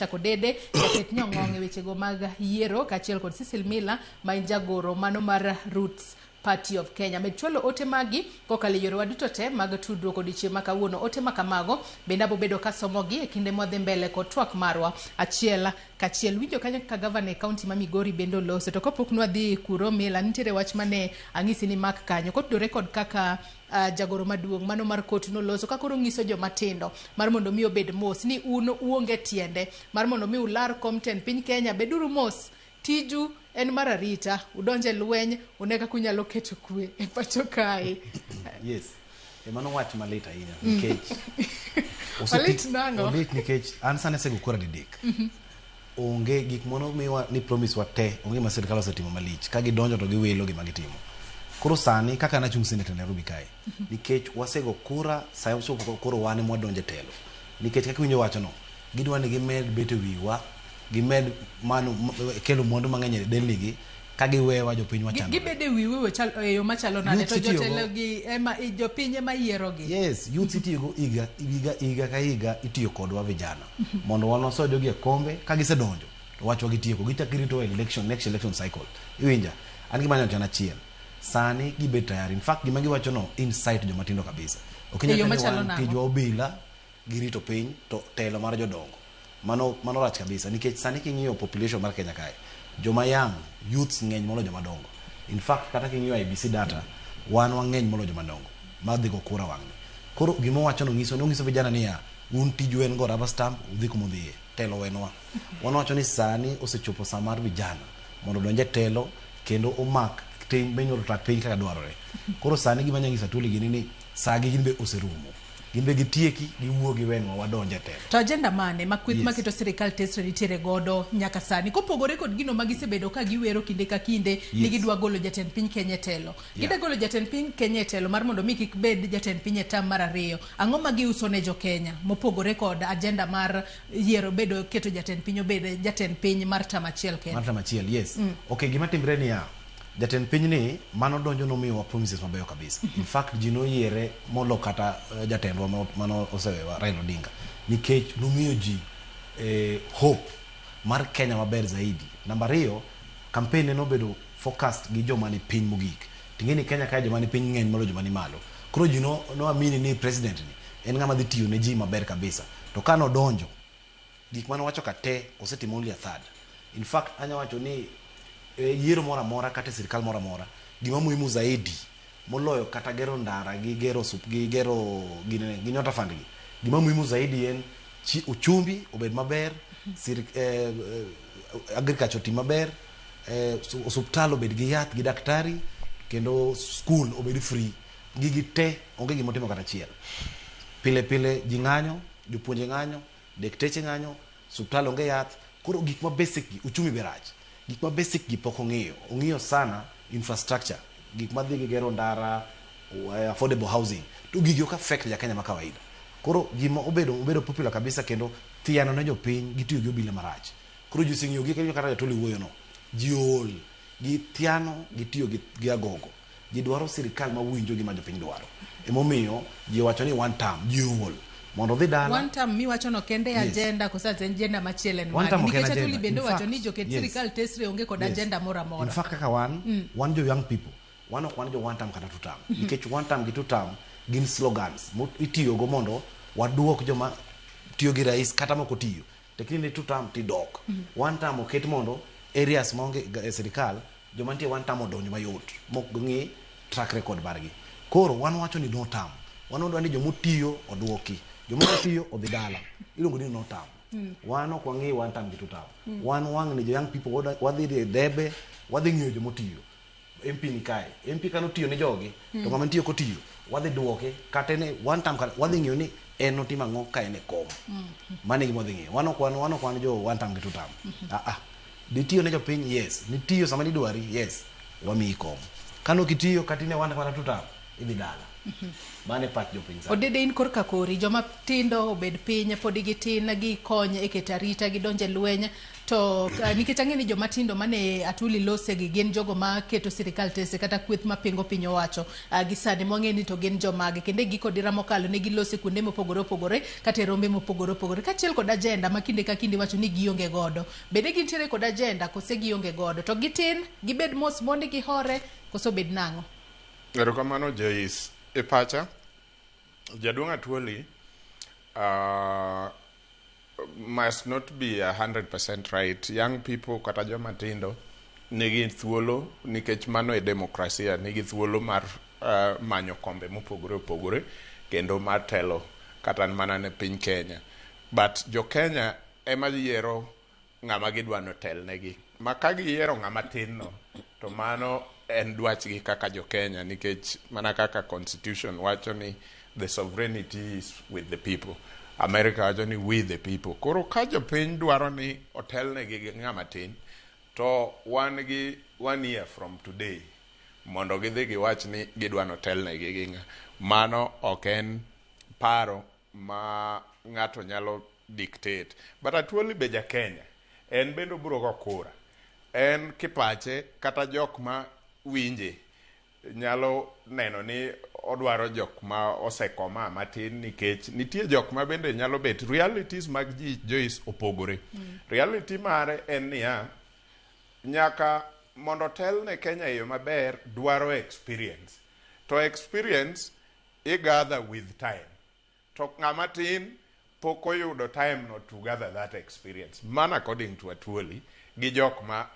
Meshak Odede, jaket nyong'ong' e wechego mag yiero, kaachiel kod Cecil Miller ma en jagoro mano mar Roots Party of Kenya. Med chwalo ote magi kokalo e yorewa duto te mag tudruok odiechieng' ma kawuono. Ote ma kamago bende abobedo kasomogi e kinde mwadhi mbele kod twak marwa achiel kachiel. Winjo kanyo kaka gavana e kaunti ma Migori bende oloso. To kapok nwadhi kuro Mila, nitiere wach mane ang'isi ni mak kanyo kotudore kod kaka jagoro maduong' mano mar kot noloso ka koro ng'iso joma tindo mar mondo mi obed mos ni un uonge tiende mar mondo mi ular kom tend piny Kenya, beduru mos tiju en mar arita, udonj e lweny, une kaka unyalo keto kwe e pacho kae. Yes. E mano wach malit ahinya nikech Olit nang'o? Olit nikech an sani asego kura didek. Onge gik mano miwa ni promise wa te, onge ma sirkal osetimo malich. Ka gidonjo to giwilo gima gitimo. Koro sani kaka nachung' senator Nairobi kae, nikech wasego kura, sa ochopo koro wan ema wadonjo e telo. Nikech kaka iwinjo wacho no, gidwa ni gimed bet e wiwa, gimed mano kelo mwandu mang'eny e delni gi, ka giwewa jopiny wachandore. Gibedo e wiu e yo machalo nade to Youths itiyogo- jotelo gi ema jopiny ema yiero gi. Yes, youths itiyogo higa higa higa ka higa itiyo kodwa vijana mondo wan wasoa jogi e kombe ka gisedonjo to wachwa gitieko gichak girito election next election cycle iwinja an gima anyalo wacho en achiel sani gibed tayari in fact gima giwacho no insight joma tindo kabisa ok E yo inyal ni machalo wan nang'o? tijwa obila girito piny to telo mar jodongo mano mano rach kabisa nikech sani king'iyo population mar Kenya kae joma young youths ng'eny moloyo joma dongo in fact kata king'iyo IEBC data wan wang'eny moloyo joma dongo madhi go kura wang'ni koro gima owacho no nyiso ni onyiso vijana niya un tiju en go rubber stamp udhi kuma udhiye telo wenwa wan wacho ni sani osechopo saa mar vijana mondo odonj e telo kendo omak tim minyalo track piny kaka dwarore koro sani gima anyalo nyiso Atwoli gini ni saa gi gin be oserumo gin be gitieki giwuo giwenwa wadonj e telo To agenda mane ma kweth Yes. maketo sirikal tesre nitiere godo nyaka sani kopogore kod gino ma gisebedo ka giwero kinde ka kinde ni gidwa golo jatend piny Kenya e telo. Gidwa golo jatend piny Kenya e telo mar mondo mi kik bed jatend piny e tam mar ariyo. Ang'o ma giuso ne jo Kenya mopogore kod agenda mar yiero bedo keto jatend piny obed jatend piny mar tam achiel kende? Mar tam achiel, yes. Okay, gima timre niya, jatend piny ni mano donjo nomiyowa promises mabeyo kabisa. In fact, ji noyiere molo kata jatendwa mano osewewa Raila Odinga nikech nomiyo ji hope mar Kenya maber zaidi. Namba ariyo, campaign ne nobedo focused gi joma ni piny mogik. Ting'e ni Kenya kae joma ni piny ng'eny moloyo joma ni malo. Koro ji no, no amini ni president ni en ng'ama dhi tiyo ne ji maber kabisa. To ka nodonjo, gik mane owacho ka te osetimo only a third. In fact, anya wacho ni e yiero moro amora kata e sirkal moro amora, gima muhimu zaidi moloyo kata gero ndara gi gero sup gi gero ginene gi nyota fund gi, gima muhimu zaidi en chi, uchumi obed maber, sir, agriculture oti maber, osuptal obed gi yath gi daktari, kendo school obed free. Gigi te onge gima otimo kata achiel. Pile pile ji ng'anyo, jopuonje ng'anyo, dekteche ng'anyo, suptal onge yath. Koro gik ma basic gi, uchumi be rach. Gik ma basic gi pok ong'iyo. Ong'iyo sana infrastructure, gik madhi gi gero ndara, affordable housing. To gigi ok affect ja Kenya ma kawaida. Koro gima obedo obedo popular kabisa kendo thiano ne jopiny gitiyo gi obila marach. Koro ji oseng'iyo gi kata Jatoli wuoyo no. Ji ool gi thiano gi tiyo gi agogo. Ji dwaro sirikal mawinjo gima jopiny dwaro. Emomiyo ji owacho ni one term, ji ool mondo odhi dala. One term miwacho no kende Yes. agenda koso agenda machielo en One mane? term ok en Nikech Atwoli agenda. bende In owacho fact, ni joket yes. sirikal tesre onge kod Yes. agenda moro amora. In fact kaka wan, wan jo young people, wan ok wan jo one term kata two term. Nikech one term gi two term gin slogans itiyogo mondo waduok joma tiyo gi rais kata mok otiyo. Tekni ni two term tidok. One term oket mondo areas maonge e sirikal joma nitie one term odonj mayot mok ng'i track record margi. Koro wan wacho ni no term. Wan wadwa ni jomotiyo oduoki. Joma ok otiyo odhi dala. Iluongo ni no term. Wan ok wang'i one term gi two term. Wan wang' ni jo young people wadhi e debe, wadhi ng'iyo jomotiyo. MP ni kae. MP kano tiyo ne jogi, to ng'ama nitie ok otiyo, wadhi duoke kata en e one term kata wadhi ng'iyo ni en otimo ang'o ka en e kom. Mano e gima wadhi ng'iyo. Wan ok wan wan ok wan jo one term gi two term. Ah ah. Ditiyo ne jopiny? Yes. Nitiyo sama nidwari? Yes. Wamiyi kom. Kane ok itiyo kata in e one term kata two term, idhi dala. Mano e pach jopiny sani. Odede in korka kori, joma tindo obed piny, podi gitin, gikony e keto arita, gidonj e lweny. To nikech ang'e ni joma tindo mane Atwoli lose gi gin jogo ma keto sirikal tese kata kweth mapingo piny owacho gi sani mwang'e ni to gin jomage kendo e giko dira mokalo ne gilose kuonde mopogore opogore kata e rombe mopogore opogore kaachiel kod agenda ma kinde ka kinde iwacho ni gionge godo. Bende gintiere kod agenda kose gionge godo? To gitin, gibed mos mondi gihore koso bed nang'o? Erokamano Joyce. E pacha, jaduong' Atwoli must not be 100% right. Young people kata joma tindo nigi thuolo nikech mano e demokrasia, nigi thuolo mar manyo kombe mopogore opogore kendo mar telo kata mana ne piny Kenya. But jo Kenya ema yiero ng'ama gidwa notelnegi. Ma ka giyiero ng'ama tin no, to mano en dwachgi kaka jo Kenya nikech mana kaka constitution wacho ni the sovereignty is with the people. America wacho ni we the people. Koro ka jopiny dwaro ni otelnegi gi ng'ama tin, to wan gi one year from today mondo gidhi giwach ni gidwa notelnegi gi ng'a. Mano ok en paro ma ng'ato nyalo dictate. But Atwoli be ja Kenya. En bende obiro go kura. En kipache kata jok ma winje nyalo neno ni odwaro jok ma osekoma matin nikech nitie jok ma bende nyalo bet realities mag ji Joyce opogore. Reality mare en niya, nyaka mondo tel ne Kenya e yo maber dwaro experience. To experience i gather with time. To ng'ama tin pok oyudo time no to gather that experience. Man according to Atwoli gi jok ma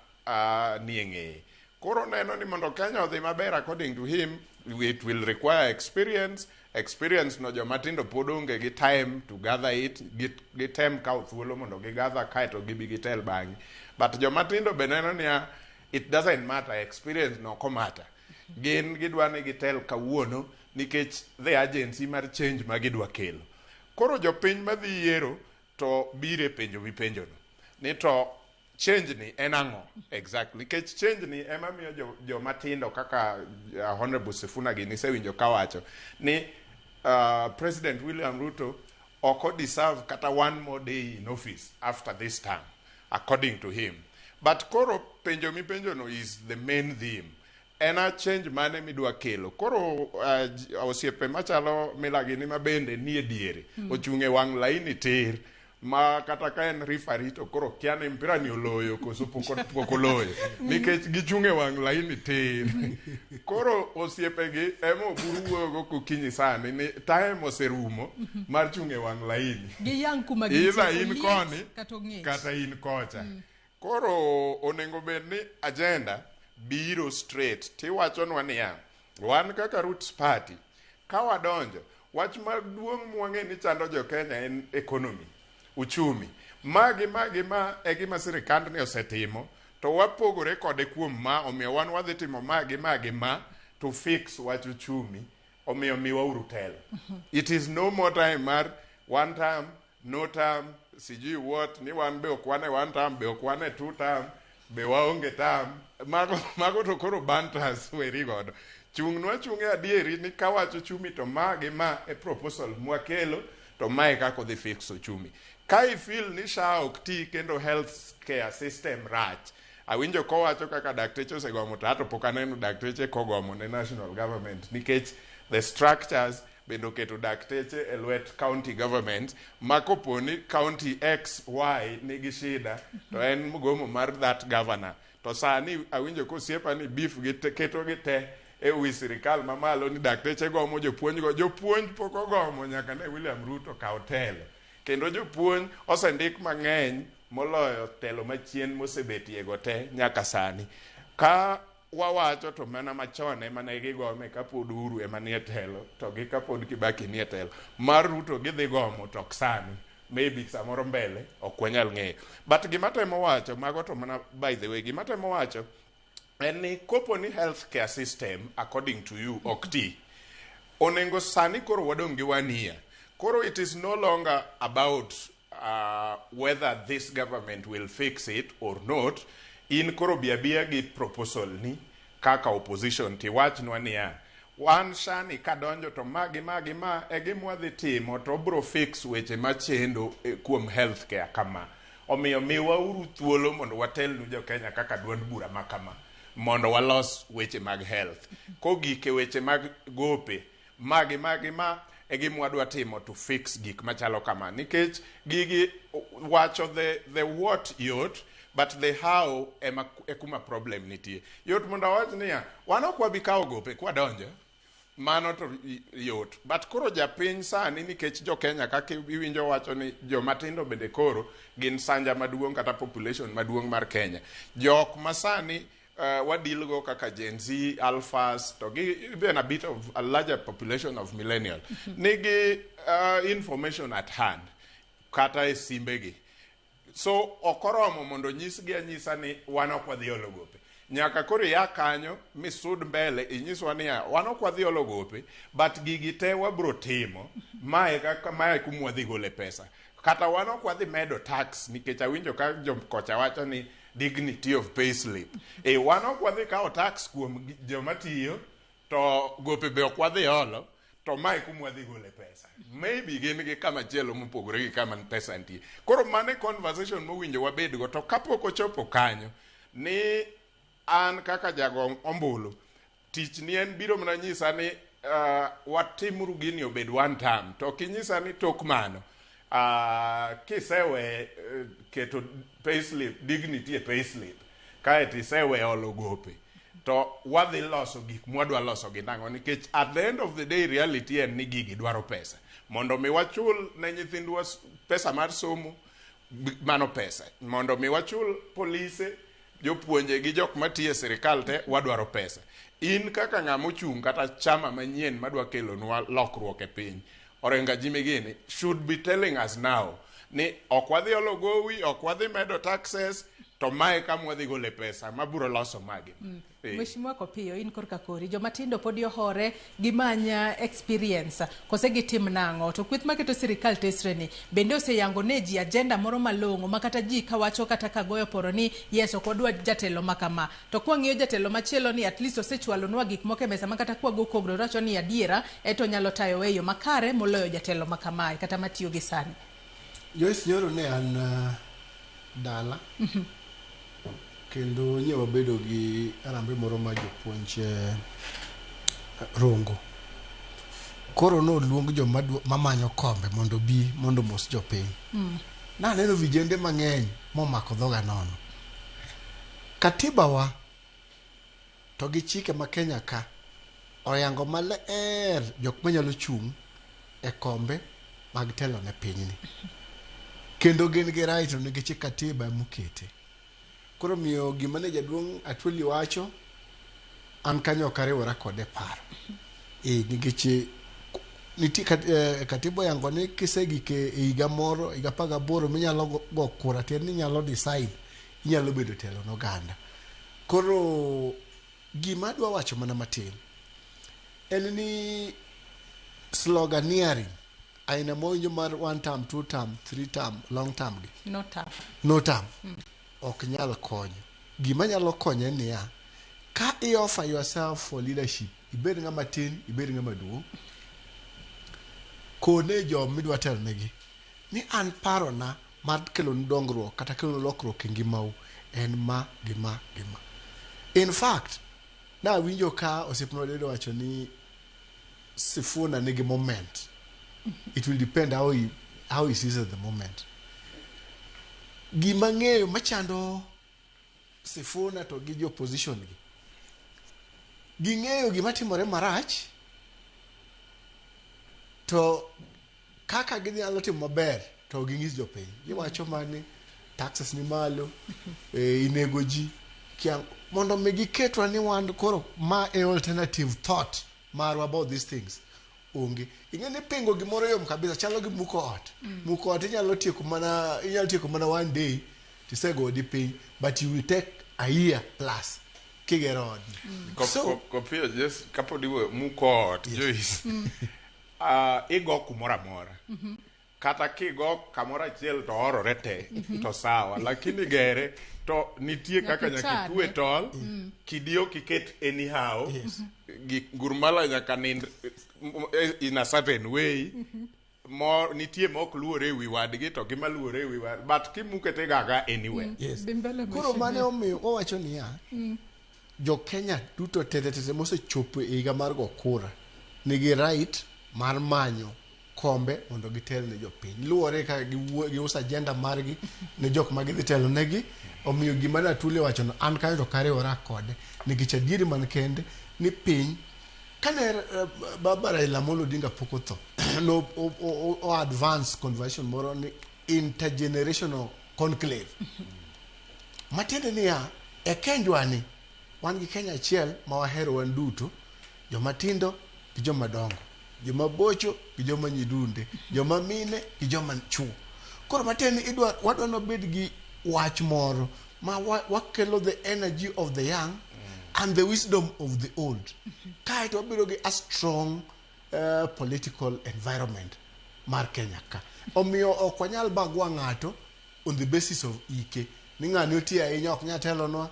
nie ng'eye. Koro neno ni mondo Kenya odhi maber according to him, it will require experience. Experience no joma tindo pod onge gi time to gather it, gitem kawo thuolo mondo gigather kaeto gibi gitel bang'e. But joma tindo be neno niya, it doesn't matter, experience no ok matter. Gin gidwa ni gitel kawuono nikech the agency mar change ma gidwa kelo. Koro jopiny madhi yiero to bire penjo mipenjono. Ni to change ni en ang'o exactly nikech change ni ema miyo joma tindo kaka Honorable Sifuna gini isewinjo kawacho ni President William Ruto ok deserve kata one more day in office after this term according to him. But koro penjo mipenjono is the main theme. En a change mane midwa kelo koro osiepe machalo Mila gini ma bende nie diere ochung' e wang' laini tir ma kata ka en referee to koro kia ni mpira ni oloyo koso pok oloyo nikech gichung' e wang' laini tir. Koro osiepegi ema oburu wuoyogo kokinyi sani ni time oserumo mar chung' e wang' laini. Giyang kuma Either gintie, in oliet koni kata ong'ich. kata in kocha. Koro onego bed ni agenda biro straight tiwachonwa niya wan kaka Roots Party ka wadonjo wach maduong' mwang'e ni chando jo Kenya en economy uchumi magi magi ma e gima sirikandni osetimo to wapogore kode kuom ma omiyo wan wadhi timo magi magi ma to fix wach uchumi omiyo miwauru telo. It is no more time mar one term, no term, sijui what, ni wan be ok wan e one term, be ok wan e two term, be waonge term. Mago, mago to koro bantas weri godo. Chung'nwa chung'e adieri ni kawacho uchumi to ma gi ma e proposal mwakelo to mae kaka odhi fix uchumi. Ka i feel ni SHA ok ti kendo health care system rach, awinjo kowacho kaka dakteche osegomo to ato pok aneno dakteche kogomo ne national government nikech the structures bende oketo dakteche e lwet county government ma kopo ni county x y nigi shida to en gomo mar that governor to sani awinjo kosiepa ni beef gi te, keto gi te e wi sirikal mamalo ni dakteche gomo jopuonj go jopuonj pok ogomo nyaka ne William Ruto kaw telo kendo jopuonj osendik mang'eny moloyo telo machien mosebetie go te nyaka sani ka wawacho to mana machon ema ne gigome kapod Uhuru ema nie telo to gi kapod Kibaki nie telo mar Ruto gidhi gomo to ok sani maybe samoro mbele ok wanyal ng'eyo but gima temo wacho mago to mana by the way gima temo wacho en ni kopo ni healthcare system according to you ok ti onego sani koro wadong' gi one year koro it is no longer about whether this government will fix it or not in koro bi abiya gi proposal ni kaka opposition tiwachnwa niya wan sani kadonjo to magi magi ma e gima wadhi timo to obro fix weche machendo kuom healthcare kama. Omiyo miwauru thuolo mondo watelnu jo Kenya kaka duond bura ma kama mondo walos weche mag health. Kogik e weche mag gope, magi magi ma e gima wadwa timo to fix gik machalo kama. Nikech gigi wacho the what yot, but the how ema e kuma problem nitie. Yot mondo awach niya, wan ok wabi kawo gope kwadonjo, mano to yot. But koro japiny sani nikech jo Kenya kaka iwinjo wacho ni joma tindo bende koro gin sanja maduong' kata population maduong' mar Kenya. Jok ma sani wadeal go kaka Gen Z, Alphas, to gi even a bit of a larger population of millennial nigi information at hand kata e simbegi. So ok oromo mondo nyisgi anyisa ni wan ok wadhi olo gope. Nyaka koro ia kanyo misud mbele inyiswa niya wan ok wadhi olo gope but gigi te wabro timo mae kaka mae kuma wadhi gole pesa. Kata wan ok wadhi medo tax nikech awinjo ka jokocha wacho ni dignity of pay slip. E wan ok wadhi kawo tax kuom joma tiyo to gope be ok wadhi olo to mae kuma wadhi gole pesa. Maybe gin gi kama chielo mopogore gi kama pesa nitie. Koro mano e conversation mowinjo wabedgo to kapok ochopo kanyo ni an kaka jago ombulu tich ni en biro mana nyisa ni watimuru gini obed one term to ok inyisa ni tok mano kisewe keto payslip dignity e payslip kaeto isewe olo gope to wadhi loso gik mwadwa loso gi nang'o nikech at the end of the day reality en ni gigi dwaro pesa mondo mi wachul ne nyithindwa pesa mar somo mano pesa mondo mi wachul polise jopuonje gi jok matiyo e sirikal te wadwaro pesa in kaka ng'ama ochung' kata chama manyien madwa kelonwa lokruok e piny Orenga Jimmy gini should be telling us now ni ok wadhi olo gowi ok wadhi medo taxes to mae kama wadhi gole pesa mabiro loso magi. Mheshimiwa Kopiyo, in korka kori, joma tindo pod ohore gimanya experience kose gitim nang'o? To kweth maketo sirikal tesre ni bende oseyango ne ji agenda moro malong'o ma kata ji kawacho kata ka goyo poro ni yes ok wadwa jatelo ma kama. To kwang'iyo jatelo machielo ni at least osechwalonwa gik moko e mesa ma kata kwago kogno to wacho ni adiera eto nyalo tayowa e yo makare moloyo jatelo ma kamae kata matiyo gi sani. Joyce nyoro ne an dala kendo nye wabedo gi arambe moro mar jopuonj Rongo. Koro noluong joma mamanyo kombe mondo obi mondo omos jopiny. Naneno vijende mang'eny momako dhoga nono. Katiba wa to gi chike ma Kenya ka oyango maler jok manyalo chung' e kombe mag telo ne pinyni. Kendo gin gi right nikech katiba emokete. Koro miyo gima ne jaduong' Atwoli wacho, an kanyo ok ariwora kode e paro. Nikech nitie katiba oyango ni kisegik e higa moro, higa 18 minyalo go kura tiende ni inyalo decide, inyalo bedo telo ne oganda. Koro gima adwa wacho mana matin en ni sloganeering aina mawinjo mar one term, two term, three term, long term gi. No term. No term. Ok nyal konyo. Gima nyalo konyo en niya, ka i offer yourself for leadership, ibed ng'ama tin, ibed ng'ama duong', kone joma idwa telo negi ni an parona mar kelonu dongruok kata kelonu lokruok e ngimau en ma gi ma gi ma. In fact, nawinjo ka osiepna Odedo wacho ni Sifuna nigi moment. It will depend how he sees at the moment. Gima ng'eyo machando Sifuna to gi jo opposition gi. Ging'eyo gima timore marach to kaka ginyalo timo maber to ging'is jopiny. Giwacho mani taxes ni malo, inego ji. Mondo mi giketwa ni wan koro ma e alternative thought marwa about these things. Onge. Ing'e ni pingo gimoro yom kabisa chalo gi muko ot. Muko ot inyalo tieko mana one day tisego odi piny but you will take a year plus kigero odni. So, Kopiyo just kapod iwuoyo muko ot Joyce. Igo kumoro amora. Kata kigo kamoro achiel to orore te to sawa lakini gere to nitie kaka nyaka itwe tol kidi ok iket anyhow gik gurmala nyaka nind in a certain way. Mo nitie mok luore ewi wadgi to gi maluore ewi wadgi, but kimukete gaga anywhere. Yes. Dhi mbele, Koro mheshimiwa. mane omiyo wawacho niya, jo Kenya duto tete tete mosechopo e higa mar go kura nigi right mar manyo kombe mondo gitel ne jopiny, luwore kaka giuso agenda margi ne jok ma gidhi telo negi. Omiyo gima ne Atwoli owachono, an kanyo to kariwora kode, nikech adieri man kende ni piny kane baba Raila Amolo Odinga pok otho, no o advance conversation moro ni intergenerational conclave, matiende niya, e Kenjwa ni wan gi Kenya achiel ma wahero wan duto, joma tindo gi joma dongo, joma bocho gi joma nyidunde, joma mine gi joma chuo. Koro matiende ni idwa wadwa nobed gi wach moro ma wakelo the energy of the young and the wisdom of the old, kaeto wabedo gi a strong political environment mar Kenya ka. Omiyo ok wanyal bagua ng'ato on the basis of ike, ni ng'ani oti ahinya ok nyal telonwa,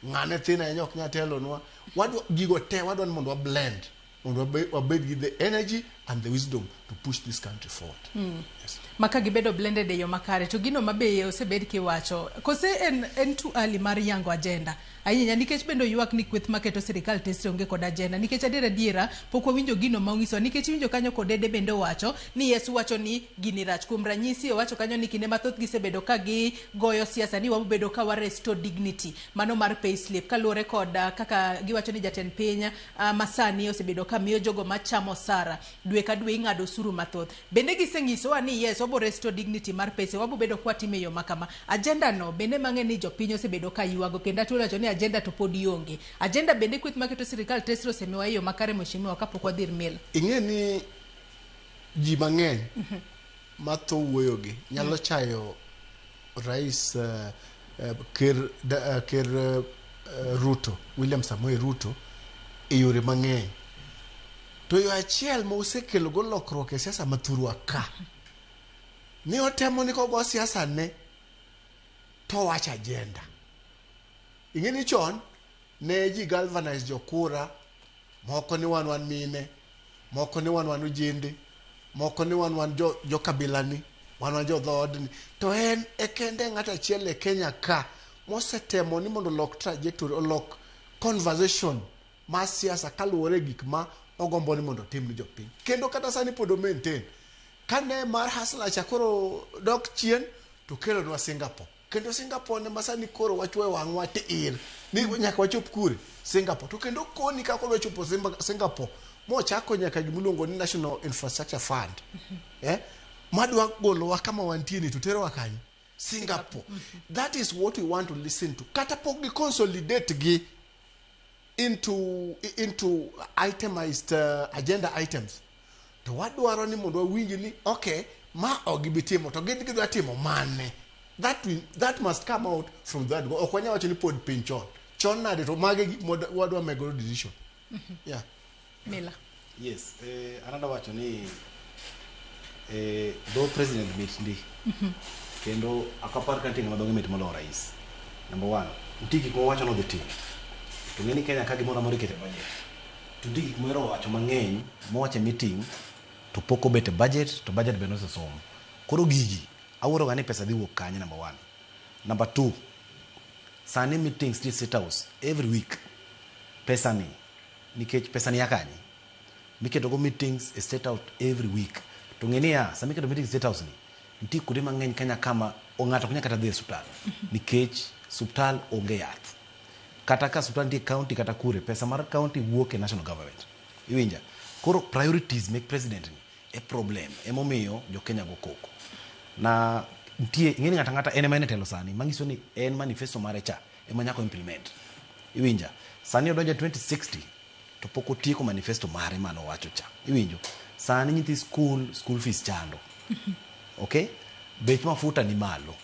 ng'ane thin ahinya ok nyal telonwa. Wadwa gigo te, wadwa ni mondo wa blend mondo wabed gi the energy and the wisdom to push this country forward. Yes. Ma ka gibedo blended e yo makare, to gino ma be osebed kiwacho kose en too early mar yango agenda ahinya, nikech bende oywak ni kweth maketo sirikal tesre onge kod agenda, nikech adier adiera pok wawinjo gino ma onyisowa, nikech iwinjo kanyo kodede bende owacho ni yes, wacho ni gini rach. Kuom ranyisi, owacho kanyo ni kinde mathoth gisebedo ka gigoyo siasa ni wabedo ka wa restore dignity mano mar pay slip, kaluwore kod kaka giwacho ni jatend piny masani osebedo ka miyo jogo machamo osara dwe ka dwe ing'ado osuru mathoth. Bende gisenyisowa ni yes, wabo restore dignity mar pesa, wabo bedo kwatime e yo makama. Agenda no bende mang'e ni jopiny osebedo ka ywago, kendo Atwoli wacho ni agenda to pod ionge agenda. Bende kweth maketo sirikal tesre osemiwa e yo makare, mheshimiwa, kapok wadhi ir mil? Ing'e ni ji mang'eny matho wuoyogi nyalo chayo rais, ker, ker Ruto, William Samoei Ruto, e yore mang'eny, to yo achiel ma osekelo go lokruok e siasa mathurwa ka ni otemo ni kogo siasa ne to wacho agenda. Ing'e ni chon ne ji galvanize jokura moko ni wan mine, moko ni wan ojende, moko ni wan jo, jo kabilani, wan jo dhoodni, to en e kende ng'at achiel e Kenya ka mosetemo ni mondo olok trajectory, olok conversation mar siasa kaluwore gi gik ma ogombo ni mondo otim ni jopiny. Kendo kata sani pod o maintain kane mar hustler cha koro dok chien to kelonwa Singapore. Kendo Singapore ne masani koro wachwoyo wang'wa tiir ni nyaka wachop kure Singapore. To kendo koni kaka odwa chopo Singapore, mochako nyaka gimiluongo ni National Infrastructure Fund, madwa golowa kama wantie ni to terowa kanye? Singapore. That is what we want to listen to. Kata pok gi consolidate gi into itemized agenda items, to wadwaro ni mondo wawinj ni okay, ma ok gibi timo to gin gidwa timo mane. That must come out from that. Ok wanyal wacho ni pod piny chon chon nade, to mage gik wadwa megodo decision, yeah. Mila. Yes, an adwa wacho ni dho president mit ndi, kendo ok apar ka nitie ng'ama dhoge mit moloyo rais. Number one, nitie gik mowacho nodhi timo, to ng'e ni Kenya ka gimoro amora iketo e budget, to nitie gik mohero wacho mang'eny mowacho e meeting to pok obet e budget, to budget be nosesom. Koro gigi awuoro ga ni pesa dhi wuok kanye, number one. Number two, sani meetings nitie State House every week. Pesa ni, nikech pesa ni ya kanye miketo go meetings e State House every week? To ng'e niya, sama iketo meetings e State House ni, nitie kuonde mang'eny Kenya kama ng'ato ok nyal kata dhi e osiptal nikech osiptal onge yath. Kata ka osiptal nitie county kata kure, pesa mar county wuok e national government. Iwinja? Koro priorities mek president ni e problem, emomiyo jo Kenya go koko na nitie. Ing'e ni ng'ato ang'ata en ema en e telo sani, manyiso ni en manifesto mare cha ema nyaka implement. Iwinja? Sani odonjo e 2060 to pok otieko manifesto mare manowacho cha. Iwinjo? Sani nyithi school, school fees chando, okay, bech mafuta ni malo,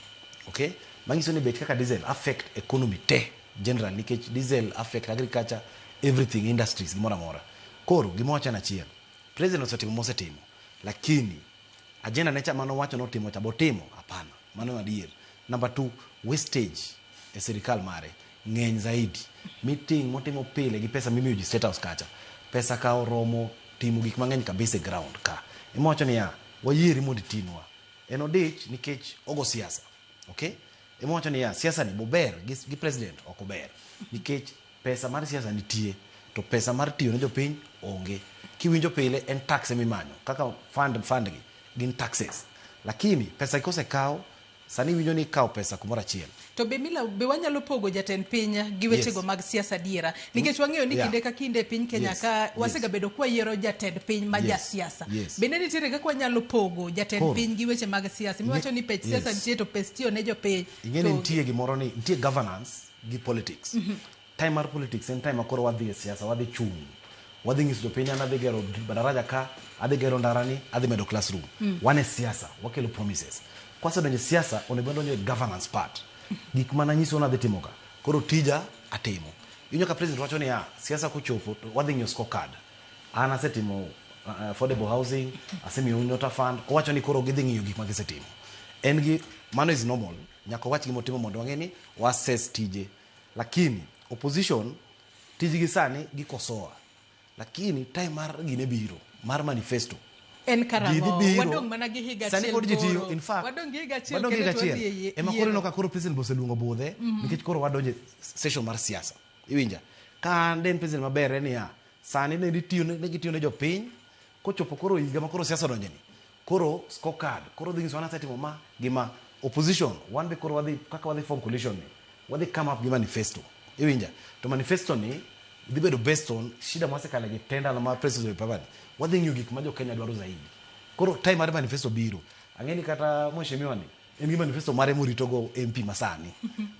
okay, manyiso ni bech kaka diesel affect economy te general, nikech diesel affect agriculture, everything, industries, gimoro amora. Koro gima wacho en achiel, president osetimo mosetimo, lakini agenda ne cha manowacho notimo cha botimo? Hapana. Mano adier. Number two, wastage e sirikal mare ng'eny zaidi. Meeting motimo pile gi pesa mimiyo ji State House kacha, pesa ka oromo timo gik mang'eny kabisa e ground ka. Ema wacho niya, Wayieri mondo itinwa. En odich nikech ogo siasa. Okay? Ema wacho niya, siasa ni bober gi president ok ober. Nikech pesa mar siasa nitie, to pesa mar tiyo ne jopiny onge. Kiwinjo pile en tax emimanyo. Kaka fund gi gin taxes. Lakini pesa kosekaw, sani iwinjo ni ikawo pesa kumoro achiel. To be Mila, be wanyalo pogo jatend piny gi wechego mag siasa adiera? Nikech wang'eyo ni kinde ka kinde e piny Kenya ka wasegabedo kwayiero jatend piny ma jasiasa. Bende nitiere kaka wanyalo pogo jatend piny gi weche mag siasa? Miwacho ni pech siasa nitie to pes tiyo ne jopiny. Ing'e ni nitie gimoro ni nitie governance gi politics. Time mar politics en time ma koro wadhi e siasa, wadhi chung'. Wadhi nyiso jopiny an adhi gero daraja ka, adhi gero ndarani, adhi medo classroom. Wan e siasa, wakelo promises. Kwasedonjo e siasa, onego wadonjo e governance part. Gik mana nyiso ni adhi timo ka. Koro tija atimo. Iwinjo ka president wacho niya, siasa kochopo to wadhi ng'iyo scorecard. An asetimo affordable housing, asemiyo Nyota Fund. Owacho ni koro gidhi ng'iyo gik ma gisetimo. En gi, mano is normal. Nyaka owach gima otimo mondo wang'e ni wa assess tije. Lakini opposition tijgi sani gikosoa. Lakini time mar gine biro, mar manifesto. En karang'o? Wadong' mana gi higa achiel. Sani pod ji tiyo, in fact, wadong' gi higa achiel wadong' gi higa kendo achiel. wadhi e Ema koro yiero. ineno ka koro president oseluongo budhe, nikech koro wadonjo e session mar siasa. Iwinja? Ka an de en president maber en niya, sani ne gitiyo ne gitiyo ne jopiny, kochopo koro higa ma koro siasa odonje ni, koro scorecard, koro dhi nyiso an asetimo ma gi ma. Opposition, wan be koro wadhi, kaka wadhi form coalition ni, wadhi come up gi manifesto. Iwinja? To manifesto ni dhi bedo based on shida mwasekale gi tender ma president Pavani. Wadhi ng'iyo gik ma jo Kenya dwaro zaidi. Koro time mar manifesto biro. Ang'e ni kata mheshimiwa ni en gi manifesto mare morito go MP masani.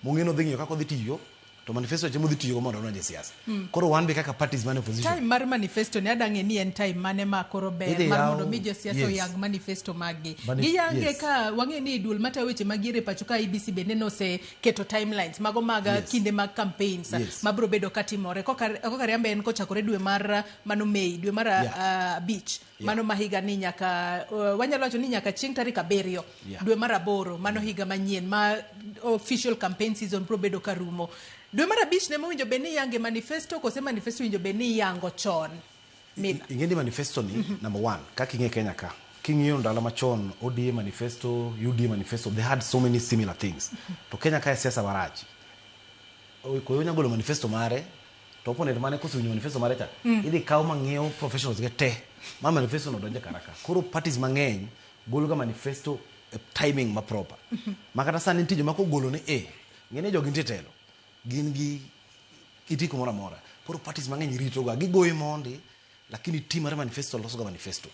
Mong'e ni odhi ng'iyo kaka odhi tiyo to manifesto cha modhi tiyo go mondo odonj e siasa. Koro wan be kaka parties man e opposition. Time mar manifesto ni adang'e ni en time mane ma koro ber Idhi mar yaw- mondo mi josiasa oyang manifesto maggi. Giyange ka wang'e ni duol matayo weche mag yiero e pacho ka IEBC bende noseketo timelines mago mag kinde mag campaigns mabiro bedo katimore. Koka riambe en kochakore dwe mar mano Mei, dwe mar abich mano ma higa ni nyaka wanyalo wacho ni nyaka chieng' tarik 7 dwe mar 8 mano higa manyien ma official campaign season biro bedo karumo. Dwe mar 5 ne mowinjo bed ni iyange manifesto kose manifesto winjo bed ni iyango chon? Mila. Ing'e ni manifesto ni number one, kaka ing'e Kenya ka, king'iyo ndalo machon ODM manifesto, UDA manifesto, they had so many similar things. To Kenya ka e siasa marach. Koyo nya golo manifesto mare, to opponent mane kosewinjo manifesto mare cha, idhi kaw mang'iew professionals ge te, ma manifesto no donje karaka. Koro parties mang'eny golo ga manifesto e timing ma proper. Ma kata sani nitie joma kogolo ni e, ng'e ni jogi nitie telo, gin gi iti kumoro amora. Koro parties mang'eny rito ga, gigoyi mondi, lakini team mar manifesto loso ga manifesto.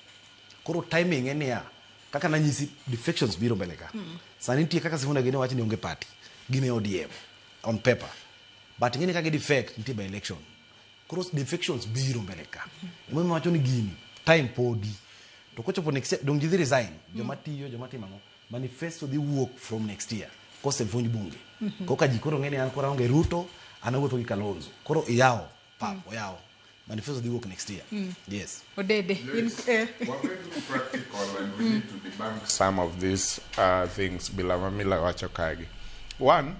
Koro timing en niya, kaka nanyisi defections biro mbele ka. Sani nitie kaka Sifuna gini wacho ni onge party, gin e ODM on paper. But ing'e ni ka gi defect nitie by election. Koro defections biro mbele ka. Emomiyo wacho ni gini time podi. To kochopo next year, dong ji dhi resign. Joma tiyo, joma timo ang'o. Manifesto dhi wuok from next year. Kosevunj bunge. Koka ji koro ng'e ni an koro aonge Ruto, an awuotho gi Kalonzo. Koro iyawo, pap, oyawo. Manifesto dhi wuok next year. Yes. Odede. Yes. We're very practical and we need to debunk some of these things Bilama Mila wacho kagi. One,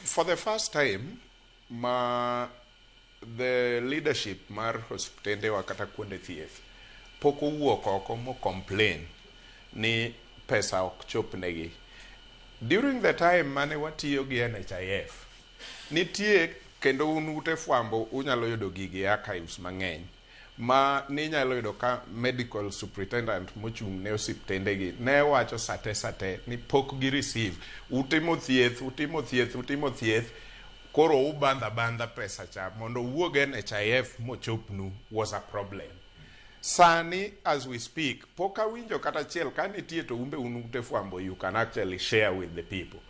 for the first time, ma the leadership mar osiptende wa kata kuonde thieth pok owuok oko mo complain ni pesa ok chop negi. During the time mane watiyo gi NHIF, nitie kendo un ute fwambo unyalo yudo gigi e archives mang'eny ma ninyalo yudo ka medical superintendent mochung' ne osiptendegi ne wacho sate sate ni pok gi receive utimo thieth utimo thieth utimo thieth koro ubandha bandha pesa cha mondo owuog NHIF mochopnu was a problem. Sani as we speak pok awinjo kata achiel ka nitie to umbe un ute fwambo you can actually share with the people.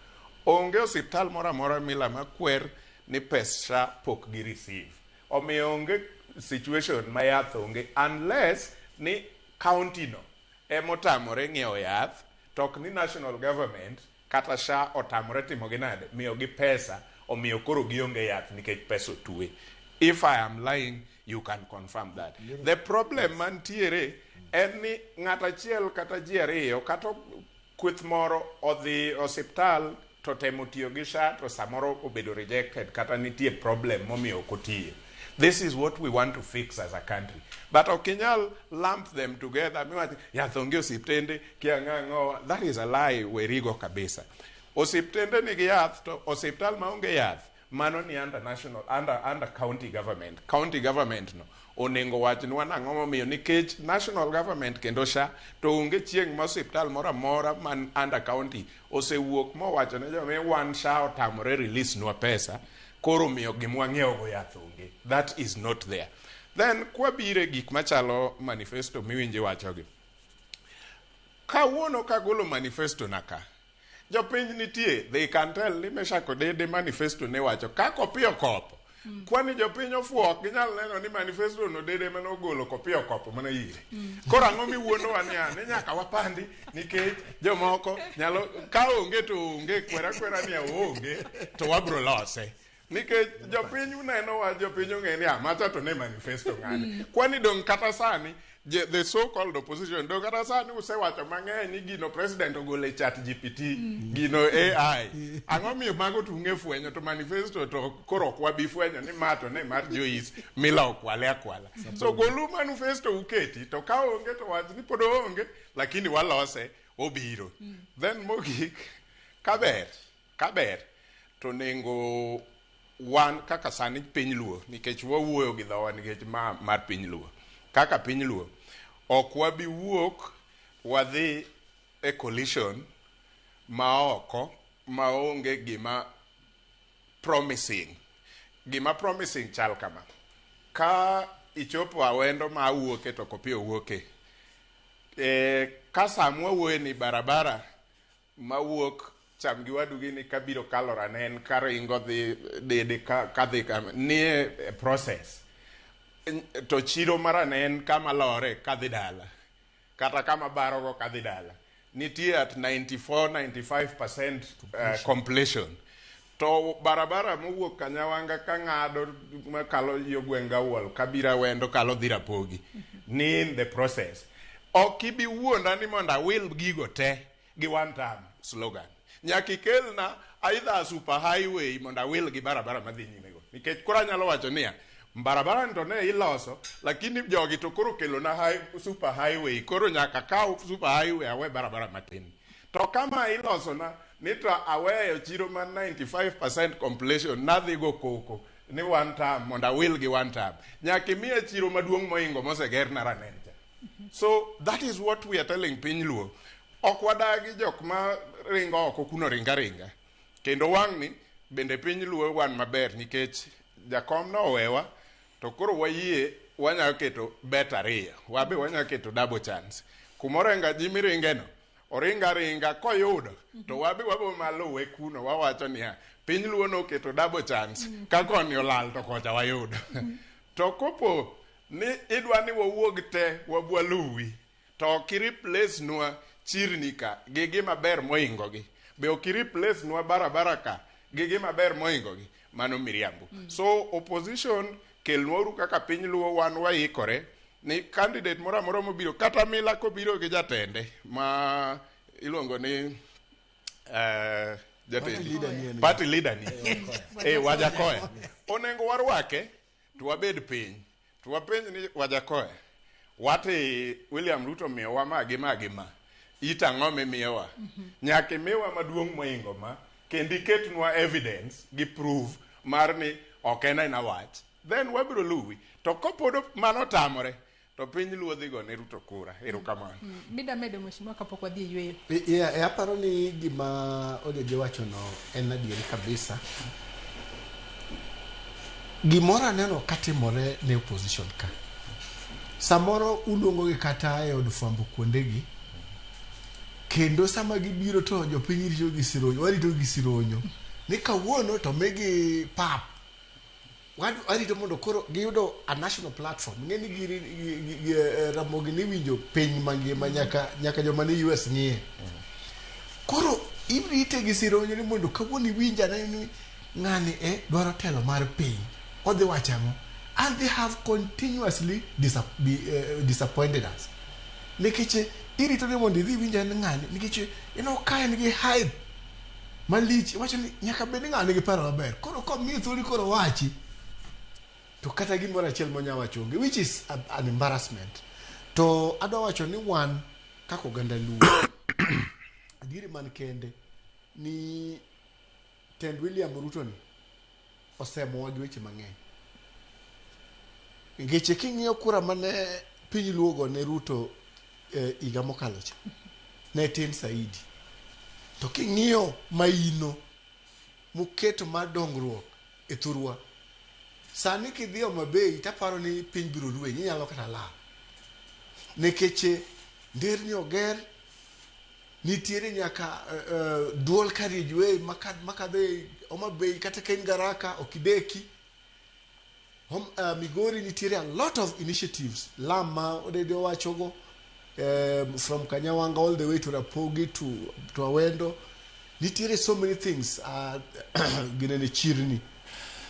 Onge osiptal moro amora mila makwer ni pesa pok gi receive. Omiyo onge situation ma yath onge unless ni county no emotamore ng'iewo yath to ok ni national government kata SHA otamore timo gi nade miyo gi pesa omiyo koro gionge yath nikech pesa otwe. If I am lying, you can confirm that. The problem mantiere en ni ng'at achiel kata ji ariyo kata kweth moro odhi osiptal to temo tiyo gi SHA to samoro obedo rejected kata nitie problem momiyo ok otiyo. This is what we want to fix as a country. But ok inyal lump them together miwach yath onge osiptende kia ng'ang'o. That is a lie, werigo kabisa. Osiptende nigi yath to osiptal maonge yath mano ni under national, under county government. County government no onego wachnwa nang'o momiyo, nikech national government kendo SHA to onge chieng' ma osiptal moro amora man under county osewuok mowacho ne joma wan SHA otamore release nwa pesa koro miyo gima wang'iewo go yath onge. That is not there. Then kwabire gik machalo manifesto miwinjo iwachogi, kawuono kagolo manifesto na ka jopiny nitie, they can tell ni Meshack Odede manifesto ne wacho ka kopiyo kopo. Kwani jopiny ofuo, ok ginyal neno ni manifesto no Dede mane ogolo kopiyo kopo mana ire. Koro ang'o miwuondowa niya ni nyaka wapandi nikech jomoko nyalo ka onge to onge kwera kwera ni onge to wabro lose. Nikech jopiny unenowa, jopiny ong'e ni macha to ne manifesto ng'ani. Kwani dong' kata sani the so called opposition dong' kata sani usewacho mang'eny ni gino president ogolo e Chat GPT, gino AI. Ang'o miyo mago to ung'e fwenyo to manifesto to koro ok wabi fwenyo ni ma to ne mar Joyce Mila okwale akwala. So golu manifesto uketi to ka onge to wach ni pod oonge, lakini walose obiro. Then mogik kaber to nengo wan kaka sani piny Luo, nikech wawuoyo gi dhowa nikech ma mar piny Luo, kaka piny Luo ok wabi wuok wadhi e coalition ma oko maonge gima promising. Gima promising chal kama: ka ichopo Awendo ma awuoke to Kopiyo wuoke ka samwa wuoye ni barabara mawuok cham gi wadu gini kabiro kalo Ranen karingo dhi Dede kadhi nie process to chiro mar Ranen kama lore kadhi dala kata kama barogo kadhi dala nitie at 94-95% completion. To barabara mowuok Kanyawanga kang'ado makalo yo gweng' Gawuol kabiro Awendo kalo dhi Rapogi ni in the process. Ok ibi wuonda ni mondo awil gigo te gi one term slogan. Nyaka ikelna either super highway mondo awil gi barabara madhi nyime go. Nikech koro anyalo wacho niya, barabara ni to ne iloso, lakini jogi to koro kelona super highway, koro nyaka kaw super highway awe barabara matin. To kama ilosona ni to aweyo chiro man 95% completion nadhi go koko ni one term mondo awil gi one term. Nyaka imiya chiro maduong' moingo moseger na Ranen cha. So that is what we are telling piny Luo. Ok wadagi jok ma ringo oko kuno ringa ringa. Kendo wang'ni bende piny Luo wan maber nikech jakom no owewa to koro wayie wanyalo keto bet ariyo. Wabe wanyalo keto double chance. Kumorenga Jimmy ringe no, oringa ringa koyudo to wabe wabo maluwe kuno wawacho niya piny Luo noketo double chance ka koni olal to kocha wayudo. To kopo ni idwa ni wawuog te wabwa luwi to ok i-replace nwa chirni ka gi gima ber moingo gi, be ok i-replace nwa barabara ka gi gima ber moingo gi, mano miriambo. So opposition kelnwauru kaka piny Luo wan waikore ni candidate moro amora mobiro, kata Mila kobiro gi jatende ma iluongo ni jatendi leader ni en party leader ni Wajakoya, onego warwake to wabed piny to wapenj ni Wajakoya wati William Ruto miyowa ma gi ma gi ma it ang'o mimiyowa? Nyaka imiwa maduong' moingo ma kendo iketnwa evidence gi proof mar ni ok en aena wach, then wabiro luwi. To kopod mano otamore to piny Luo dhi gone Ruto kura. Erokamano. Mida medo mheshimiwa kapok wadhi e yweyo. Yeah, aparo ni gima Odeje wachono en adieri kabisa. Gimoro aneno katimore ne opposition ka. Samoro uluongogi kata e od fwambo kuondegi, kendo sama gibiro to jopiny rito gi sironyo, warito gi sironyo. Ni kawuono to migi pap. Warito mondo koro giyudo a national platform. Ing'e ni Ramogi ni winjo piny mangima nyaka joma ni US ng'iye. Koro irite gi sironyo ni mondo kawuono iwinj ane ni ng'ani e dwaro telo mar piny. Odhi wacho ang'o? And they have continuously disappointed us. Nikech irito ni mondo idhi iwinj ane ng'ani, nikech ineno ka en gi hype malich, iwacho ni nyaka bed ni ng'ani nigi paro maber. Koro komiyi thuolo koro wachi. To kata gimoro achiel monya wacho onge, which is an embarrassment. To adwa wacho ni wan kaka oganda Luo, adieri man kende ni tend William Ruto ni osemowa gi weche mang'eny. Ngeche king'iyo kura mane piny Luo go ne Ruto higa mokalo cha, ne tin saidi. To king'iyo maino moketo mar dongruok e thurwa, sani kidhi Homa Bay taparo ni piny biro rwenyi, inyalo kata lal. Nikech nderni oger, nitiere nyaka dual carriageway makadho e Homa Bay, kata ka in Garaka ok ideki. Migori nitiere a lot of initiatives, lam ma Odede owachogo, from Kanyawanga all the way to Rapogi to Awendo. Nitiere so many things, ginene chirni,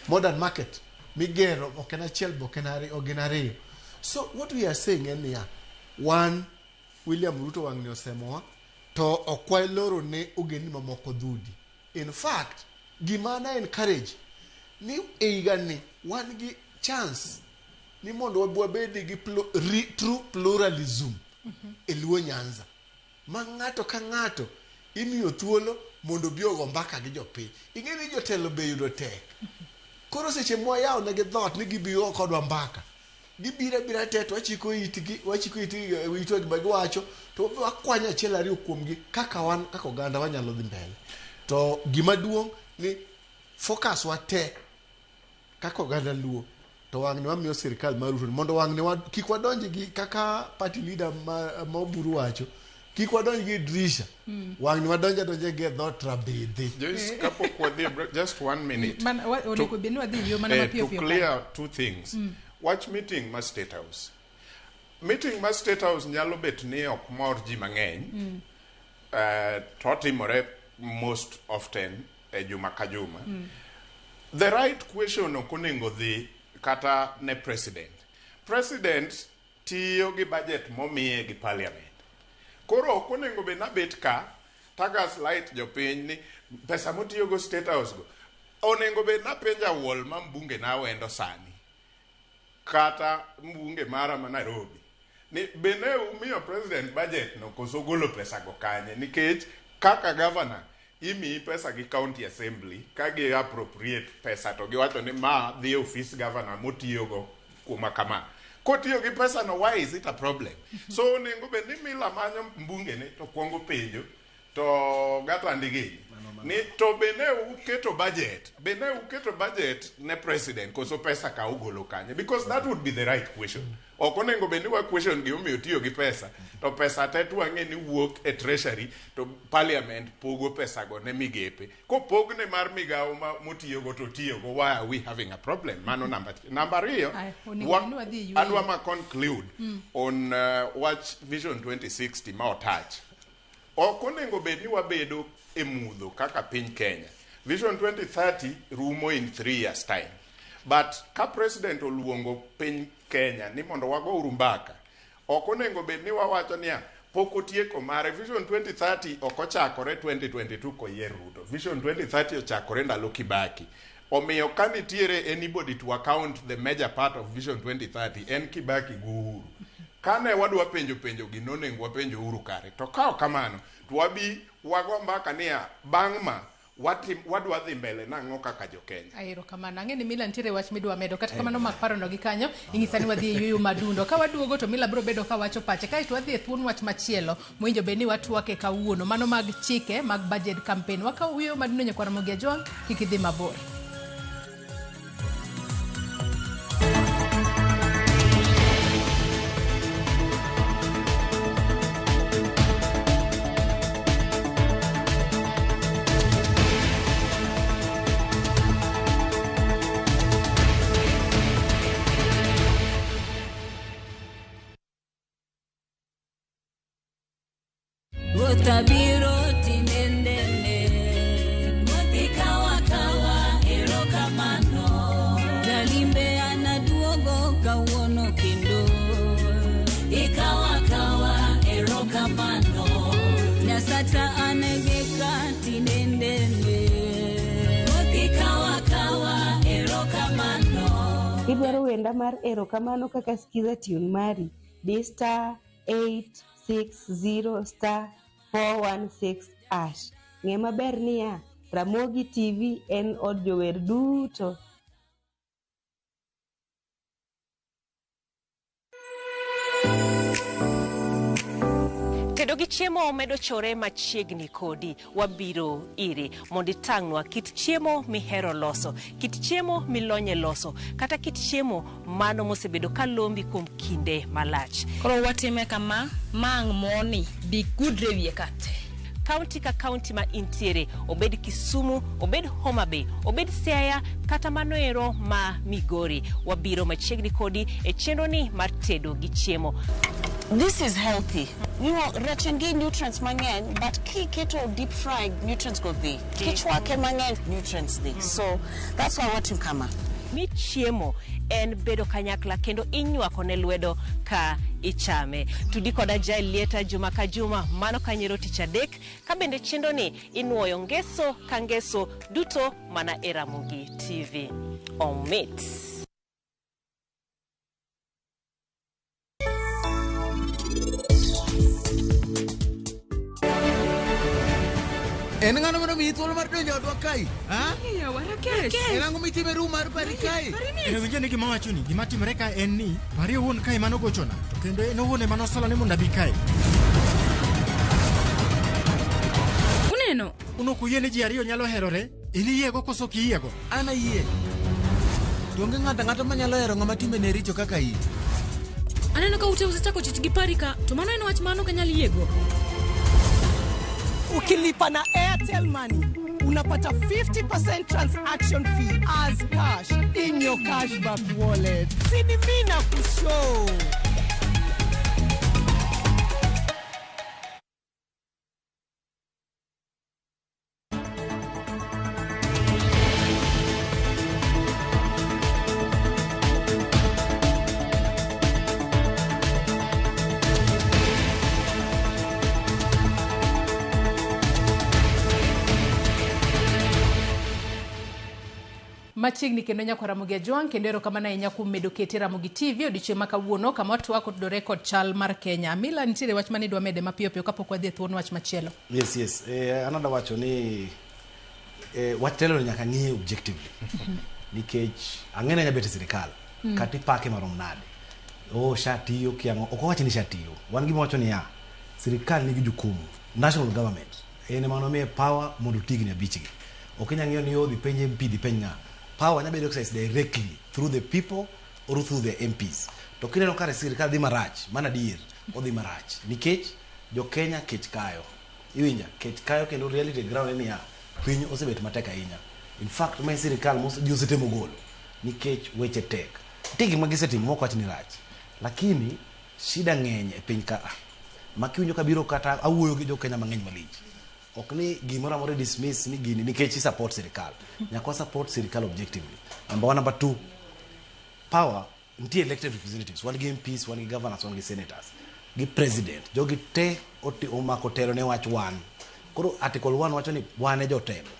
modern market migero ok en achiel bo ok en ariyo, gin ariyo. So what we are saying en niya, wan William Ruto wang'ni osemowa to ok waloro ne ogendni mamoko dhudi. In fact, gima na encourage ni e higani wan gi chance ni mondo wabed gi true pluralism e Luo Nyanza, ma ng'ato ka ng'ato imiyo thuolo mondo obi ogo mbaka gi jopiny. Ing'e ni jotelo be yudo tek. Koro seche mwayawo negi dhoot ni gibiyo kodwa mbaka, gibiro abira te to wachiko itgi, wachiko itgi itwa gima giwacho, to wakwanyo achiel ariyo kuomgi kaka wan kaka oganda wanyalo dhi mbele. To gima duong' ni focus wa te kaka oganda Luo to wang'ni wamiyo sirikal mar Ruto mondo wang'ni wa, kik wadonj gi kaka party leader ma Oburu wacho, kik wadonj gi dirisha, wang'ni wadonj adonja gi e dhoot rabidhi. Joyce, kapok wadhi e break, just one minute. Onego bed ni wadhi yo mana mapiyo to piyo. Clear two things. Wach meeting ma State House. Meeting ma State House nyalo bet ni ok mor ji mang'eny. To timore most often e juma ka juma. The right question ok onego dhi kata ne president. President tiyo gi budget momiye gi parliament. Koro ok onego bed nabet ka tagaslight jopiny ni pesa motiyogo State House go. Onego bed napenjo awuol ma mbunge na Awendo sani kata mbunge mara ma Nairobi ni bende umiyo president budget no koso golo pesa go kanye, nikech kaka governor imiyi pesa gi county assembly ka gi appropriate pesa to giwacho ni ma dhi e office governor motiyogo kuma kama kotiyo gi pesa no, why is it a problem? So onego bed ni Mila manyo mbunge ne to kuongo penjo to gatandi gini ni to bende uketo budget, bende uketo budget ne president koso pesa ka ugolo kanye, because that would be the right question. Ok onego bed ni wa question gimomiyo tiyo gi pesa to pesa te twang'e ni wuok e treasury to parliament pogo pesa go ne migepe kopogne mar migawo ma motiyogo to tiyogo, why are we having a problem? Mano namba ariyo. Aya, onego bed ni wadhi e yweyo. Adwa ma conclude on wach Vision 2060 ma otach. Ok onego bed ni wabedo e mudho kaka piny Kenya. Vision 2030 rumo in 3 years time, but ka president oluongo piny Kenya ni mondo wago uru mbaka, ok onego bed ni wawacho niya pok otieko mare. Vision 2030 ok ochakore 2022 koyier Ruto. Vision 2030 ochakore ndalo Kibaki. Omiyo ka nitiere anybody to account the major part of Vision 2030, en Kibaki gi Uhuru. Kane wadwa penjo penjo gi, nonego wapenjo Uhuru kare. To ka ok kamano to wabi wago mbaka niya bang' ma wadwa dhi mbele nang'o kaka jo-Kenya. Erokamano. Ang'e ni Mila nitiere wach midwa medo. Kata kamano mak parono gi kanyo, inyisa ni wadhi e yueyo madundo. Ka waduogo to Mila biro bedo ka wacho pache. Kaeto wadhi e thuon wach machielo mowinjo bed ni watwake kawuono. Mano mag chike mag budget campaign. Wakawo yueyo madundo nyakwar Ramogi Ajwang', kik idhi mabor. Ruoth abiro tinendene, Ruoth ikawa kawa e Idwaro wenda mar erokamano kaka skiza tune mari, di star 860 star 416 hash. Ng'e maber niya, Ramogi TV en od jower duto. Tedo gi chiemo medo chore machiegni kodi. Wabiro iri mondo itang'nwa kit chiemo mihero loso, kit chiemo milonye loso, kata kit chiemo mano mosebedo ka lombi kuom kinde malach. Koro watime kama, ma ang' moni bi gudre wiye ka te. Kaunti ka kaunti ma intiere, obed Kisumu, obed Homa Bay, obed Siaya, kata mano ero ma Migori, wabiro machiegni kodi e chenro ni mar tedo gi chiemo. This is healthy. Rech en gi nutrients mang'eny, but kiketo deep fried, nutrients go dhi. Kichwake mang'eny, nutrients dhi. So that's why watim kama. Mi chiemo en bedo kanyakla kendo inywako ne lwedo ka ichame. Tudi koda Jael Lieta juma ka juma, mano kanyero tich adek, ka bende chenro ni inuoyo ngeso ka ngeso duto mana e Ramogi TV. Omit. En ng'ano mano miyi thuolo mar donjo odwa kae? Ha? En ang'o mitimo e room mar Pari kae? Winjo ni gima wachoni, gima timore ka en ni Pari owuon kae mano gochona, to kendo en owuon ema nosolo ni mondo abi kae. Uneno? Un ok uyie ni ji ariyo nyalo herore? In iyiego koso ok iyiego? An ayie. To onge ng'ato ang'ata manyalo hero ng'ama timbene richo kaka in. Aneno ka ute osechako chich gi Pari ka, to mano en wach mano ok anyal yiego. Ukilipa na Airtel Money unapata 50% transaction fee as cash in your cashback wallet. Sini mimi na kushow. Machiegni kendo nyakwa Ramogi Ajwang', kendo erokamano ahinya kuom medo kete Ramogi TV odiochieng' ma kawuono kama watwak otudore kod chal mar Kenya. Mila, nitiere wach mane idwa mede mapiyo piyo kapok wadhi e thuon wach machielo? Yes, yes. An adwa wacho ni wach telo ni nyaka ng'iye objectively. Nikech ang'e ni anyabet e sirikal, kata ipake marom nade. Oh, sha tiyo kiang'o. Ok owach ni sha tiyo. Wan gima wacho niya, sirikal nigi jukumu. National government en ema nomiye power mondo oti gi abich gi. Ok inyal ng'iyo ni oh, dhi penj MP, dhi penj ng'a. Power nyalo bedo exercised directly through the people or through the MPs. To kineno kare sirikal dhi marach, mano adier, odhi marach. Nikech jo Kenya kech kayo. Iwinja, kech kayo kendo reality ground en niya, piny osebet matek ahinya. In fact, ma e sirikal ji osetemo golo nikech weche tek. Nitie gik ma gisetimo mok wach ni rach. Lakini shida ng'eny e piny ka. Ma kiwinjo kabiro kata awuoyo gi jo Kenya mang'eny malich. Ok ni gimoro amora dismiss ni gini nikech i support sirikal. Nyaka wa support sirikal objectively. Number one, number two, power nitie elected representatives, wan gi MPs, wan gi governors, wan gi senators, gi president. Jogi te omako telo ne wach wan. Koro article 1 wacho ni wan e jotelo.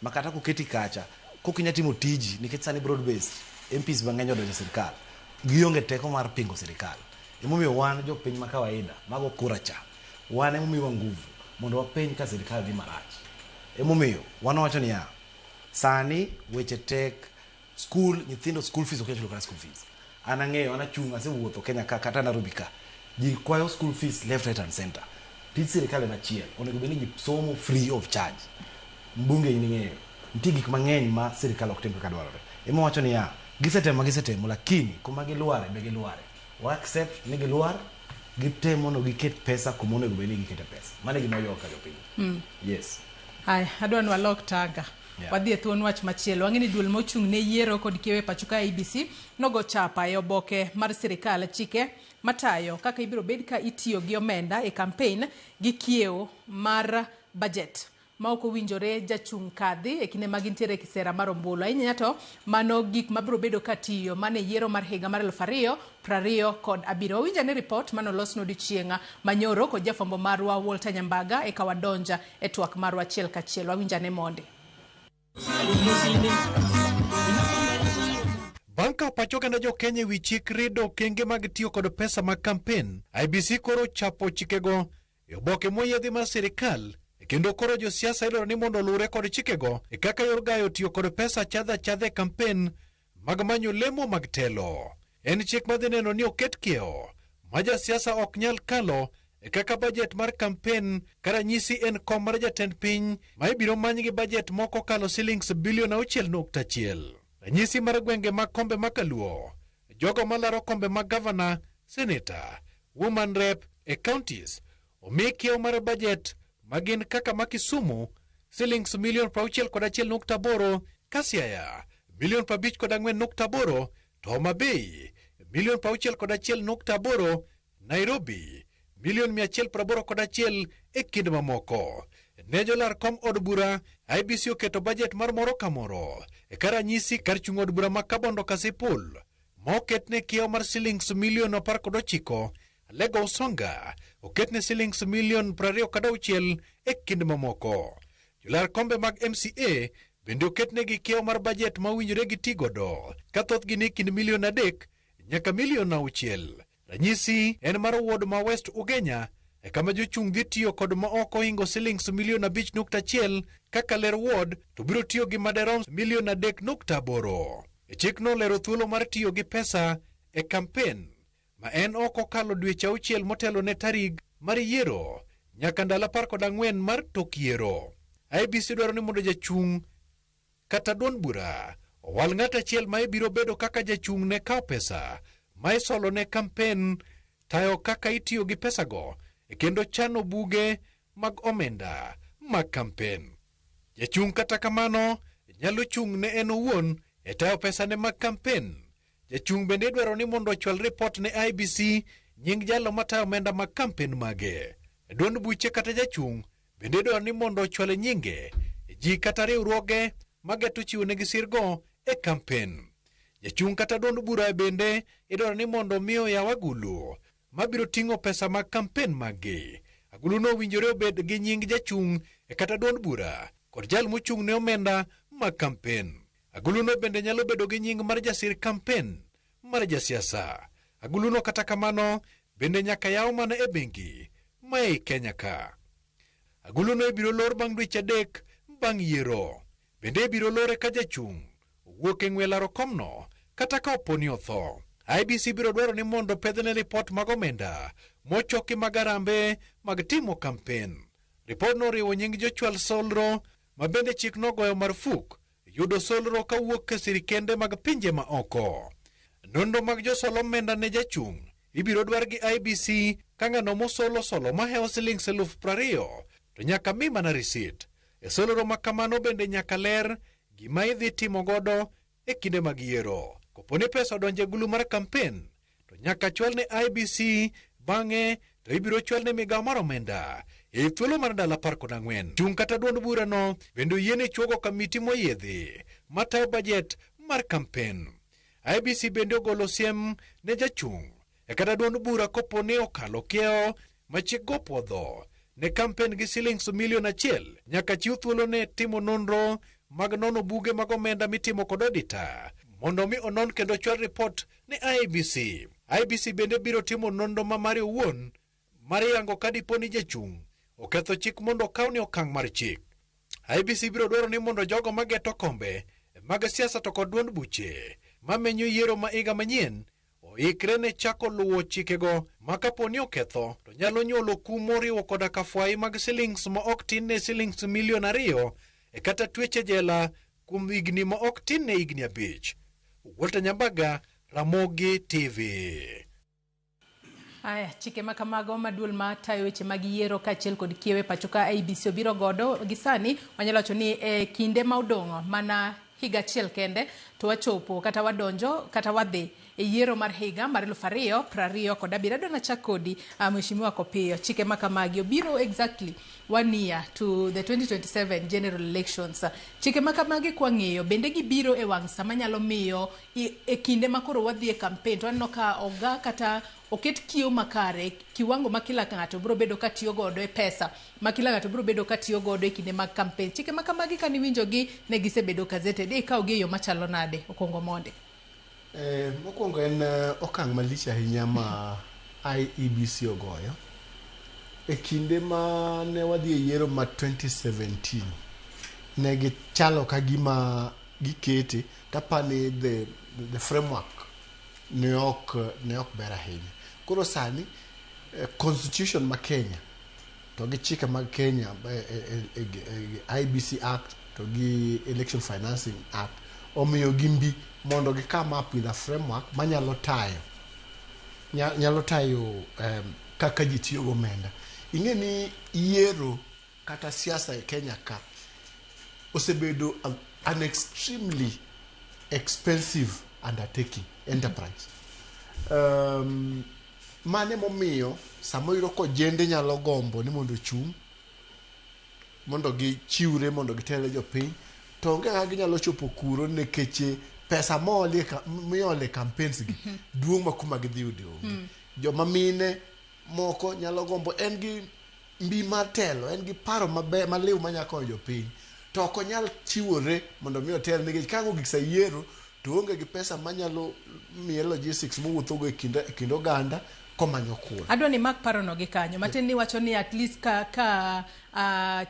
Ma kata koketi kacha, kokinya timo tiji nikech sani broad based, MPs mang'eny odonjo e sirikal. Gionge teko mar pingo sirikal. Emomiyo wan jopiny ma kawaida, mago kura cha, wan emomiwa nguvu mondo wapenj ka sirikal dhi marach. Emomiyo wan wacho niya, sani weche tek, school, nyithindo school fees ok nyal chulo kata school fees. An ang'eyo, an achung', asewuotho Kenya ka, kata Nairobi ka. Ji kwayo school fees left, right and center. Tij sirikal en achiel, onego bed ni ji somo free of charge. Mbunge in ing'eyo, nitie gik mang'eny ma sirikal ok tim kaka dwarore. Ema wacho niya, gisetemo gisetemo, lakini kuma gilware be gilware. Wa accept ni gilwar, gitemo mondo giket pesa kuma onego bed ni gikete pesa. Mano e gima waywak ka jopiny. Yes. Haya, adwa ni walok tanga. Yeah. Wadhi e thuon wach machielo. Wang'e ni duol mochung' ne yiero kod kiewo e pacho ka IEBC nogo chapa e oboke mar sirikal chike matayo kaka ibiro bed ka itiyo gi omenda e campaign gi kiewo mar budget ma ok owinjore jachung' kadhi e kinde ma gintiere e kisera mar ombulu. Ahinya to mano gik mabiro bedo ka tiyo mane yiero mar higa mar 2027. Wawinj ane ripot manolosno odiochieng' manyoro kod jafwambo marwa Walter Nyambaga eka wadonja e twak marwa achiel kachiel. Wawinj ane mondi. Bang' kawo pach oganda jo Kenya ewi chik rido okenge mag tiyo kod pesa mag kampen, IEBC koro chapo chikego e oboke moyiedhi mar sirikal kendo koro josiasa idwaro ni mondo oluwre kod chikego e kaka yor gayo tiyo kod pesa achadha achadha e kampen mag manyo lemo mag telo. En chik madhi neno ni oket kiewo ma jasiasa ok nyal kalo e kaka bajet mar kampen ka ranyisi en kom mar jatend piny ma ibiro many gi bajet moko kalo silings bilion 6.1. Ranyisi mar gwenge mag kombe ma kaluo, jogo malaro kombe mag gavana, seneta, woman rep e counties omi kiewo mar bajet magin kaka ma Kisumu silings milion 61.8, ka Siaya milion 54.8, to Homa Bay milion 61.8, Nairobi milion 181 e kind mamoko. Ne jolar kom od bura, IEBC oketo bajet mar moro ka moro. E ka ranyisi kar chung' od bura ma Kabondo Kasipul ma oketne kiewo mar silings milion 19, Alego Usonga oketne silings milion 26 e kind mamoko. Jolar kombe mag MCA bende oketnegi kiewo mar bajet ma owinjore gi tigodo ka thothgi ni kind milion 3 nyaka milion 6. Ranyisi en mar ward ma West Ugenya e kama jochung' dhi tiyo kod ma ok ohingo silings milion 5.1 kaka ler ward to biro tiyo gi maderom milion 3.8. E chikno lero thuolo mar tiyo gi pesa e kampen ma en ok okalo dweche 6 motelo ne tarik mar yiero nyaka ndalo 14 mar tok yiero. IEBC dwaro ni mondo jachung' kata duond bura owal ng'at achiel ma ibiro bedo kaka jachung' ne kawo pesa ma isolo ne kampen, tayo kaka itiyo gi pesago e kendo chano buge mag omenda mag kampen. Jachung' kata kamano nyalo chung' ne en owuon e tayo pesane mag kampen. Jachung' bende idwaro ni mondo ochwal ripot ne IEBC nying jalo matayo omenda mag kampen mage. Duond buche kata jachung' bende idwaro ni mondo ochwal nyinge ji kata riwruoge mageto chiwo negi sirgo e kampen. Jachung' kata duond bura bende idwaro ni mondo omi oyaw agulu mabiro ting'o pesa mag kampen maggi. Aguluno owinjore obed gi nying jachung' e kata duond bura kod jal mochung' ne omenda mag kampen. Aguluno bende nyalo bedo gi nying mar jasir kampen mar jasiasa. Aguluno kata kamano bende nyaka yaw mana e bengi ma ei Kenya ka. Aguluno ibiro lor bang' dweche 3 bang' yiero. Bende ibiro lore ka jachung' owuok e ng'we laro komno kata ka opo ni otho. IEBC biro dwaro ni mondo pedhne ripot mag omenda mochoki mag arambe mag timo kampen. Ripodno oriwo nying jochwal solro ma bende chik nogoyo marfuk yudo solro kawuok e sirikende mag pinje ma oko. Nonro mag josol omenda ne jachung' ibiro dwar gi IEBC ka ng'ano mosolo solo mahewo silings 20,000 to nyaka mi mana risit. E solro ma kamano bende nyaka ler gima idhi timo godo e kinde mag yiero. Kopo ni pesa odonjo e gulu mar kampen to nyaka chwal ne IEBC, bang'e to ibiro chwal ne migawo mar omenda e thuolo mar ndalo 14. Chung' kata duond burano bende oyiene chuogo kamiti moyiedhi matayo bajet mar kampen. IEBC bende ogolo siem ne jachung' e kata duond bura kopo ni okalo kiewo ma chik go puodho ne kampen gi silings milion 1 nyaka chiw thuolo ne timo nonro mag nono buge mag omenda mitimo kod auditor mondo mi onon kendo chwal ripot ne IEBC. IEBC bende biro timo nonro ma mare owuon mar yango ka dipo ni jachung' oketho chik mondo okawne okang' mar chik. IEBC biro dwaro ni mondo jogo mageto kombe mag siasa to kod duond buche mamenyo yiero ma higa manyien oikre ne chako luwo chikego ma kapo ni oketho to nyalo nyuolo kum moriwo koda ka fwai mag silings ma ok tin ne silings milion 2 e kata twech e jela kuom higni ma ok tin ne higni 5. Walter Nyambaga, Ramogi TV. Aya, chike ma kamago ma duol ma tayo weche mag yiero kaachiel kod kiewe pacho ka IEBC obiro godo gi sani wanyalo wacho ni e kinde ma odong' mana higa achiel kende to wachopo kata wadonjo kata wadhi e yiero mar higa mar 2027. Adwa nachak kodi Mheshimiwa Kopiyo, chike ma kamagi obiro exactly 1 year to the 2027 general elections. Chike ma kamagi kwang'iyo bende gibiro e wang' sama nyalo miyo e kinde ma koro wadhi e campaign to waneno ka oga kata oket kiewo makare kiwango ma kila ng'ato biro bedo ka tiyo godo e pesa ma kila ng'ato biro bedo ka tiyo godo e kinde mag campaign. Chike ma kamagi kaniwinjogi ne gisebedo gazetted, ikawo gi e yo machalo nade? Okongo Monde. Mokwongo en okang' malich ahinya ma IEBC ogoyo. E kinde ma ne wadhi e yiero ma 2017, ne gichalo ka gima gikete tapani the framework ne ok ber ahinya. Koro sani constitution ma Kenya to gi chike mag Kenya, IBC Act to gi Election Financing Act, omiyo gimbi mondo gi come up with a framework manyalo tayo nyalo tayo kaka ji tiyo go omenda. Ing'e ni yiero kata siasa e Kenya ka osebedo an extremely expensive undertaking, enterprise. Mane momiyo sama iyudo ka ojende nyalo gombo ni mondo ochung', mondo gichiwre mondo gitel jopiny, to onge kaka ginyalo chopo kuro nikech pesa miole campaigns gi duong' ma kuma gidhi yude onge. Joma mine moko nyalo gombo, en gi mbi mar telo, en gi paro maber maliw manyalo konyo jopiny, to ok onyal chiwore mondo mi otel nikech ka ang' ogik sa yiero to onge gi pesa manyalo miye logistics mowuothogo e kind oganda komanyo kura. Adwa ni mak parono gi kanyo. Matin ni wacho ni at least ka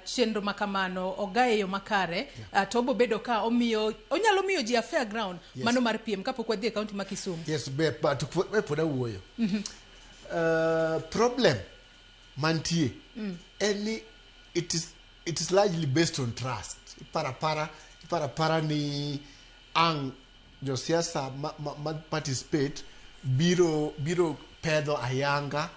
chenro makamano ogaye yo makare, to obo bedo ka omiyo onyalo miyo ji a fair ground. Yes. Mano mar piem kapok wadhi e kaunti ma Kisumu. Yes, but pod awuoyo. Problem mantie en ni it is largely based on trust. Iparapara ni ang' josiasa ma participate biro pedho ayanga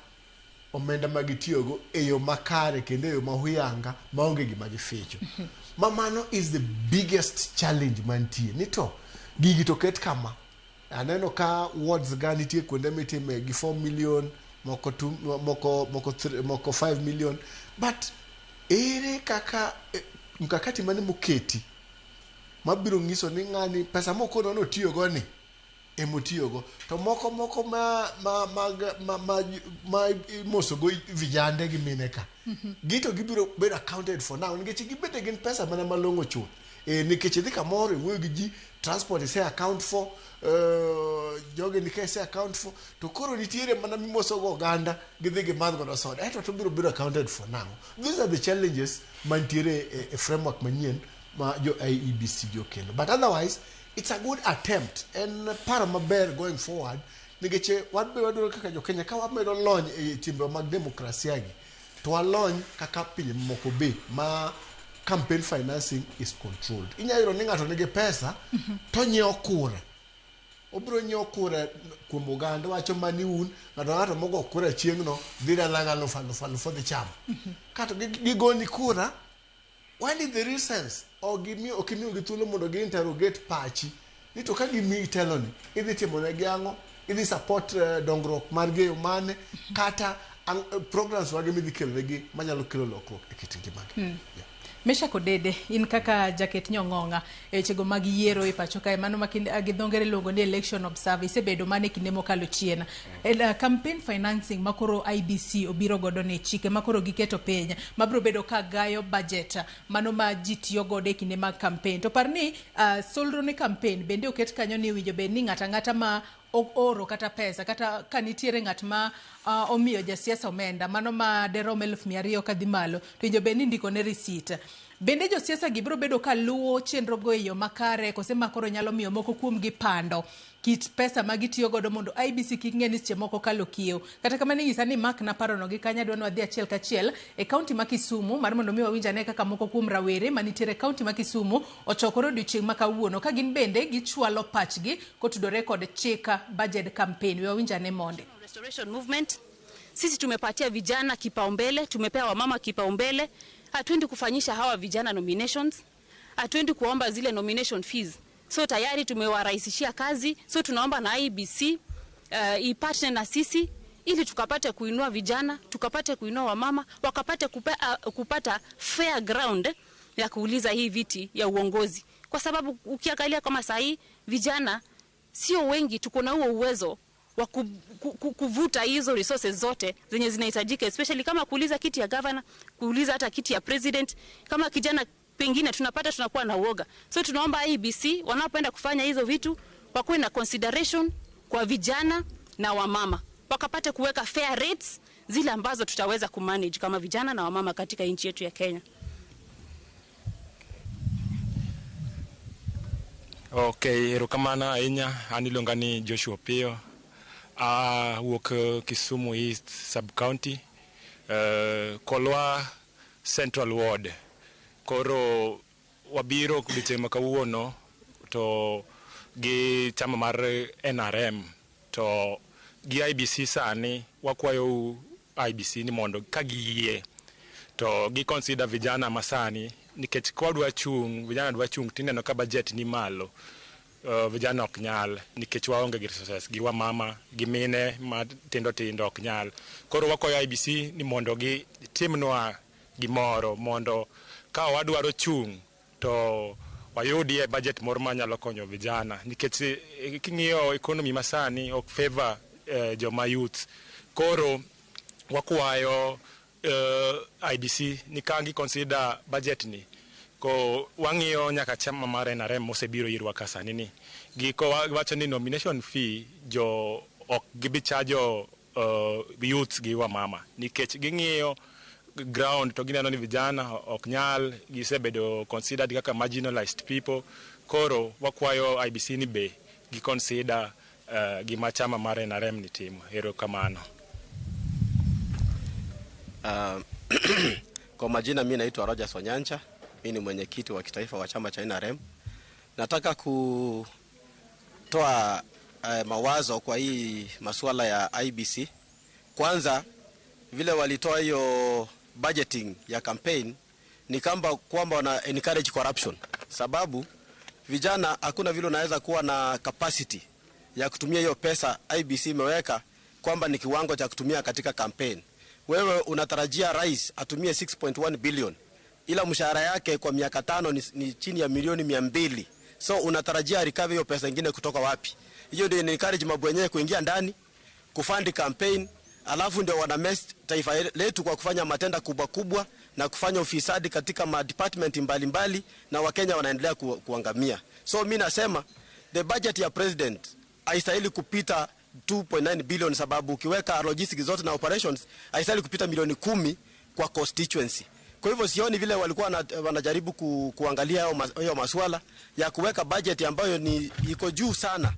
omenda ma gitiyogo e yo makare kendo e yo mahuyanga maonge gima gificho. Ma mano is the biggest challenge mantie. Ni to gigi to ket kama. Aneno ka wards ga nitie kuonde mitime gi 4 million, moko 2, moko 5 million. But ere kaka mkakati mane moketi mabiro nyiso ni ng'ani pesa mokono notiyogo ni emotiyogo, to moko ma imosogo vijande gi mine ka gito gibiro bedo accounted for now nikech gibede gin pesa mana malong'o chuth. Nikech idhi kamoro iwuoyo gi ji, transport ise account for, jogi ni ka ise account for, to koro nitiere mana mimosogo oganda gidhi gimadh godo soda, eto to biro bedo accounted for now. These are the challenges mantiere e framework manyien ma jo IEBC gi okelo. But otherwise it's a good attempt en paro maber going forward nikech wan be wadwaro kaka jo Kenya ka wamedo lony e timbe mag demokrasia gi, to walony kaka pinje mamoko be ma campaign financing is controlled. Inyalo yudo ni ng'ato nigi pesa to nyiewo kura, obiro nyiewo kura kuom oganda, wacho mani un ng'ato mogo kura chieng'no dhi dala gi alufu odhi chamo. Kato gigoni kura, when is the real sense? Ok imiyogi thuolo mondo gi interrogate pachi ni to ka gimiyi telo ni idhi timo negi ang'o, idhi support dongruok margi e yo mane, kata programs wage midhi kelo negi manyalo kelo lokruok e kit ngimagi. Meshack Odede, in kaka jaket nyong'ong'a e wechego mag yiero e pacho kae, mano ma gi dho ngere iluongo ni election observer, isebedo mana e kinde mokalo chien. Campaign financing makoro IBC obiro godo ni chike makoro giketo piny mabiro bedo ka gayo budget mano ma ji tiyo godo e kinde mag campaign. To par ni solro ne campaign bende oket kanyo ni winjo bed ni ng'ata ang'ata ma oro kata pesa kata ka nitiere ng'at ma omiyo jasiasa omenda mano ma derom 200,000 kadhi malo to winjo bed ni ndiko ne receipt. Bende josiasa gi biro bedo ka luwo chenro go e yo makare kose ma koro nyalo miyo moko kuom gi pando kit pesa ma gitiyo godo mondo IBC kik ng'e ni seche moko kalo kiewo. Kata kamano inyisa ni mak na parono gi kanya adwa ni wadhi achiel kachiel e kaunti ma Kisumu mar mondo mi wawinj ane kaka moko kuom rawere manitiere e kaunti ma Kisumu ochokore odiochieng' ma kawuono ka gin bende gichwalo pachgi kotudore kod chik budget campaign. We wawinj ane monde. Restoration Movement, sisi tumepatia vijana kipaumbele, tumepea wamama kipaumbele. Hatuendi kufanyisha hawa vijana nominations, hatuendi kuomba zile nomination fees. So tayari tumewarahisishia kazi, so tunaomba na IEBC ipartner na sisi ili tukapate kuinua vijana, tukapate kuinua wamama, wakapate kupata fair ground ya kuuliza hii viti ya uongozi. Kwa sababu ukiangalia kama saa hii vijana sio wengi tuko na huo uwezo wa kuvuta hizo resources zote zenye zinahitajika, especially kama kuuliza kiti ya governor, kuuliza hata kiti ya president. Kama kijana pengine tunapata tunakuwa na uoga. So tunaomba IEBC wanapoenda kufanya hizo vitu Wakuwe na consideration kwa vijana na wamama, wakapate kuweka fair rates zile ambazo tutaweza kumanage kama vijana na wamama katika nchi yetu ya Kenya. Okay, erokamano ahinya. An iluonga ni Joshua Piyo. Awuok Kisumu East Sub-County, Kolwa Central Ward. Koro wabiro odiochieng' ma kawuono to gi chama mar NRM to gi IBC. Sani wakwayou IBC ni mondo ka giyie to gi consider vijana masani, nikech ka wadwa chung', vijana dwa chung', tineno ka budget ni malo, vijana ok nyal nikech waonge gi resources, gi wamama gi mine matindo tindo ok nyal. Koro wakwayo IBC ni mondo gitimnwa gimoro mondo ka wadwaro chung' to wayudie budget moro manyalo konyo vijana, nikech king'iyo economy masani ok favor joma youth. Koro wakwayo IBC ni ka gi consider budget ni ko wang'iyo nyaka chama mar NRM mosebiro irwa ka sani ni giko wacho ni nomination fee jo ok gibi chajo youths gi wamama, nikech ging'iyo ground to gineno ni vijana ok nyal, gisebedo considered kaka marginalized people. Koro wakwayo IBC ni be gi consider gima chama mar NRM ni timo. Erokamano. Kwa majina mi naitwa Rogers Wanyancha, mi ni mwenyekiti wa kitaifa wa chama cha NRM. Nataka kutoa mawazo kwa hii masuala ya IBC. Kwanza, vile walitoa hiyo budgeting ya campaign ni kamba kwamba wana encourage corruption, sababu vijana hakuna vile unaweza kuwa na capacity ya kutumia hiyo pesa IBC imeweka kwamba ni kiwango cha kutumia katika campaign. Wewe unatarajia rais atumie 6.1 billion, ila mshahara yake kwa miaka 5 ni chini ya milioni 200. So unatarajia recover hiyo pesa ingine kutoka wapi? Hiyo ndio encourage mabwenyewe kuingia ndani kufund campaign, alafu ndio wana mess taifa letu kwa kufanya matenda kubwa kubwa na kufanya ufisadi katika ma department mbalimbali, na Wakenya wanaendelea kuangamia. So mi nasema the budget ya president haistahili kupita 2.9 billion, sababu ukiweka logistics zote na operations haistahili kupita milioni 10 kwa constituency. Kwa hivyo sioni vile walikuwa wanajaribu kuangalia hayo masuala ya kuweka budget ambayo ni iko juu sana.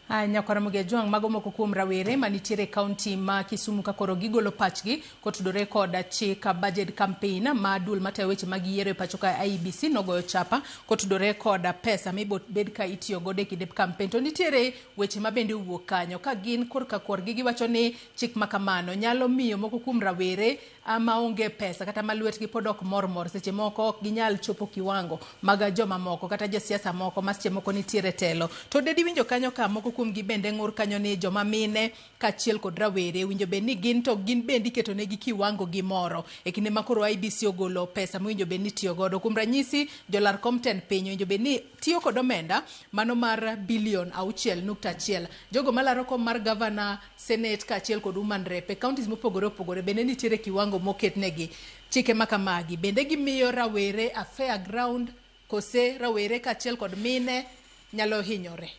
Aya, nyakwara Juang, mago moko kuom rawere manitiere kaunti ma Kisumu ka koro gigolo pachgi kotudore kod chik budget campaign ma duol matayo weche mag yiero e pacho ka IEBC nogoyo chapa kotudore kod pesa mibed ka itiyo godo e kinde campaign. To nitiere weche ma bende owuok kanyo ka gin korka korgi giwacho ni chik ma kamano nyalo miyo moko kuom rawere maonge pesa kata ma lwetgi pod ok mor mor, seche moko ok ginyal chopo kiwango mag joma moko kata josiasa moko ma seche moko nitiere telo. To dedi winjo kanyo ka moko kuom gi bende ng'ur kanyo ni joma mine kaachiel kod rawere winjo bed ni gin to gin bende iketo negi kiwango gi moro e kinde ma koro IBC ogolo pesa mowinjo bed ni tiyo godo. Kuom ranyisi, jolar kom tend piny owinjo bed ni tiyo kod omenda mano mar bilion 6.1. Jogo malaro kom mar gavana, senate kaachiel kod woman rep e counties mopogore opogore bende nitiere kiwango moketnegi. Chike makamagi bende gimiyo rawere a fair ground kose rawere kaachiel kod mine nyalo hinyore?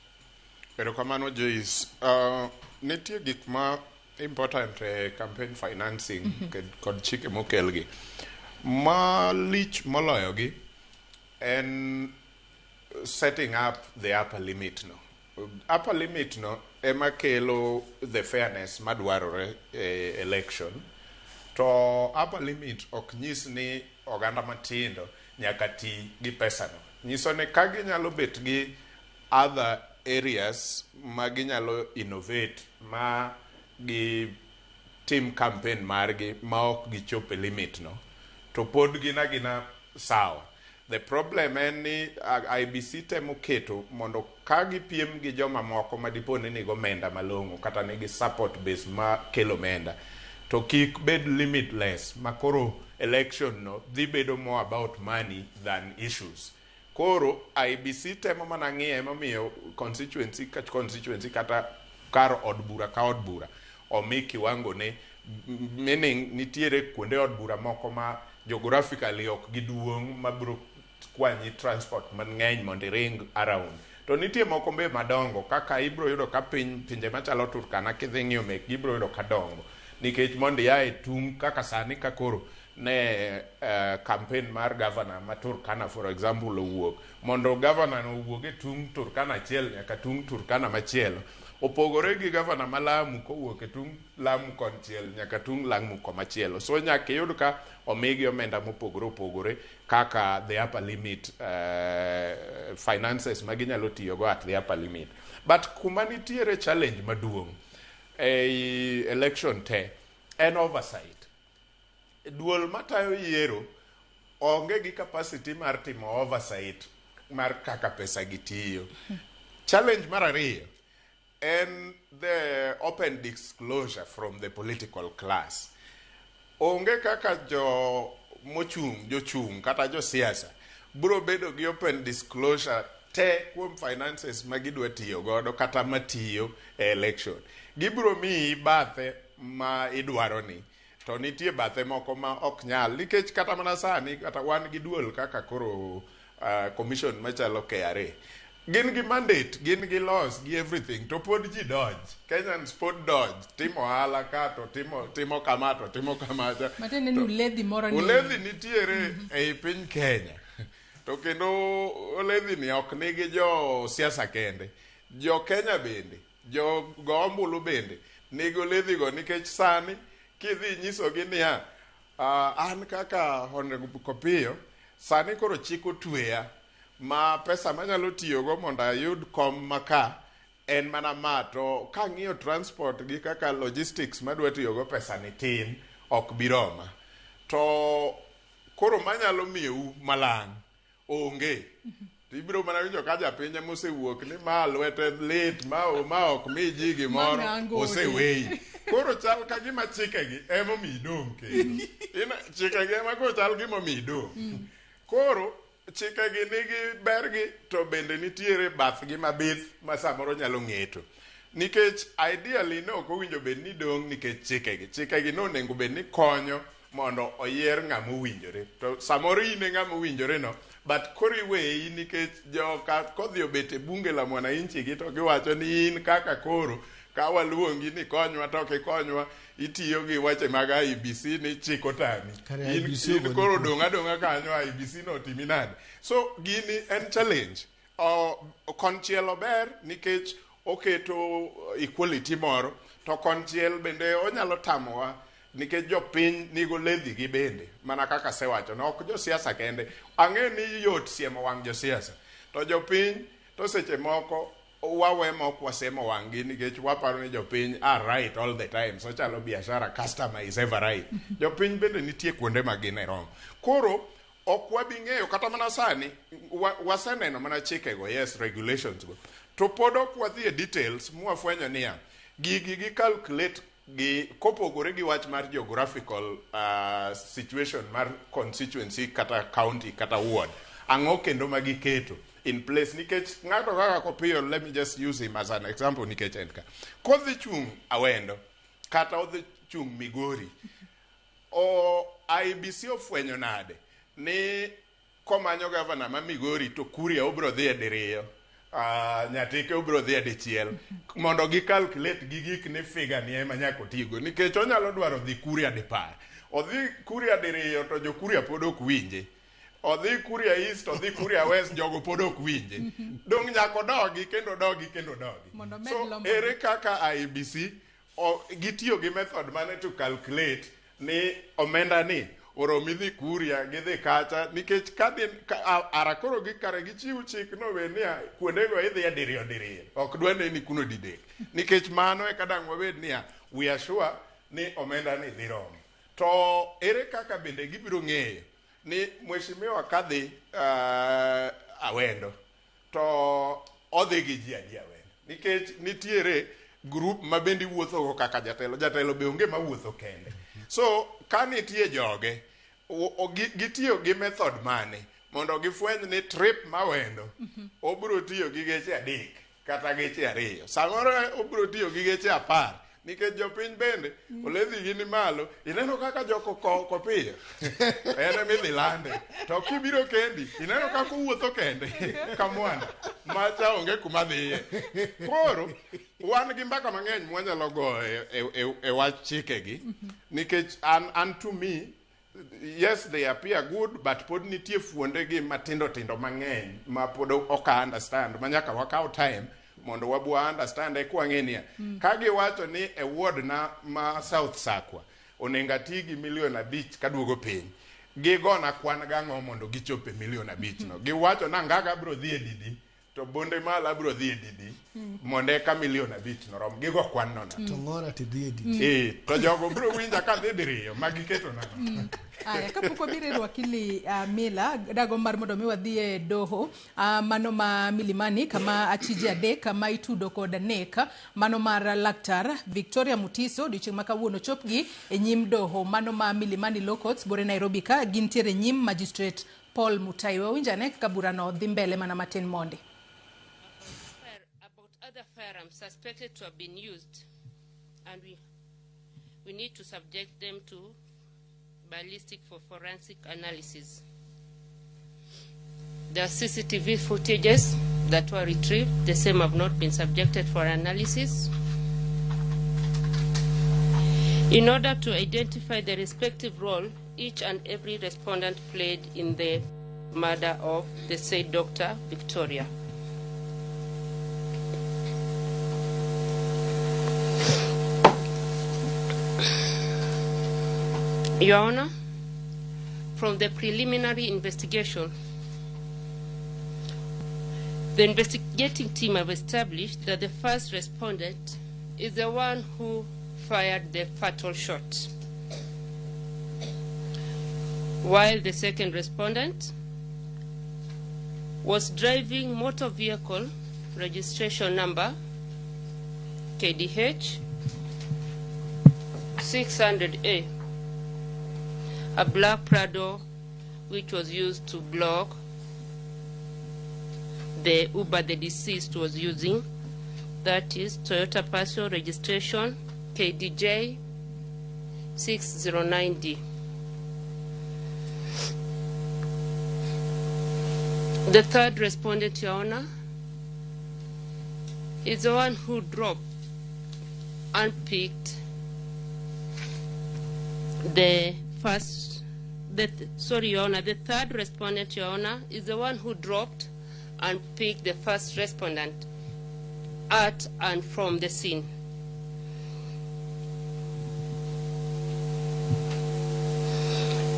Erokamano Joyce. Nitie gik ma important e campaign financing kod chike mokelgi. Malich moloyogi en setting up the upper limit no. Upper limit no ema kelo the fairness madwarore e election. To upper limit ok nyis ni oganda matindo nyaka ti gi pesa no. Nyiso ni ka ginyalo bet gi other areas ma ginyalo innovate ma gi tim campaign margi ma ok gichopo e limit no, to pod gin agina sawa. The problem en ni IBC temo keto mondo ka gipiem gi joma moko ma dipo ni nigi omenda malong'o kata nigi support base ma kelo omenda, to kik bed limitless ma koro election no dhi bedo more about money than issues. Koro IBC temo mana ng'iye emomiyo constituency ka constituency kata kar od bura ka od bura omi kiwango ne, meaning nitiere kuonde od bura moko ma geographically ok giduong' mabiro kwanyi transport mang'eny mondo iring around. To nitie moko be madongo kaka ibro yudo ka piny pinje machalo Turkana kidhi ng'iyo mekgi ibro yudo ka dongo. Nikech mondo ia e tung' kaka sani ka koro ne campaign mar governor ma Turkana for example owuok. Mondo governor no owuog e tung' Turkana achiel nyaka tung' Turkana machielo. Opogore gi governor ma Lamu kowuok e tung' Lamu konchiel nyaka tung' Lamu komachielo. So nyaka iyud ka omigi omenda mopogore opogore kaka the upper limit finances ma ginyalo tiyogo at the upper limit. But kuma nitiere challenge maduong' ei election te en oversight. Duol matayo yiero onge gi capacity mar timo oversight mar kaka pesa gi tiyo. Challenge mar ariyo en the open disclosure from the political class. Onge kaka jo mochung', jochung' kata josiasa bro bedo gi open disclosure te kuom finances ma gidwa tiyo godo kata matiyo e election. Gibro miyi bathe ma idwaro ni to nitie bathe moko ma ok nyal nikech kata mana sani kata wan gi duol kaka koro commission machalo KRA gin gi mandate, gin gi laws, gi everything to pod ji dodge. Kenyans pod dodge timo ohala ka to timo kama to timo kamacha. Matiende ni uledhi moro ni Uledhi nitiere ei piny Kenya. To kendo oledhi ni ok nigi jo siasa kende. Jo Kenya bende, jo go ombulu bende nigi oledhi go nikech sani kidhi nyisogi niya an kaka Honorable Kopiyo sani koro chik otweya ma pesa manyalo tiyogo mondo ayud kom maka en mana ma to kang'iyo transport gi kaka logistics madwa tiyogo pesa ni tin ok bi roma. To koro manyalo miyou malang' onge. To ibiro mana winjo ka japiny mosewuok ni ma lwete lit ma ok mi ji gimoro oseweyi. Koro chal ka gima chikegi emomiyo idong' kendo. Chikegi ema koro chal gima omiyo idong'. Koro chikegi nigi bergi to bende nitiere bathgi mabith ma samoro nyalo ng'eto. Nikech ideally ne ok owinjo bed ni dong' nikech chikegi. Chikegi nonego bed ni konyo mondo oyier ng'ama owinjore. To samoro in e ng'ama owinjore no, but koro iweyi nikech joka kodhi obet e bunge la mwananchi gi to giwacho ni in kaka koro ka waluongi ni konywa to ok ikonywa itiyo gi weche mag IEBC ni chik otami. In koro dong' adong'a kanyo IEBC no otimi nade. So gini en challenge. Konchiel ober nikech oketo equality moro to konchiel bende onyalo tamowa nikech jopiny nigo ledhi gi bende mana kaka asewacho no ok josiasa kende. Ang'e ni yot siemo wang' josiasa to jopiny to seche moko wawe mok wasemo wang' gi nikech waparo ni jopiny are right all the time. So chalo biashara, customer is ever right. Jopiny bende nitie kuonde ma gin e wrong. Koro ok wabi ng'eyo kata mana sani waseneno mana chikego, yes, regulations go. To pod ok wadhi e details mwafwenyo niya gigi gi calculate gi kopogore gi wach mar geographical situation mar constituency kata county kata ward. Ang'o kendo ma giketo in place nikech ng'ato kaka Kopiyo, let me just use him as an example nikech en ka. Kodhi chung' Awendo kata odhi chung' Migori, o IEBC ofwenyo nade ni komanyo gavana ma Migori to Kuria obro dhi e diriyo, Nyatike obro dhi e dichiel mondo gi calculate gi gik ni figure ni ema nyaka otigo nikech onyalo dwaro dhi Kuria dipar. Odhi Kuria diriyo to jo Kuria pod ok winje. Odhi Kuria East, odhi Kuria West, jogo pod ok winje. Dong' nyaka odogi kendo dogi kendo dogi. So ere kaka IEBC gitiyo gi method mane to calculate ni omenda ni oromi dhi Kuria gidhi kacha nikech kadhi ara koro gi kare gichiw chik no we niya kuondego idhi e diriyo diriyo ok dwa neni kuno didek nikech mano eka dang' wabed niya we are sure ni omenda ni dhi romo. To ere kaka bende gibiro ng'eyo ni mheshimiwa kadhi Awendo to odhi gi ji adi Awendo nikech nitiere group ma bende iwuothogo kaka jatelo. Jatelo be onge mawuotho kende. So ka nitie joge gitiyo gi method mane mondo gifweny ni trip ma Awendo obiro tiyo gi geche 3 kata geche 2. Samoro obiro tiyo gi geche 10 nikech jopiny bende oledhi gi ni malo. Ineno kaka joko Kopiyo en ema idhi lande. To kibiro kendi ineno kaka owuotho kende kamwanda. Macha onge kuma dhiye. Koro wan gi mbaka mang'eny mwanyalo go e wach chikegi nikech an to me, yes, they appear good, but pod nitie fuonde gi matindo tindo mang'eny ma pod ok a understand, ma nyaka wakaw time mondo wabwa understand eka wang'e niya ka giwacho ni e ward na ma South Sakwa onego ati gi milion 5 kaduogo piny, gigona kwan gang'o mondo gichop e milion 5 no? Giwacho na ngaga bro dhi e didi to bonde malo abro dhi e didi mondo eka milion 5 no rom, gigo kwan no na To ng'ora to dhi e didi. Eh, to jogo bro winja ka dhi diriyo ma giketo na no. Aya, kapok wabiro ir wakili Mila, dago mar mondo mi wadhi e doho mano ma Milimani, kama achije adek kama itudo kod nek mano mar laktar Victoria Mutiso odiochieng' ma kawuono chopgi e nyim doho mano ma Milimani Law Courts bore Nairobi ka gintiere e nyim Magistrate Paul Mutai. Wawinj ane kaka burano dhi mbele mana matin mondi. About other firearms suspected to have been used, and we need to subject them to ballistic for forensic analysis. The CCTV footages that were retrieved, the same have not been subjected for analysis. In order to identify the respective role each and every respondent played in the murder of the said Dr. Victoria. Your Honor, from the preliminary investigation, the investigating team have established that the first respondent is the one who fired the fatal shot, while the second respondent was driving motor vehicle registration number KDH 600A, a black Prado which was used to block the Uber the deceased was using, that is Toyota Passo registration KDJ 609D. The third respondent, Your Honor, is the one who dropped and picked the first, the sorry, Your Honor, the third respondent, Your Honor, is the one who dropped and picked the first respondent at and from the scene.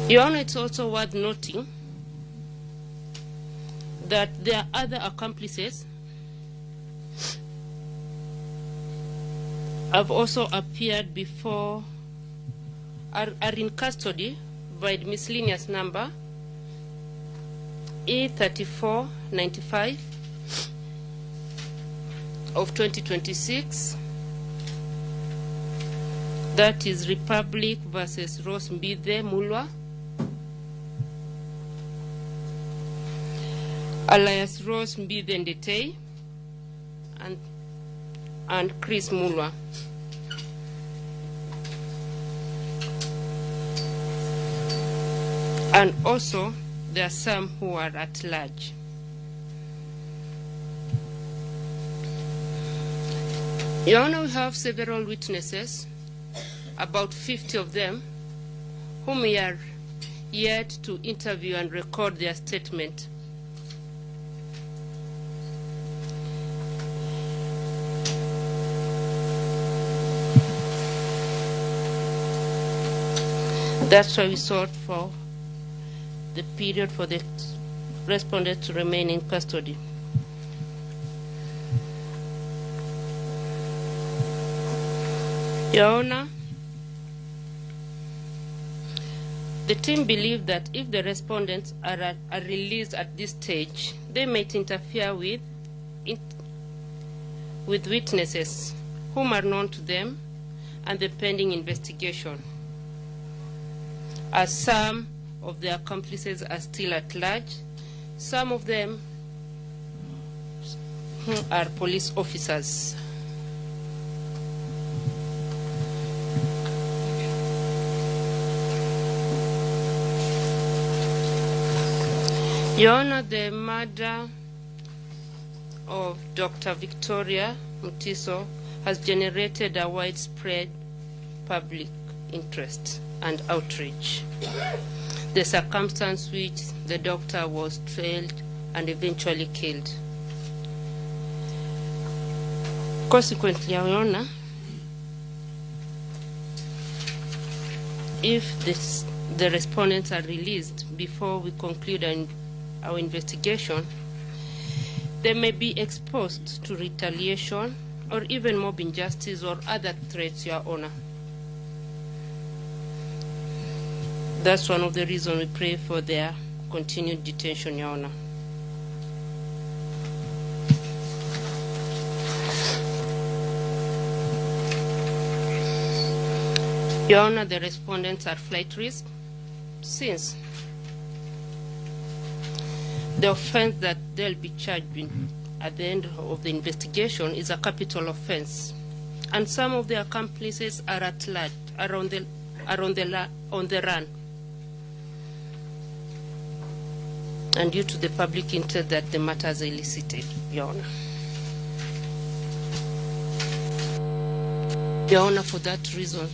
Your Honor, it's also worth noting that there are other accomplices have also appeared before, are in custody by the miscellaneous number E3495 of 2026. That is Republic versus Rose Mbithe Mulwa, alias Rose Mbithe Ndetei, and Chris Mulwa. And also, there are some who are at large. Your Honor, we have several witnesses, about 50 of them, whom we are yet to interview and record their statement. That's why we sought for the period for the respondent to remain in custody. Your Honor, the team believe that if the respondents are released at this stage, they might interfere with witnesses whom are known to them and the pending investigation, as some of their accomplices are still at large, some of them who are police officers. Your Honor, the murder of Dr. Victoria Mutiso has generated a widespread public interest and outrage. The circumstance which the doctor was trailed and eventually killed. Consequently, Your Honor, if the respondents are released before we conclude our investigation, they may be exposed to retaliation or even mob injustice or other threats, Your Honor. That's one of the reasons we pray for their continued detention, Your Honor. Your Honor, the respondents are flight risk since the offense that they'll be charged with at the end of the investigation is a capital offense, and some of the accomplices are at large, are on the run. And due to the public interest that the matter has elicited, Your Honor. Your Honor, for that reason,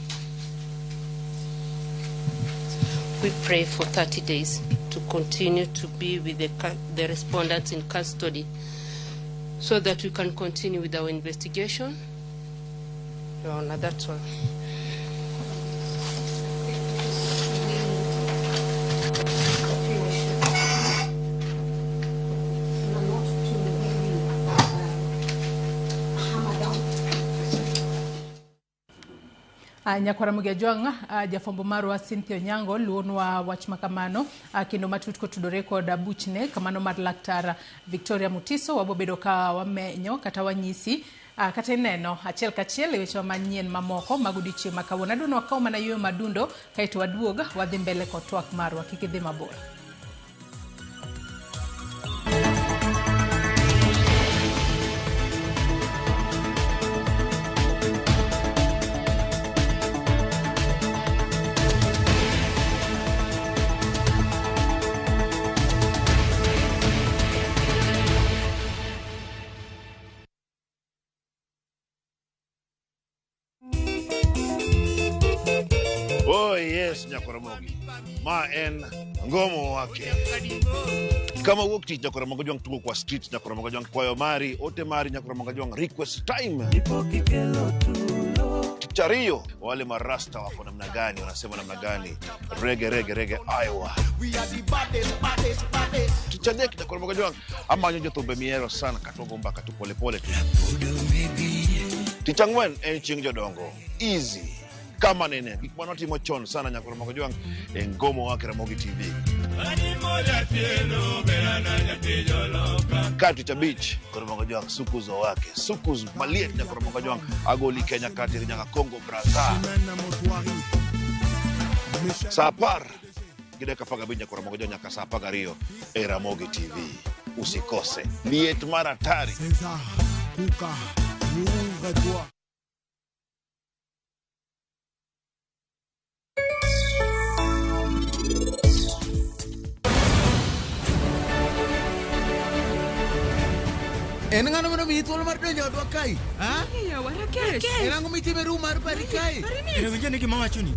we pray for 30 days to continue to be with the respondents in custody so that we can continue with our investigation. Your Honor, that's all. Nyakwara Mugejwang, jafwambo marwa Cynthia Onyango luonwa wach makamano kendo matut kotudore kod buchne kamano mar laktar Victoria Mutiso. Wabobedo ka wamenyo kata wanyisi kata ineno achiel kachiel e weche manyien mamoko mag odiochieng' ma kawuono. Adwa ni wakaw mana yueyo madundo kaeto waduog wadhi mbele kod twak marwa, kik idhi mabor. Oh yes, Nyakoramogi. Ma en ngomo wake. Kama wuok tich Nyakoramogi Jwang' tugo kwa street Nyakoramogi Jwang' kwayo mari, ote mari Nyakoramogi Jwang' request time. Tich ariyo, wale marasta wako namna gani, wanasema namna gani? Rege rege rege Iowa. Tich adek Nyakoramogi Jwang' amanyo jothumbe miero sana katogo mbaka tu pole pole tu. Tich ang'wen en chieng' jodongo. Easy. Kama nene gik manotimo chon sana Nyakoramogi Jwang' e ngomo wake Ramogi TV. Kati cha beach Nyakoramogi Jwang' sukuzo wake sukuz maliet Nyakoramogi Jwang' agoli Kenya kati nyaka Congo Brazza. Saa 10 gi dakika 15 Nyakoramogi Jwang' nyaka saa 12 e Ramogi TV. Usikose liet mar hatari. En ng'ano mano miyi thuolo mar donjo odwa kae? Ha? En ang'o mitimo e room mar pari kae? Winjo ni gima awachoni.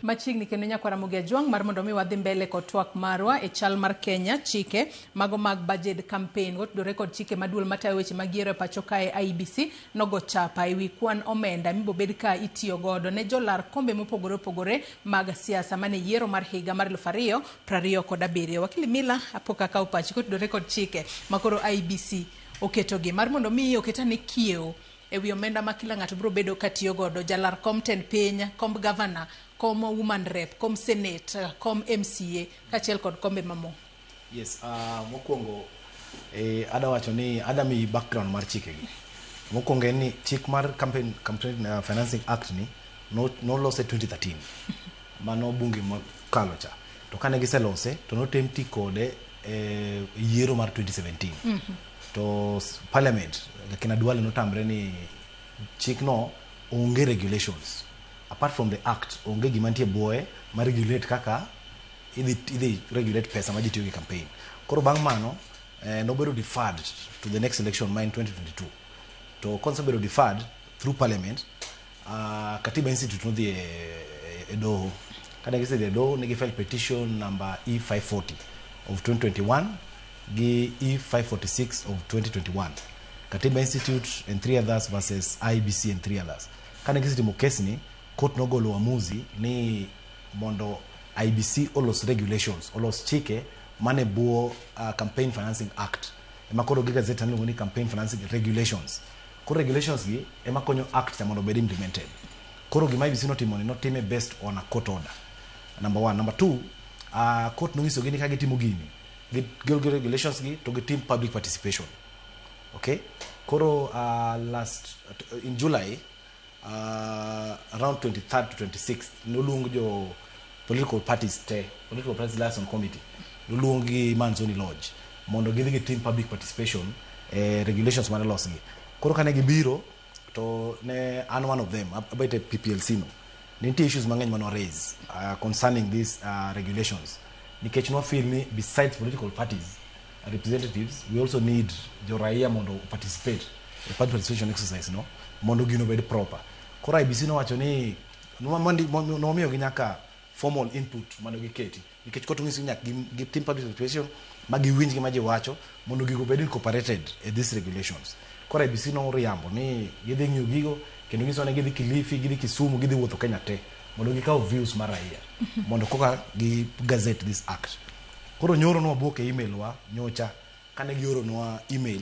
Machiegni kendo Nyakwara Mugejwang' mar mondo mi wadhi mbele kod twak marwa e chal mar Kenya, chike mago mag budget campaign otudore kod chike maduol matayo weche mag yiero e pacho kae IEBC nogo chapa ewi kwan omenda mibobed ka itiyo godo ne jolar kombe mopogore opogore mag siasa mane yiero mar higa mar 2027. Wakili Mila apoka akawo pachi kotudore kod chike makoro IEBC oketogi mar mondo mi oketane kiewo ewi omenda ma kila ng'ato biro bedo katiyo godo, jalar kom tend piny, kom governor, kom woman rep, kom senate, kom MCA kaachiel kod kombe mamoko. Yes, mokwongo ada wacho ni ada mi background mar chikegi. Mokwongo en ni chik mar campaign financing act ni nolose 2013 mano bunge mokalo cha. To kane giselose to notem ti kode e yiero mar 2017. To parliament kina Duale notamre ni chikno onge regulations. Apart from the act, onge gima nitie buoye ma regulate kaka idhi regulate pesa ma ji tiyo gi campaign. Koro bang' mano nobedo deferred to the next election ma en 2022. To kosebedo deferred through parliament, Katiba Institute nodhi e doho. Kane gisedhi e doho, ne gifile petition number E540 of 2021 gi E546 of 2021. Katiba Institute and three others versus IEBC and three others. Kane gisetimo case ni, court nogolo uamuzi ni mondo IEBC olos regulations, olos chike mane buo Campaign Financing Act. Ema koro gi gazette iluongo ni Campaign Financing Regulations. Koro regulations gi ema konyo act cha mondo obed implemented. Koro gima IEBC notimo ni notime based on a court order. Number one. Number two, court nonyisogi ni ka gitimo gini, gigol regulations gi to gitim public participation. Okay? Koro last in July, around 23rd to 26th, noluong jo political parties te, political parties liaison committee, noluong gi Maanzoni Lodge mondo gidhi gitim public participation regulations mane los gi. Koro kane gibiro to ne an one of them, abet e PPLC no. Ne nitie issues mang'eny mane raise concerning these regulations. Nikech nwa feel ni besides political parties representatives, we also need jo raia mondo participate e public participation exercise no mondo gino obed proper. Koro IEBC nowacho ni nomiyogi nyaka formal input mane giketi nikech court onyiso ni nyaka gitim public participation ma giwinj gima ji wacho mondo gigo obed incorporated e these regulations. Koro IEBC noriambo ni gidhi ng'iyo gigo kendo nyiso ni gidhi Kilifi, gidhi Kisumu, gidhi wuotho Kenya te mondo gikaw views mar raia mondo koka gi gazette this act. Koro nyoro nwabuok e email wa nyocha kane gioronwa email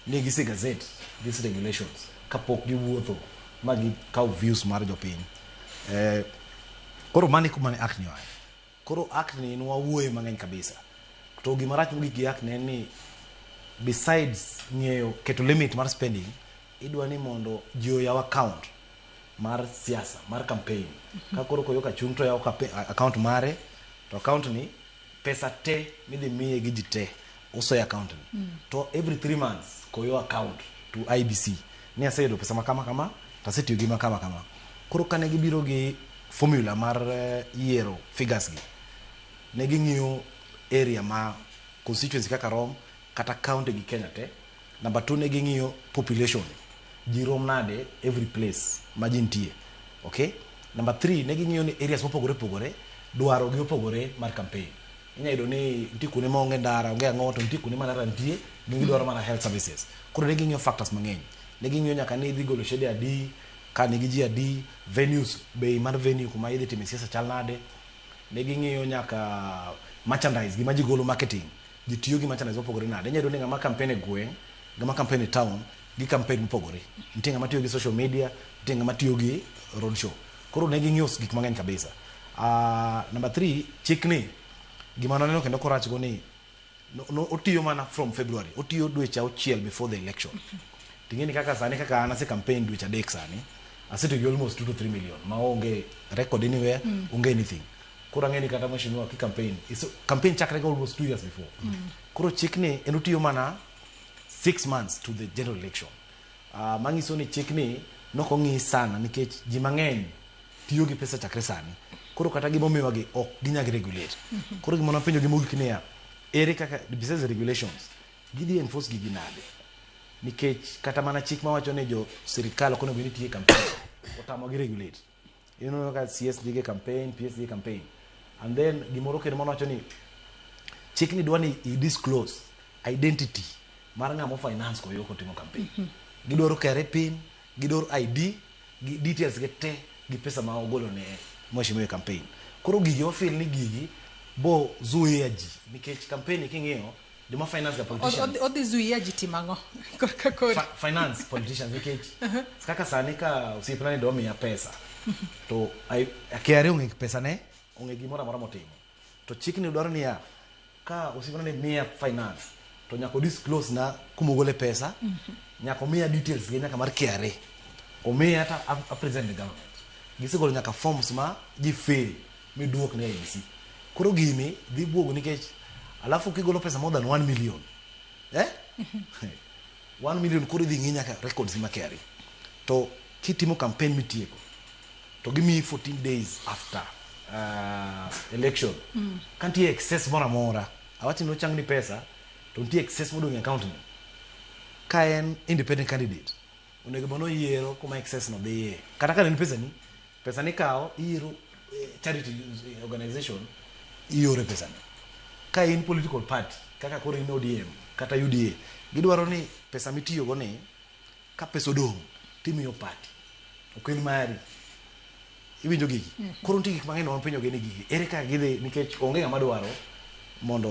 ni gise gazette these regulations kapok giwuotho ma gikaw views mar jopiny. Koro mano e kuma ne act ni oaye. Koro act ni nwawuoye mang'eny kabisa. To gima rach mogik gi act ni en ni besides ng'eyo keto limit mar spending, idwa ni mondo ji oyaw account mar siasa, mar campaign. Ka koro Koyoka chung' to yawo account mare, to account ni pesa te midhi miye gi ji te uso e account ni. To every 3 months koyo account to IEBC ni aseyudo pesa makama kama, to asetiyo gi makama kama. Koro kane gibiro gi formula mar yiero figures gi, ne ging'iyo area ma constituency kaka rom, kata county gi Kenya te. Number 2, ne ging'iyo population. Ji rom nade every place ma ji nitie. Okay? Number 3, ne ging'iyo ni areas mopogore opogore, dwaro gi opogore mar campaign. Inyalo yudo ni nitie kuonde ma onge ndara, onge ang'o, to nitie kuonde ma ndara nitie, gin gidwaro mana health services. Koro ne ging'iyo factors mang'eny. Ne ging'iyo nyaka ni idhi golo shede adi, ka nigi ji adi, venues, bei mar venue kuma idhi time siasa chal nade. Ne ging'iyo nyaka merchandise, gima ji golo marketing. Ji tiyo gi merchandise mopogore nade. Inyalo yudo ni ng'ama campaign e gweng', ng'ama campaign e town, gi campaign mopogore. Nitie ng'ama tiyo gi social media, nitie ng'ama tiyo gi road show. Koro ne ging'iyo gik mang'eny kabisa. Number 3, chikni, gima naneno kendo korach go ni no, otiyo mana from February, otiyo dweche 6 before the election. Ting'eni kaka sani kaka an ase campaign dweche 3 sani, asetiyo gi almost 2 to 3 million ma onge record anywhere, onge anything. Koro ang'e ni kata mheshimiwa ki campaign, campaign chakre ga almost 2 years before. Koro chikni en otiyo mana 6 months to the general election. Manyiso ni chikni nokong'i sana nikech ji mang'eny tiyo gi pesa chakre sani. Koro kata gimomiwa gi ok ginyal regulate. Koro gima napenjo gi mogik niya, ere kaka besides the regulations, gidhi enforce gigi nade? Nikech kata mana chik mawacho ni jo sirikal ok onego bed ni tiyo e campaign, otamogi regulate. Ineno ka CS dhi e campaign, PS dhi e campaign. And then gimoro kendo manowacho ni chikni dwa ni i disclose identity mar ng'ama finance koyo kotimo campaign. Gidwaro KRA pin, gidwaro ID, gi details ge te gi pesa ma ogolo ne mheshimiwa e campaign. Koro gigi wafeel ni gigi bo zuia ji nikech campaign king'iyo joma finance ga politicians. Odhi zuia ji timo ang'o? Korka koro. Finance politicians nikech kaka sani ka osiepna ni dwa miya pesa to KRA onge pesa ne, onge gimoro amora motimo. To chikni dwaro niya, ka osiepna ni miya finance to nyaka disclose na kuma ogole pesa, nyaka omiya details ge nyaka mar KRA, omiya ta a present the government. Gisegolo nyaka forms ma ji fill miduok ne IEBC. Koro gini dhi buogo nikech alafu kigolo pesa more than 1 million, 1 million, koro idhi ng'i nyaka records ma KRA. To kitimo campaign mitieko to gimiyi 14 days after election, ka nitie excess moro amora, awach ni nochang ni pesa to nitie excess modong' e account ni, ka en independent candidate onego bed noyiero kuma excess no dhiye. Kata ka ne en pesani, pesa ni kawo iyiero charity organization iore pesani. Ka in political party kaka koro in ODM kata UDA, gidwaro ni pesa mitiyogo ni ka pesa odong' timiyo party, ok en mari. Iwinjo gigi? Koro nitie gik mang'eny mapenjogi ni gigi ere kaka gidhi, nikech onge ng'ama dwaro mondo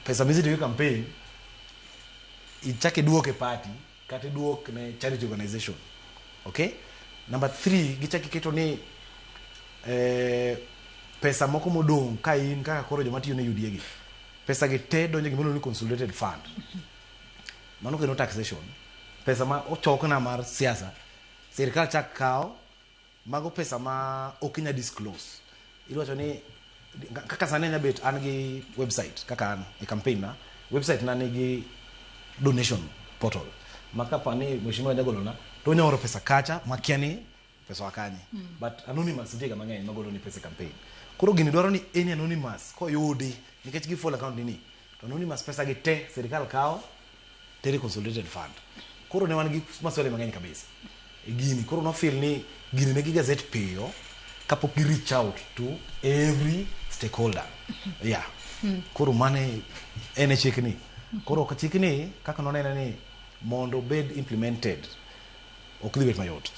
pesa misetiyo campaign ichak iduok e party kata iduok ne charity organization. Okay, number 3, gichak iketo ni pesa moko modong' ka in kaka koro joma tiyo ne UDA gi, pesa gi te donjo e gima iluongo ni consolidated fund. Mano kendo taxation. Pesa ma ochokna mar siasa, sirikal chak kawo mago pesa ma ok inya disclose. Iwacho ni kaka sani anya bet an gi website, kaka an e campaign na, website na nigi donation portal ma kapa ni mheshimiwa nyagolona to onya oro pesa kacha makia ni pesa wa kanye. But anonymous nitie ga mang'eny magolo ni pesa e campaign. Koro gini dwaro ni any anonymous koyudi, nikech gi full account ni to anonymous pesa gi te sirikal kawo tere consolidated fund. Koro ne wan gi maswali mang'eny kabisa e gini. Koro no feel ni gini ne gi gazette piyo kapok gi reach out to every stakeholder. Yeah. Koro mane en e chikni. Koro ka chikni kaka nonene ni mondo obed implemented ok dhi bet mayot,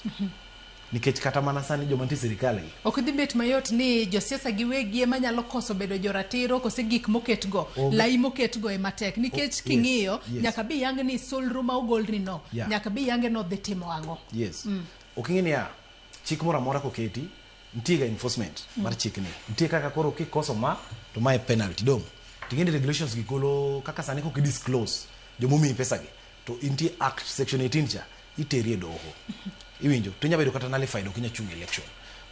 nikech kata mana sani joma nitie e sirikal gi Ok dhi bet mayot ni josiasa giwegi ema nyalo koso bedo joratiro, kose gik moketgo lai moketgo ema tek nikech king'iyo nyaka bi yang ni solro ma ogolni no, nyaka bi yange no dhi timo ang'o. Yes. Ok ing'e niya, chik moro amora koketi nitie ga enforcement mar chikni. Nitie kaka koro kikoso ma to mae penalty dong ting'e ni regulations gi golo kaka sani kok disclose jomomiyi pesa gi to nitie act section 18 cha iteri e doho. Iwinjo? To inya bedo kata nullified, ok inya chung' e election.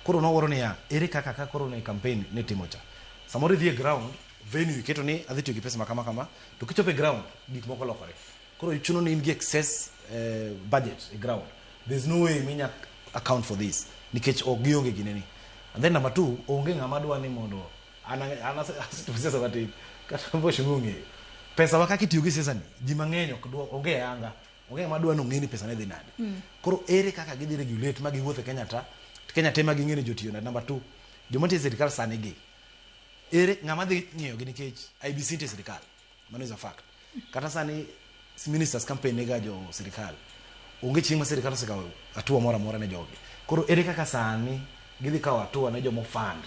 Koro nowuoro niya, ere kaka ka koro ne campaign ne timo cha, samoro idhi e ground venue iketo ni adhi tiyo gi pesa ma kama kama, to kichopo e ground gik moko lokore. Koro chuno ni in gi excess budget e ground, there's no way minya account for this nikech ok gionge gineni. And then number 2, onge ng'ama dwa ni mondo an asetimo siasa matin kata mheshimiwa ong'eyo pesa wa kaka itiyo gi siasa ni ji mang'eny ok dwa, onge ayanga, onge ng'ama dwa ni ong'e ni pesa ne dhi nade. Koro ere kaka gidhi regulate ma giwuotho e Kenya ta Kenya te ma ging'e ni jotiyo nade? Number 2, joma nitie e sirikal sani gi ere ng'ama dhi ng'iyo gi, nikech IEBC nitie e sirikal, mano is a fact. Kata sani ministers campaign nega jo sirikal, onge chieng' ma sirikal osekawo hatua moro amora ne jogi. Koro ere kaka sani gidhi kawo hatua ne jomo fund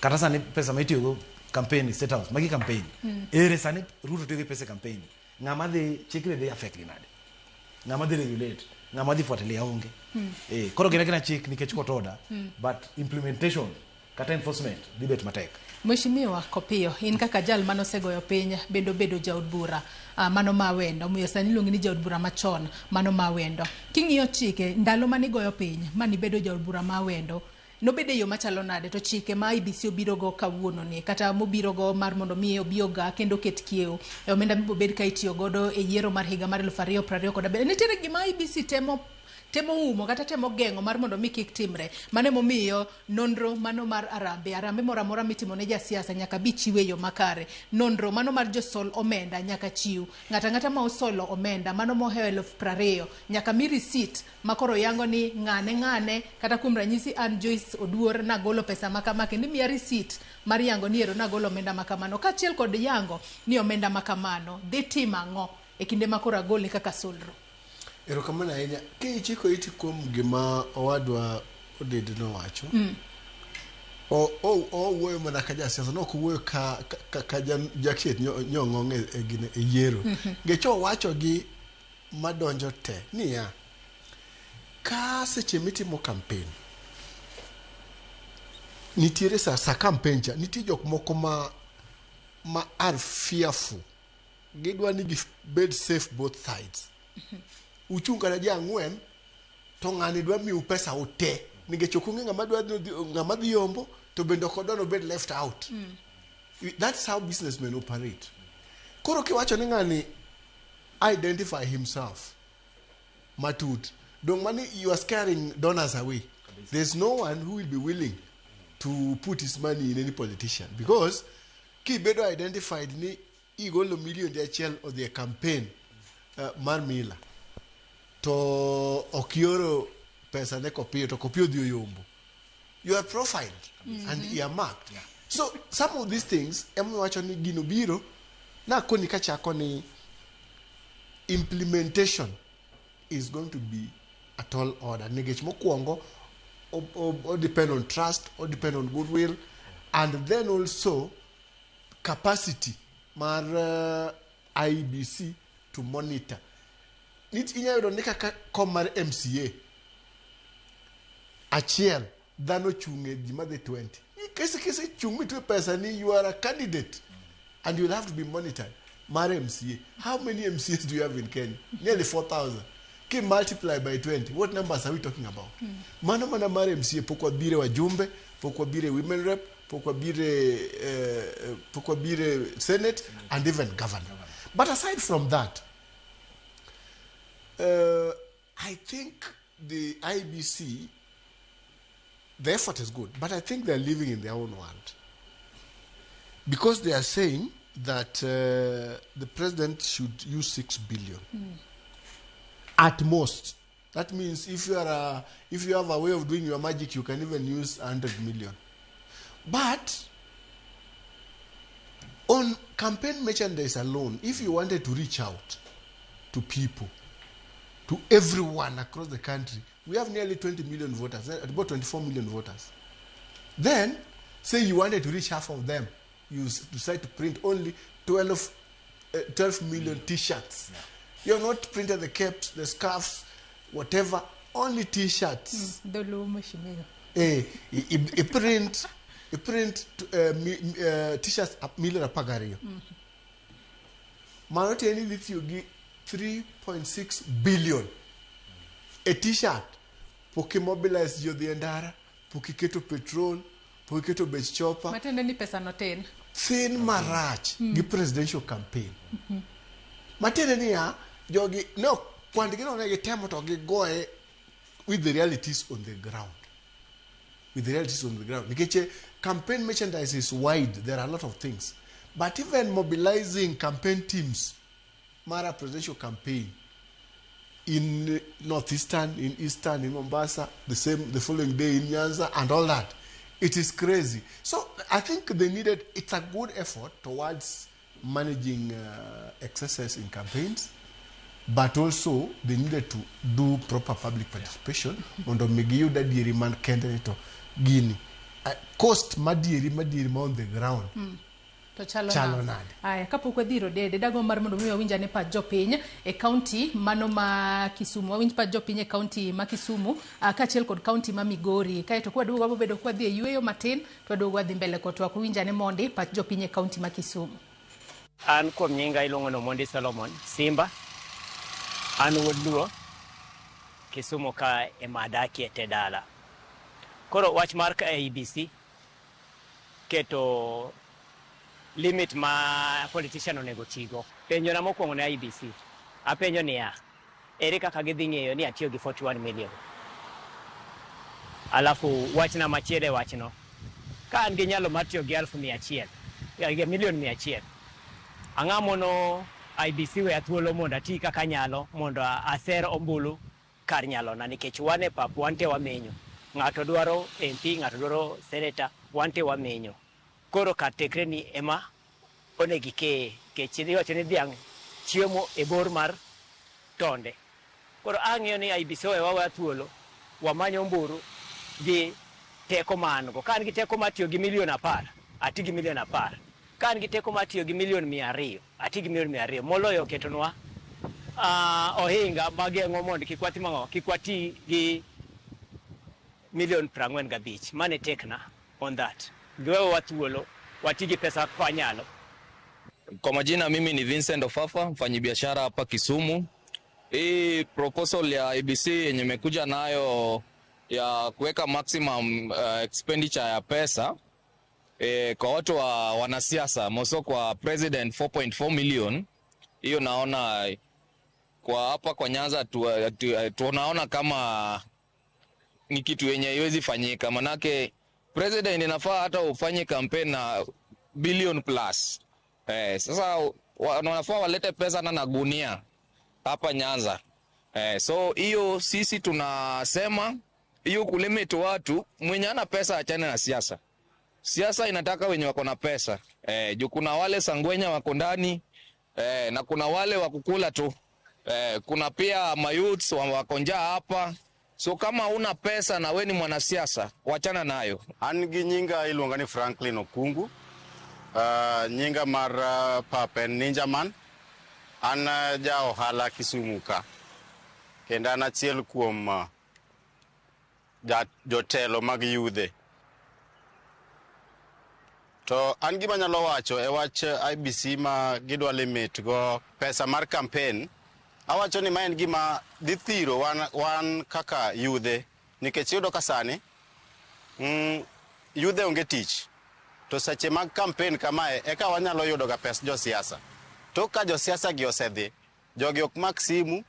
kata sani pesa ma itiyogo campaign State House magi campaign? Ere sani Ruto tiyo gi pesa e campaign, ng'ama dhi chikni dhi affect gi nade? Ng'ama dhi regulate, ng'ama dhi fuatilia onge. Koro gin agina chik nikech court order, but implementation kata enforcement dhi bet matek. Mheshimiwa Kopiyo, in kaka jal manosegoyo piny bende obedo jaod bura mano ma Awendo, omiyo sani iluongi ni jaod bura machon mano ma Awendo. King'iyo chike ndalo manigoyo piny manibedo jaod bura ma Awendo, nobedo e yo machalo nade, to chike ma IEBC obiro go kawuono ni kata mobiro go mar mondo mi obi oga kendo oket kiewo e omenda mibobed ka itiyo godo e yiero mar higa mar 2027, nitiere gima IEBC temo umo kata temo geng'o mar mondo mi kik timre? Mano emomiyo nonro mano mar arambe arambe moro amora mitimo ne jasiasa nyaka bi chiwe e yo makare. Nonro mano mar josol omenda nyaka chiw ng'ato ang'ata ma osolo omenda mano mohewo 20,000 nyaka mi receipt ma koro yango ni ng'ane ng'ane, kata kuom ranyisi an Joyce Oduor nagolo pesa ma kama, kendo imiya receipt mar yango ni ero nagolo omenda ma kamano, kaachiel kod yango ni omenda ma kamano dhi timo ang'o e kinde ma koro agole kaka solro. Erokamano ahinya. Kichiko iti kuom gima owadwa Odede nowacho, owuoyo mana ka jasiasa, nok owuoyo ka jaket nyong'ong e yiero. Nikech owacho gi madonjo te niya, ka seche mitimo campaign, nitiere sa campaign cha, nitie jok moko ma are fearful. Gidwa ni gibed safe both sides. Uchung' kata ji ang'wen to ng'ani dwa miu pesa ute nikech ok ong'e ng'ama dwa ng'ama dhi yombo to bende ok odwa nobed left out. That's how businessmen operate. Koro kiwacho ni ng'ani identify himself matut, dong mani you are scaring donors away. There's no one who will be willing to put his money in any politician because kibedo identified ni igolo million achiel odhi e campaign mar Mila to ok ioro pesa ne Kopiyo to Kopiyo odhi oyombo, you are profiled and you are marked. So some of these things ema wacho ni gino biro nakoni kachako ni implementation is going to be a tall order nikech mokwongo o depend on trust, o depend on goodwill, and then also capacity mar IEBC to monitor. Inyalo yudo ni kaka kom mar MCA achiel dhano chung' e ji madhi 20 kise chung' mitwe pesa ni you are a candidate and you will have to be monitored mar MCA. How many MCAs do you have in Kenya? Nearly 4,000. Ki multiply by 20, what numbers are we talking about? Mano mana mar MCA, pok wabire wajumbe, pok wabire women rep, pok wabire senate and even governor. But aside from that, I think the IBC, the effort is good, but I think they're living in their own world. Because they are saying that the president should use 6 billion. At most. That means if you have a way of doing your magic, you can even use 100 million. But on campaign merchandise alone, if you wanted to reach out to people, to everyone across the country, we have nearly 20 million voters, about 24 million voters. Then, say you wanted to reach half of them, you decide to print only 12 million T-shirts. Yeah. You have not printed the caps, the scarves, whatever, only T-shirts. Print T-shirts million apagario. Mano tieni dhi gi 3.6 billion. A T-shirt. Pok mobilize jo dhi e ndara, pok iketo petrol, pok iketo bech chopa. Matiende ni pesa no tin. Thin marach gi presidential campaign. Matiende niya, jogi no kwandgi no ne gitemo to gigoye with the realities on the ground. With the realities on the ground. Nikech campaign merchandise is wide. There are a lot of things. But even mobilizing campaign teams, mara presidential campaign, in Northeastern, in Eastern, in Mombasa, the following day in Nyanza, and all that. It is crazy. So I think they needed, it's a good effort towards managing excesses in campaigns, but also they needed to do proper public participation. Mondo migiyud adieri man kende ni to gini. Cost madieri ma on the ground. To chalo nade. Aya, kapok wadhi ir Odede, dago mar mondo mi wawinj ane pach jopiny e kaunti mano ma Kisumu. Wawinj pach jopiny e kaunti ma Kisumu kaachiel kod kaunti ma Migori. Kaeto kwaduogo wabobedo kwadhi e yueyo matin to waduogo wadhi mbele kod twak. Wawinj ane mondi pach jopiny e kaunti ma Kisumu. An kuom nyinga iluongo ni Omondi Solomon Simba. An wuod Luo, Kisumu ka ema adakie te dala. Koro wach mar IEBC keto limit ma politician onego tigo. Penjo na mokwongo ne IEBC, apenjo niya, ere kaka gidhi ng'eyo ni atiyo gi 41 million? Alafu wachna machielo e wachno, ka an gi nyalo mar tiyo gi 100,000, gi milion 100, ang'o mono IEBC weya thuolo mondo ati kaka anyalo mondo aser ombulu kar nyalona, nikech wan e pap wan te wamenyo. Ng'ato dwaro MP, ng'ato dwaro senator, wan te wamenyo. Koro kar tekre ni ema onego ikeye, nikech iwacho ni dhiang' chiemo e bor mar tonde. Koro ang'iyo ni IEBC owewa weya thuolo, wamanyo ombulu gi teko ma an go. Ka an gi teko mar tiyo gi milion 10, ati gi milion 10. Ka an gi teko mar tiyo gi milion 200, ati gi milion 200. Moloyo ketonwa ohinga mageng'o mondo kik watim ang'o, kik wati gi milion 45. Mane tekna on that. Giwewa thuolo, wati gi pesa kaka wanyalo. Kwa majina mimi ni Vincent Ofafa, mfanyibiashara hapa Kisumu. Hii proposal ya IEBC yenye imekuja nayo ya kuweka maximum expenditure ya pesa kwa watu wa wanasiasa, moso kwa president 4.4 million, hiyo naona kwa hapa kwa Nyanza tunaona kama ni kitu yenye haiwezi fanyika, manake president inafaa hata ufanye campaign na billion plus. Sasa wanafaa walete pesa na gunia hapa Nyanza. So hiyo sisi tunasema hiyo kulimit watu, mwenye ana pesa achane na siasa. Siasa inataka wenye wako na pesa. Juu kuna wale sangwenya wako ndani, na kuna wale wa kukula tu. Kuna pia mayouths wako njaa hapa. So kama una pesa na we ni mwanasiasa, wachana nayo. An gi nyinga iluonga ni Franklin Okungu. Nyinga mar pap en Ninja Man. An ja ohala Kisumu ka. Kendo an achiel kuom jotelo mag yudhe. To an gima anyalo wacho e wach IEBC ma gidwa limit go pesa mar campaign, awacho ni ma en gima dhi thiro wan kaka yudhe, nikech iyudo ka sani yudhe onge tich. To seche mag campaign kamae eka wanyalo yudo ga pes josiasa. To ka josiasa gi osedhi, jogi ok mak simu,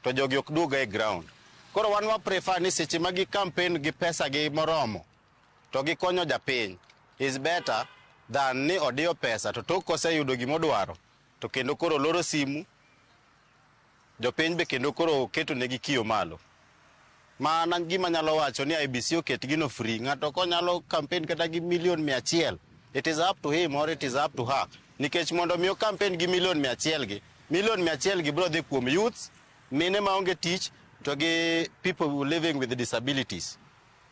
to jogi ok duog e ground. Koro wan wa prefer ni seche ma gi campaign gi pesa gi moromo, to gikonyo japiny, is better than ni odiyo pesa to tok koseyudo gimodwaro, to kendo koro loro simu, jopiny be kendo koro keto negi kiyo malo. Mana gima nyalo wacho ni IEBC oket gino free, ng'ato konyalo campaign kata gi milion 100, it is up to him or it is up to her. Nikech mondo mi o campaign gi milion 100 gi, milion 100 gi biro dhi kuom youths, mine maonge tich, to gi people who living with disabilities.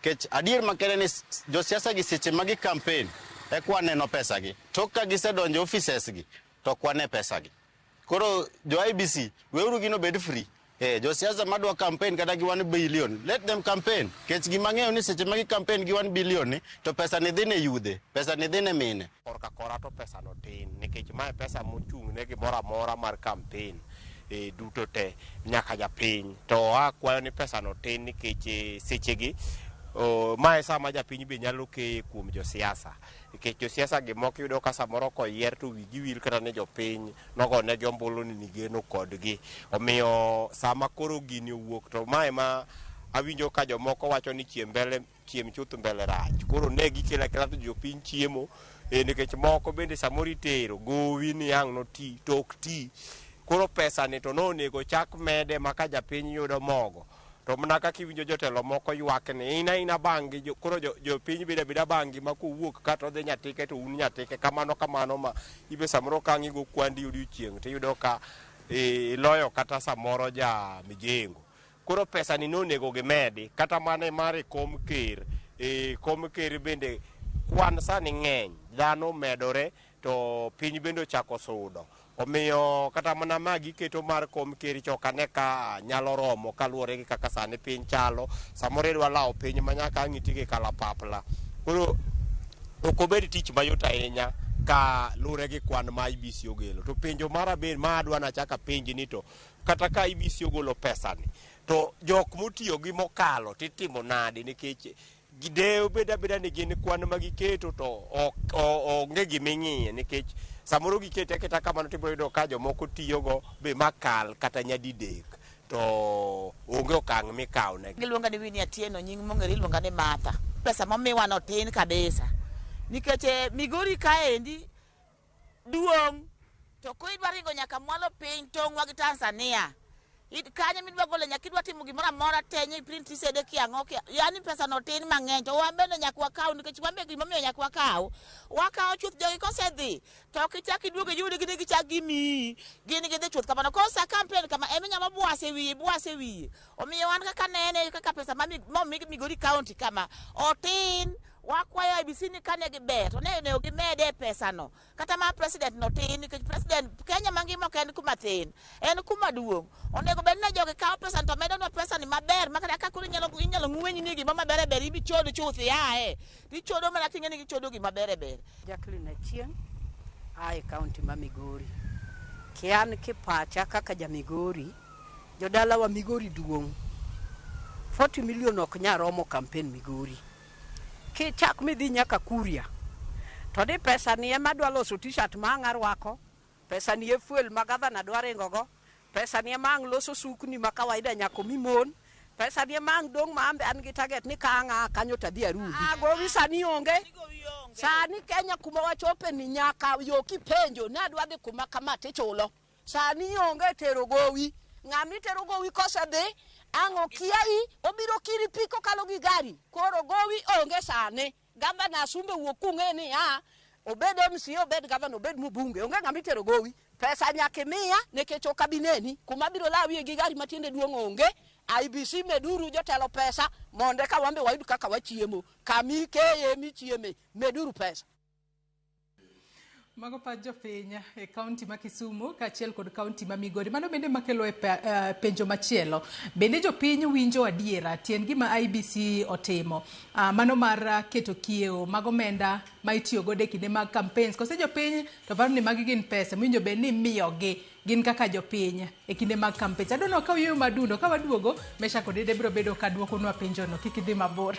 Kech adier makende ni josiasa gi seche ma gi campaign, eka waneno pesa gi. Tok ka gisedonjo offices gi, to ok wane pesa gi. Koro jo IEBC, weuru gino bed free. Josiasa madwa campaign kata gi 1 billion, let them campaign. Kech gima ng'eyo ni seche ma gi campaign gi 1 billion ni, to pesa ni dhi ne yudhe, pesa ni dhi ne mine. Korka kora to pesa no tin, nikech mae pesa mochung' ne gimoro amora mar campaign duto te nyaka japiny. To akwayo ni pesa no tin nikech sechegi mae sama japiny be nyalo keye kuom josiasa. Nikech josiasa gi moko iyudo ka samoro koyier to wigi wil kata ne jopiny nogonegi ombulu ni nigeno kodgi. Omiyo sama koro gini owuok to mae ma awinjo ka jomoko wacho ni chiem chuth mbele rach. Koro ne gikelo akela to jopiny chiemo, nikech moko bende samoro itero gowi ni ang' noti to ok ti. Koro pesa ni to nonego chak mede ma ka japiny yudo mogo. To mana kaka iwinjo jotelo moko ywak ni in aina bangi, koro jopiny bedo abeda bangi ma kowuok ka to odhi Nyatike to un Nyatike kamano kamano ma ibe samoro ka ang' igo kwandi odiochieng' tiyudo ka iloyo kata samoro ja mijengo. Koro pesa ni nonego gimedi kata mana mar e kom ker, kom ker bende kwan sani ng'eny, dhano medore to piny bende ochako sudo. Omiyo kata mana ma giketo mar kom ker cha ok ane ka nyalo romo kaluwore gi kaka sani piny chalo. Samoro idwa lawo piny ma nyaka ang' iti gi kalapapla. Koro ok obed tich mayot ahinya ka lure gi kwan ma IEBC ogelo. To penjo mara be ma adwa nachak apenji ni to kata ka IEBC ogolo pesa ni to jok motiyo gi mokalo titimo nade, nikech gide obed abeda ni gin kwan ma giketo to onge giming'iye, nikech samoro gikete aketa kamano tibiro yudo ka jomoko tiyogo be makal kata nyadidek to onge okang' mikawo negi. Giluonga ni Winnie Atieno, nying mong'ere iluonga ni Martha. Pesa momiwa no tin kabisa. Nikech Migori kaendi duong' to kidwa ringo nyaka mwalo piny tong'wa gi Tanzania. Kanyo midwa golo nyaka idwa timo gimoro amora tenye print isede kiang'o kia, yani pesa no tin mang'eny to wan bende nyaka wakaw, nikech wan be gimomiyo nyaka wakaw, wakawo chuth. Jogi kosedhi to ok ichak iduog iyudgi ni gichak gimiyi, gin gidhi chuth kamano. Koro sa campaign kama ema inyalo bwase wiye bwase wiye. Omiyo wan kaka nene kaka pesa momi Migori County kama otin, wakwayo IEBC ni kane giber to ne onego gimede pesa no kata mar president no tin, nikech president Kenya mangima ok en kuma thin, en kuma duong'. Onego bed ni jogi kawo pesa to medonwa pesa ni maber ma kata ka koro inyalo ng'wenyi ni gima maber e ber ibi chodo chuth iae tichodo mana king'e ni gichodo gima ber e ber. Jacqueline Achieng', Ae kaunti ma Migori. Kian kipacha kaka ja Migori, jodalawa Migori duong'. 40 million ok nyal romo campaign Migori. Kichak midhi nyaka Kuria, to ni pesa ni ema dwa loso t-shirt ma ang' arwako, pesa ni e fuel ma gavana dwa ringo go, pesa ni ema ang' loso sukni ma kawaida nyaka omi mon, pesa ni ema ang' dong' ma an be an gi target ni ka ang' aa kanyo to adhi arundi. Ah, gowi sani onge. Sani Kenya kuma wachope ni nyaka yo kipenjo ni adwa dhi kuma kama tichulo. Sani onge tero gowi. Ng'ama itero gowi kosedhi, ang' okiayi, obiro kiri pi kokalo gi gari. Koro gowi onge sani. Gavana Asumbe wuok kung'e ni a obed MCA, obed gavana, obed mbunge, onge ng'ama itero gowi. Pesa nyaka imiya nikech ok abi neni. Kuma abiro lawie gi gari matiende duong' onge. IEBC meduru jotelo pesa mondo eka wan be wayud kaka wachiemo. Kama ikeye michieme, meduru pesa. Mago pach jopiny e kaunti ma Kisumu kaachiel kod kaunti ma Migori. Mano bende makelo e penjo machielo. Bende jopiny winjo adiera tiend gima IEBC otimo? Mano mar keto kiewo mag omenda ma itiyo godo e kinde mag campaigns. Kose jopiny to paro ni magi gin pesa mowinjo bed ni imiyogi gin kaka jopiny e kinde mag campaigns. Adwa ni wayueyo madundo ka waduogo Mesha kod Ede biro bedo ka duokonwa penjono. Kik idhi mabor.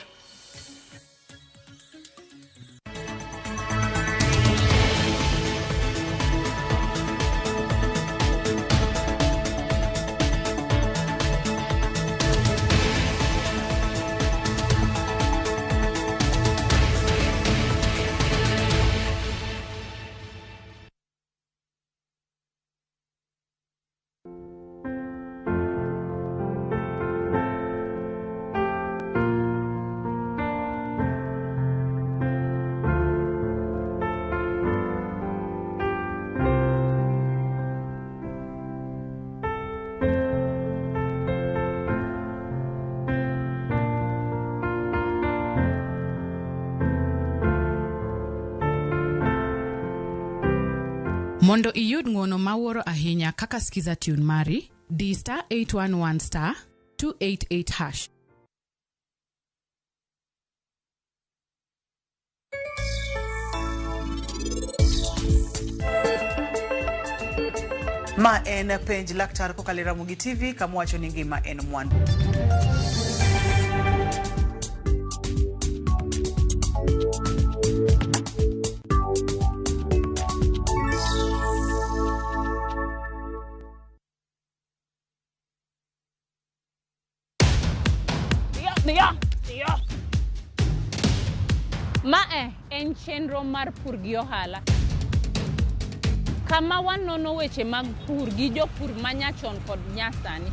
Mondo iyud ng'uono mawuoro ahinya kaka Skiza Tune mari, di star 811 star 288 hash. Ma en penj laktar kokalo e Ramogi TV kama wacho ni ngima en mwandu. Mae en chenro mar pur gi ohala kama wanono weche mag pur gi jopur manyachon kod nyasani.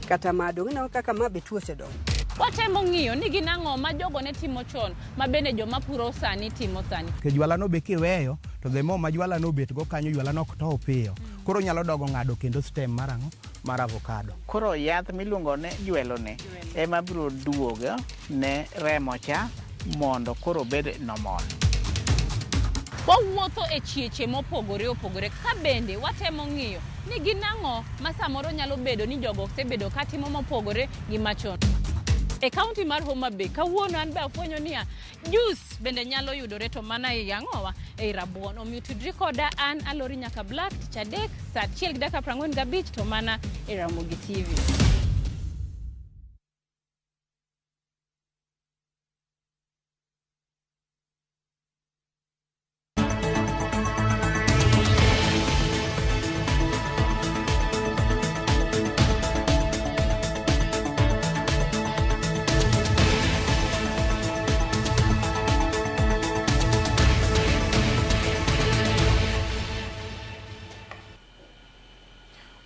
Kata ma dong' ineno kaka ma be tuo osedongo. Watemo ng'iyo ni gin ang'o ma jogo ne timo chon ma bende joma puro sani timo sani. Ke jwala no be kiweyo to the more ma jwala no obet go kanyo jwala no ok tow piyo. Koro nyalo dogo ng'ado kendo stem mar ang'o mar avocado. Koro yath miluongo ni jwelo ni ema biro duogo ne remo cha mondo koro obed normal. Wawuotho e chieche mopogore opogore ka bende watemo ng'iyo ni gin ang'o ma samoro nyalo bedo ni jogo osebedo katimo mopogore gi machon. E kaunti mar Homa Bay kawuono an be afwenyo niya juice bende nyalo yudore to mana ei ang'owa ei rabuon. Omiyo tudri koda an Alori nyaka Black tich adek saa 1:45 to mana e Ramogi TV.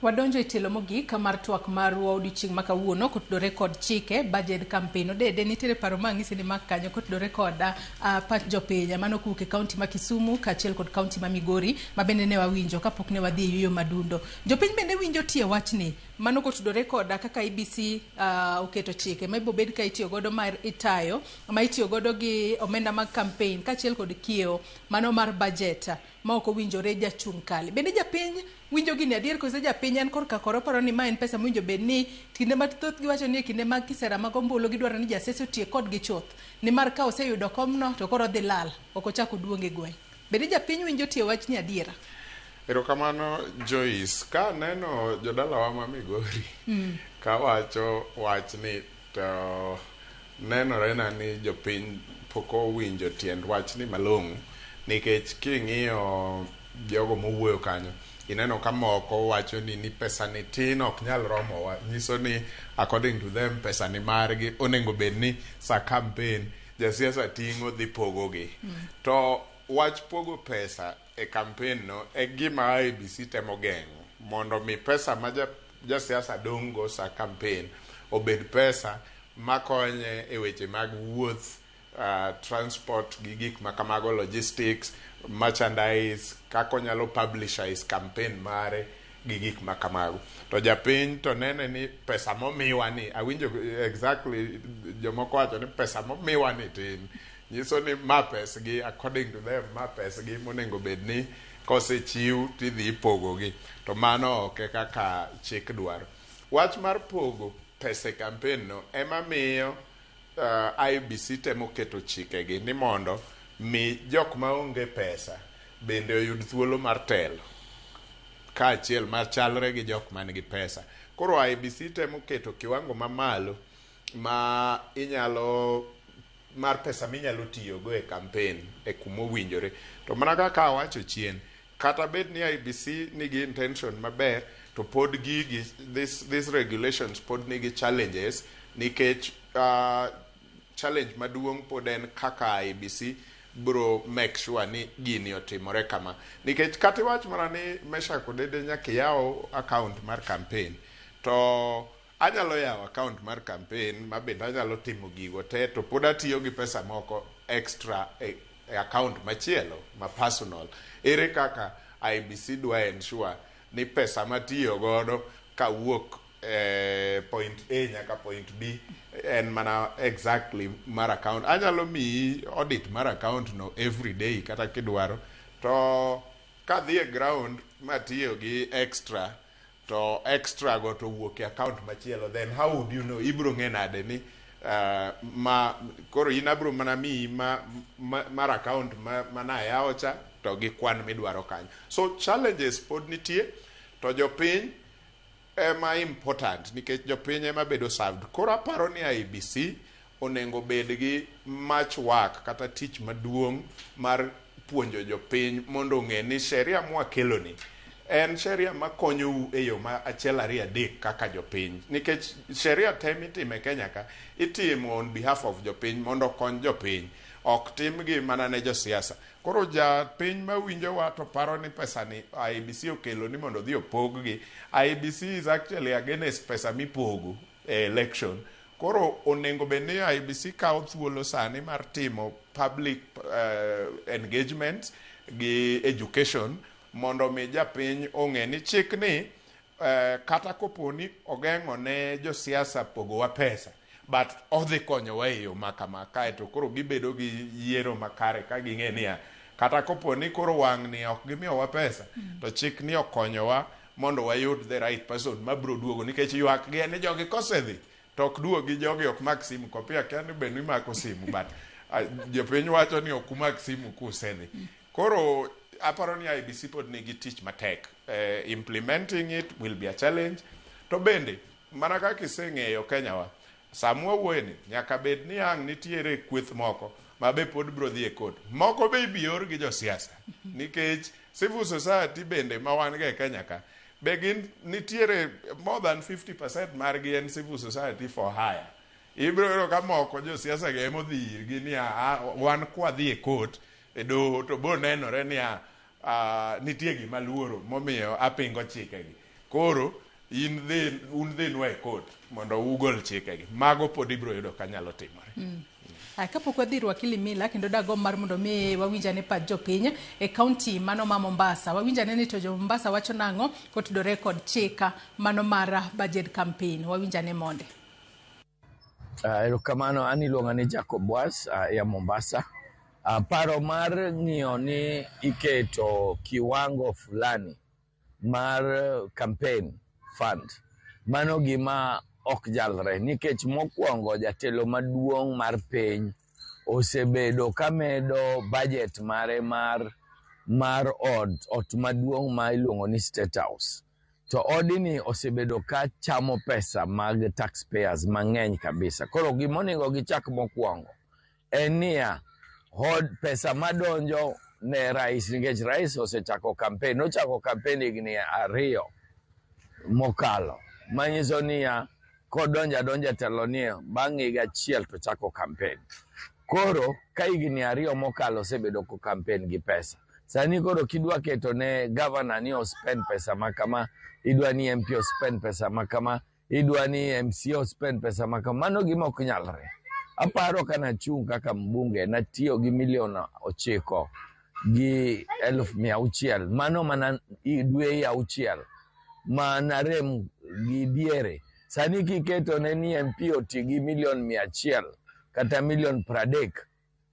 Wadonjo e tielo mogik mar twak marwa odiochieng' ma kawuono kotudore kod chike budget campaign. Odede nitiere paro ma ang'isi ni mak kanyo kotudore kod pach jopiny mano kowuok e kaunti ma Kisumu kaachiel kod kaunti ma Migori ma bende ne wawinjo kapok ne wadhi e yueyo madundo. Jopiny bende winjo tie wachni mano kotudore kod kaka IEBC oketo chike ma ibiro bed ka itiyo godo mar itayo ma itiyo godo gi omenda mag campaign kaachiel kod kiewo mano mar budget ma ok owinjore jachung' kale. Bende japiny winjo gini adier koso japiny en korka koro paro ni ma en pesa mowinjo bed ni kinde mathoth giwacho ni e kinde mag kisera mag ombulu gidwaro ni jasiasa otiek kodgi chuth nimar ka oseyudo komno to koro odhi lal ok ochak oduong e gweng'. Bende japiny winjo tie wachni adiera? Erokamano Joyce, ka aneno jodalawa ma Migori kawacho wachni to nenore na ni jopiny pok owinjo tiend wachni malong'o nikech king'iyo jogo mowuoyo kanyo ineno ka moko wacho ni pesa ni tin ok nyal romowa nyiso ni according to them pesa ni margi onego bed ni sa campaign jasiasa ting'o dhi pogogi. To wach pogo pesa e campaign no e gima IEBC temo geng'o mondo mi pesa ma jasiasa dong' go sa campaign obed pesa makonye e weche mag wuoth, transport gi gik ma kamago, logistics, merchandise, kaka onyalo publicize campaign mare gi gik ma kamago. To japiny to nene ni pesa momiwa ni, awinjo exactly jomoko wacho ni pesa momiwa ni tin. Nyiso ni ma pesgi, according to them, ma pesgi monego bed ni kosechiw tidhi ipogogi. To mano ok e kaka chik dwaro. Wach mar pogo pesa e campaign no ema miyo IEBC temo keto chikegi ni mondo mi jok maonge pesa bende oyud thuolo mar telo kaachiel machalre gi jok man gi pesa. Koro IEBC temo keto kiwango mamalo ma inyalo mar pesa minyalo tiyogo e campaign e kumowinjore. To mana kaka awacho chien, kata bed ni IEBC nigi intention maber, to pod gigi, these regulations pod nigi challenges nikech challenge maduong' pod en kaka IEBC bro make sure ni gini otimore kama. Nikech kata iwach mana ni Meshack Odede nyaka iyaw account mar campaign, to anyalo yawo account mar campaign ma bende anyalo timo gigo te to pod atiyo gi pesa moko extra e account machielo ma personal. Ere kaka IEBC dwa ensure ni pesa matiyo godo kawuok point A nyaka point B en mana exactly mar account. Anyalo miyi audit mar account no every day kata kidwaro, to kadhi e ground matiyo gi extra to extra go to wuok e account machielo, then how would you know? Ibro ng'e nade ni ma koro in abro mana miyi ma mar account ma manayawo cha to gi kwan midwaro kanyo. So challenges pod nitie to jopiny ema important nikech jopiny ema bedo served. Koro aparo ni IEBC onego bed gi much work kata tich maduong' mar puonjo jopiny mondo ong'e ni sheria mwakeloni en sheria makonyou e yo ma achiel ariyo adek kaka jopiny, nikech sheria te mitimo e Kenya ka itimo on behalf of jopiny mondo okony jopiny, ok timgi mana ne josiasa. Koro japiny mawinjowa to paro ni pesa ni IEBC okelo ni mondo odhi opog gi, IEBC is actually against pesa mipogo e election. Koro onego bed ni IEBC kawo thuolo sani mar timo public engagement gi education mondo mi japiny ong'e ni chik ni kata kopo ni ogeng'o ne josiasa pogowa pesa, but odhi konyowa e yo ma kama. Kaeto koro gibedo gi yiero makare ka ging'e niya kata kopo ni koro wang' ni ok gimiyowa pesa, to chik ni okonyowa mondo wayud the right person mabiro duogo, nikech ywak gi en ni jogi kosedhi to ok duogi, jogi ok mak simu. Kopia kia ni be nimako simu, but jopiny wacho ni ok umak simu kusedhi. Koro aparo ni IEBC pod nigi tich matek. Implementing it will be a challenge. To bende mana kaka iseng'eyo Kenya wa sama wawuoyeni nyaka bed ni ang' nitiere kweth moko ma be pod biro dhi e court, moko be ibi or gi josiasa, nikech civil society bende ma wan go e Kenya ka be gin nitiere more than 50% margi en civil society for hire. Ibiro yudo ka moko josiasa gi ema odhi irgi ni wan kwadhi e court e doho to bo nenore niya nitie gima luoro momiyo apingo chikegi, koro in dhi un dhinwa e court mondo ugol chikegi. Mago pod ibiro yudo ka nyalo timore. Kapok wadhi ir wakili Mila kendo dagomb mar mondo mi wawinj ane pach jopiny e kaunti mano ma Mombasa. Wawinj ane ni to jo Mombasa wacho nang'o kotudore kod chika mano mar budget campaign. Wawinj ane monde. Erokamano, an iluonga ni Jacob Was ya Mombasa. Paro mar ng'iyo ni iketo kiwango fulani mar campaign fund, mano gima ok jalre nikech mokwongo jatelo maduong' mar piny osebedo ka medo budget mare mar mar ot maduong' ma iluongo ni State House. To odni osebedo ka chamo pesa mag taxpayers mang'eny kabisa. Koro gimonego gichak mokwongo en niya, hod pesa madonjo ne rais, nikech rais osechako campaign, nochako campaign higni 2 mokalo, manyiso niya, kodonjo adonja telo ni bang' higa achiel to chako campaign. Koro ka higni 2 mokalo osebedo ko campaign gi pesa. Sani koro kidwa keto ne governor ni ospend pesa makama, idwa ni MP ospend pesa makama, idwa ni MCA ospend pesa makama, mano gima ok nyalre. Aparo ka nachung' kaka mbunge, natiyo gi milion 9,600,000, mano mana dwe 6 ma narem gi diere. Sani kiketo ne ni MP oti gi milion 100 kata milion 30,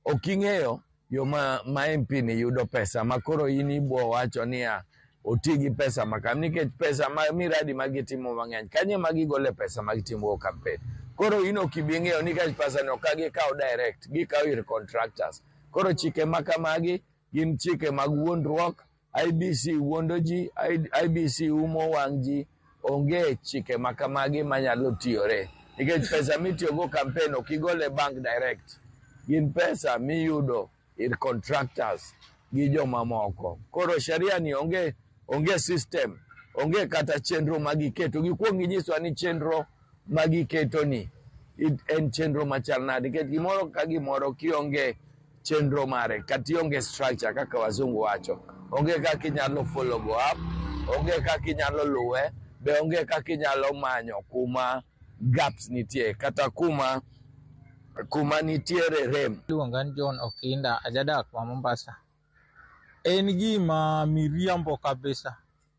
ok ing'eyo yo ma MP ni yudo pesa ma koro in ibo wacho niya oti gi pesa makam, nikech pesa ma miradi magitimo mang'eny kanye magigole pesa magitimo campaign. Koro in ok ibi ng'eyo nikech pesa no ka gikawo direct, gikawo ir contractors. Koro chike makamagi gin chike mag wuondruok. IBC wuondo ji, IBC umo wang' ji. Onge chike makamagi manyalo tiyore, nikech pesa mitiyogo campaign ok igol e bank direct, gin pesa miyudo ir contractors gi jomamoko. Koro sheria ni onge system, onge kata chenro magiketo. Gikuong ginyiswa ni chenro magiketo ni en chenro machal nade, nikech gimoro ka gimoro kionge chenro mare kata ionge structure kaka wazungu wacho, onge kaka inyalo follow go up, onge kaka inyalo luwe, be onge kaka inyalo manyo kuma gaps nitie kata kuma nitiere rem. Iluonga ni John Okinda, ajadak ma Mombasa. En gima miriambo kabisa,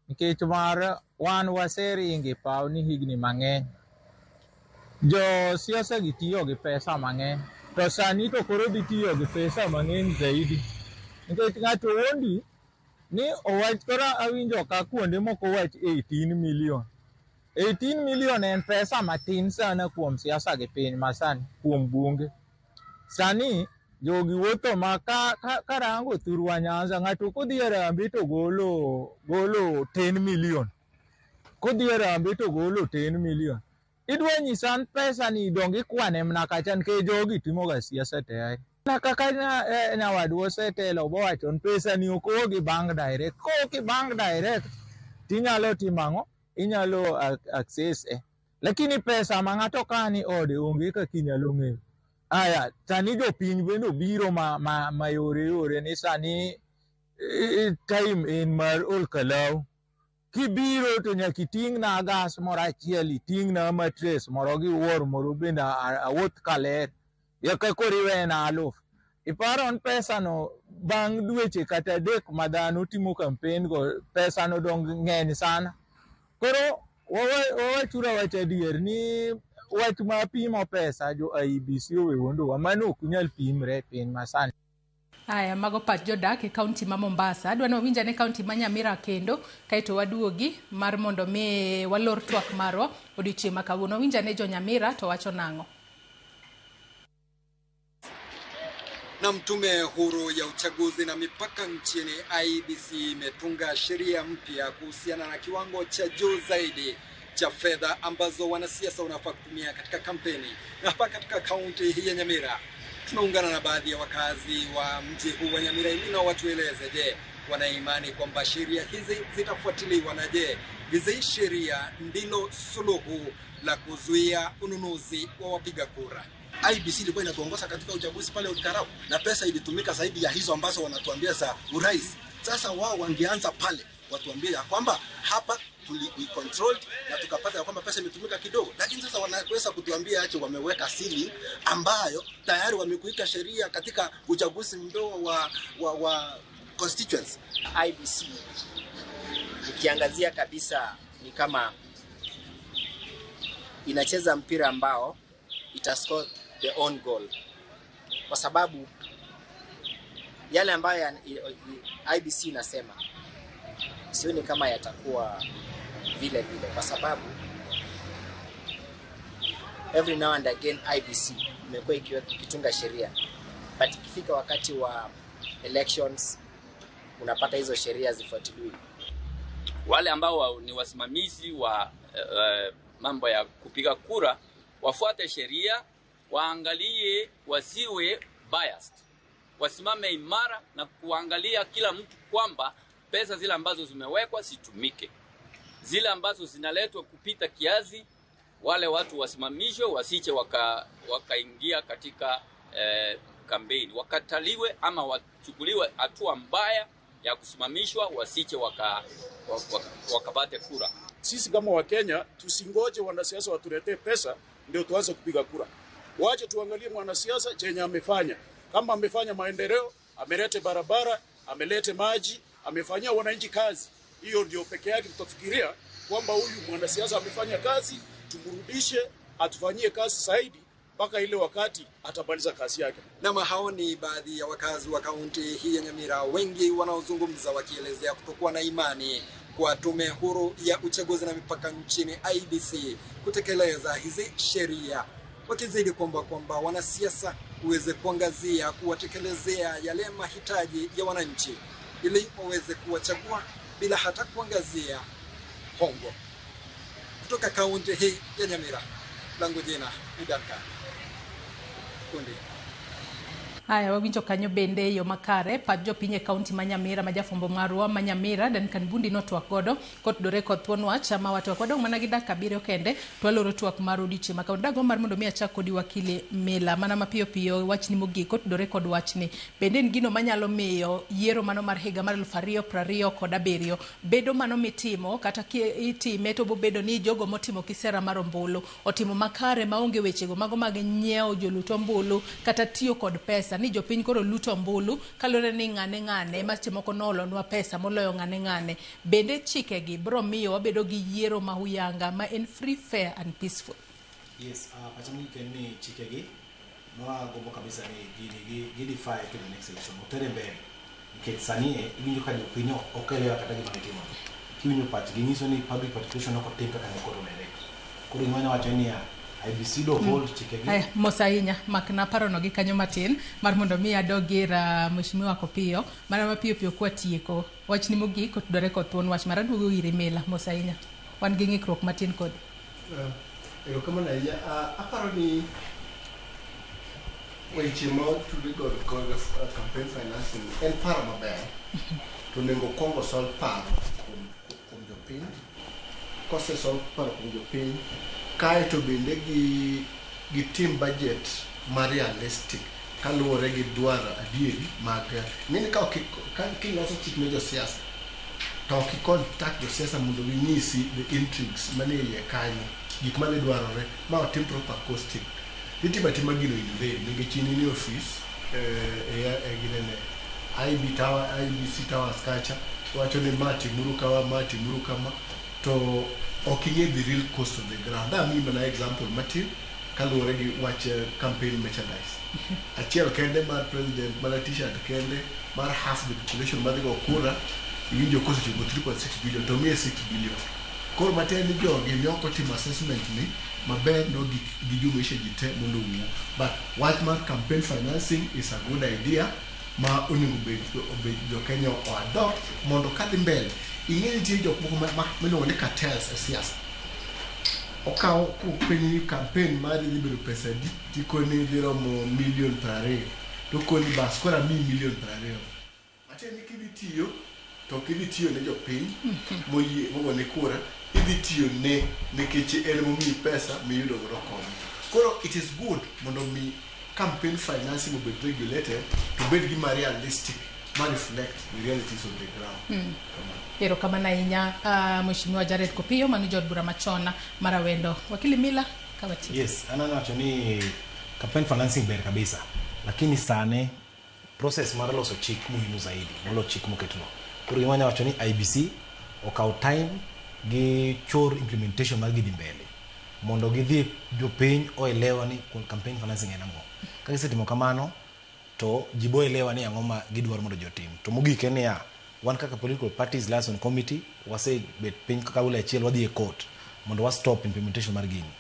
nikech mar wan waseringe paw ni higni mang'eny. Jo siasa gi tiyo gi pesa mang'eny, to sani to koro dhi tiyo gi pesa mang'eny zaidi. Nikech ng'ato wuondi ni owach, koro awinjo ka kuonde moko wach 18 million. 18 million en pesa matin sana kuom siasa gi piny masani, kuom bunge. Sani jogi wuotho ma karango thurwa Nyanza, ng'ato kodhi e Harambee to golo 10 million. Kodhi e Harambee to golo 10 million. Idwa nyisa ni pesa ni dong ikwane mana kacha, nikech jogi timoga siasa tayari. Na kaka nyawadwa osetelo bowacho ni pesa ni ok owuog e bank direct. Kowuok e bank direct tinyalo timo ang'o? Inyalo access e. Lakini pesa ma ng'ato kani ode onge kaka inyalo ng'eyo. Aya, sani jopiny bende obiro ma yore yore ni sani time en mar olkalau. Kibiro to nyaka iting'na gas moro achiel, iting'na matres moro gi wuor moro bende awuoth kaler. Eka koro iwena 1000. Iparo ni pesa no bang' dweche kata 3 ma dhano timo campaign go, pesa no dong ng'eny sana. Koro wawachura wach adier ni wach ma pimo pesa jo IEBC owe wuondowa, mano ok nyal pimre e piny masani. Aya, mago pach jodak e kaunti ma Mombasa. Adwa ni wawinj ane kaunti ma Nyamira kendo, kaeto waduogi mar mondo mi walor twak marwa odiochieng' ma kawuono. Wawinj ane jo Nyamira to wacho nang'o. Na Tume Huru ya Uchaguzi na Mipaka nchini IEBC imetunga sheria mpya kuhusiana na kiwango cha juu zaidi cha fedha ambazo wanasiasa wanafaa kutumia katika kampeni. Na hapa katika kaunti hii ya Nyamira tunaungana na baadhi ya wakazi wa mji huu wa Nyamira ili na watueleze, je, wana imani kwamba sheria hizi zitafuatiliwa, na je, hizi sheria ndilo suluhu la kuzuia ununuzi wa wapiga kura? IEBC ilikuwa inatuongoza katika uchaguzi pale Olkalau, na pesa ilitumika zaidi ya hizo ambazo wanatuambia za urais. Sasa wao wangeanza pale watuambie ya kwamba hapa we controlled na tukapata ya kwamba pesa imetumika kidogo, lakini sasa wanaweza kutuambia aje wameweka ceiling ambayo tayari wamekuika sheria katika uchaguzi mdogo wa constituents. IEBC ukiangazia kabisa ni kama inacheza mpira ambao ita score the own goal, kwa sababu yale ambayo IEBC inasema sioni kama yatakuwa vile vile, kwa sababu every now and again IEBC imekuwa ikitunga sheria, but ikifika wakati wa elections Unapata hizo sheria zifuatiliwi. Wale ambao ni wasimamizi wa mambo ya kupiga kura wafuate sheria, waangalie, wasiwe biased, wasimame imara na kuangalia kila mtu kwamba pesa zile ambazo zimewekwa zitumike, zile ambazo zinaletwa kupita kiasi, wale watu wasimamishwe, wasiche wakaingia katika kampeni, wakataliwe ama wachukuliwe hatua mbaya ya kusimamishwa, wasiche wakapate kura. Sisi kama Wakenya tusingoje wanasiasa watuletee pesa ndio tuanze kupiga kura. Wache tuangalie mwanasiasa chenye amefanya. Kama amefanya maendeleo, amelete barabara, amelete maji, amefanyia wananchi kazi, hiyo ndio peke yake tutafikiria kwamba huyu mwanasiasa amefanya kazi, tumrudishe atufanyie kazi zaidi mpaka ile wakati atamaliza kazi yake. Na hao ni baadhi ya wakazi wa kaunti hii ya Nyamira, wengi wanaozungumza wakielezea kutokuwa na imani kwa Tume Huru ya Uchaguzi na Mipaka nchini IEBC kutekeleza hizi sheria, wakizidi kuomba kwamba wanasiasa uweze kuangazia kuwatekelezea yale mahitaji ya wananchi ili waweze kuwachagua bila hata kuangazia hongo. Kutoka kaunti hii ya Nyamira, langu jina ni Duncan Kundi. Haya, wawinjo kanyo bende yo makare pach jopiny e kaunti ma Nyamira ma jafwambo marwa ma Nyamira Duncan Bundi notwak godo kotudore kod thuon wach ma watwak wadong' mana gi dakika 7 kende to waloro twak mar odiochieng' ma kawuono. Dago mar mondo mi achak kodi wakili Mila mana mapiyo piyo wachni mogik kotudore kod wachni bende en gino manyalo miyo yiero mano mar higa mar 2027 bedo mano mitimo kata itime to bobedo ni jogo motimo kisera mar ombulu otimo makare maonge wechego mago mag nyiewo jolut ombulu kata tiyo kod pesa ni jopiny koro luto ombulu kaluwore ni ng'ane ng'ane ma seche moko nolonwa pesa moloyo ng'ane ng'ane. Bende chikegi bro miyo wabedo gi yiero ma huyanga ma en free, fair and peaceful. Yes, pacha mogik en ni chikegi nwagombo kabisa ni gini gi defy to the next election otere mbele, nikech sani iwinjo ka jopiny ok elewa kata gima gitimo. Kiwinjo pachgi nyiso ni public participation ok otim kaka ne koro direct. Koro gima anyalo wacho en niya, IEBC do hold chikegi. Aya, mos ahinya makna parono gi kanyo matin mar mondo mi adog ir Mheshimiwa Kopiyo mana mapiyo piyo kwatieko wachni mogik kotudore kod thuon wach mar aduogo iri Mila. Mos ahinya, wan gi ng'ikruok matin kodi. Erokamano ahinya. Aparo ni weche ma otudore kod campaign financing en paro maber, to onego okuong osol paro kuom jopiny. Kosesol paro kuom jopiny, kaeto bende gitim budget ma realistic kaluwore gi dwaro adieri mag ng'eni ka kiloso chik ne josiasa to ok i contact josiasa mondo ginyisi the intrigues manie iye kanyo, gik madhi dwarore ma otim proper costing. Itimo atima gino in vain nikech in e office e ginene IB Tower, IBC Towers kacha wacho ni ma timuru kama, ma timuru kama, to ok ing'e the real cost of the ground. Amiyi mana example matin kaluwore gi wach campaign merchandise. Achiel kende mar president mana t-shirt kende mar half the population madhi go kura iwinjo kosechopo 3.6 billion to miye 6 billion. Koro matiende ni jogi ne ok otimo assessment ni maber no gijumuishe ji te mondo owuo. But wach mar campaign financing is a good idea ma onego obed jo Kenya o adopt mondo kadhi mbele. Ing'e nitie jok moko miluongo ni cartels e siasa. Okawo kopenji ni campaign mari dhi bedo pesa adi, tikoni dhi romo milion 20, to okoni bas koro amiyi milion 20. Matiende ni kidhi tiyo to ok idhi tiyo ne jopiny moyie mogone kura, idhi tiyo ne nikech en momiyi pesa miyudo godo kom. Koro it is good mondo mi campaign financing obed regulated to bed gima realistic ma reflect the realities of the ground. Erokamano ahinya Mheshimiwa Jared Kopiyo mano jaod bura machon mar Awendo. Wakili Mila kawatieko. Yes, an awacho ni campaign financing ber kabisa, lakini sani process mar loso chik muhimu zaidi molo chik moketno. Koro gima anyalo wacho ni IEBC okaw time gi chor implementation mar gidhi mbele mondo gidhi jopiny oelewa ni campaign financing en ang'o. Ka gisetimo kamano to ji bo elewa ni ang'o ma gidwaro mondo ji otim. To mogik en niya, wan kaka political parties liaison committee wasebet piny kaka ule achiel wadhi e court mondo wa stop implementation mar gini.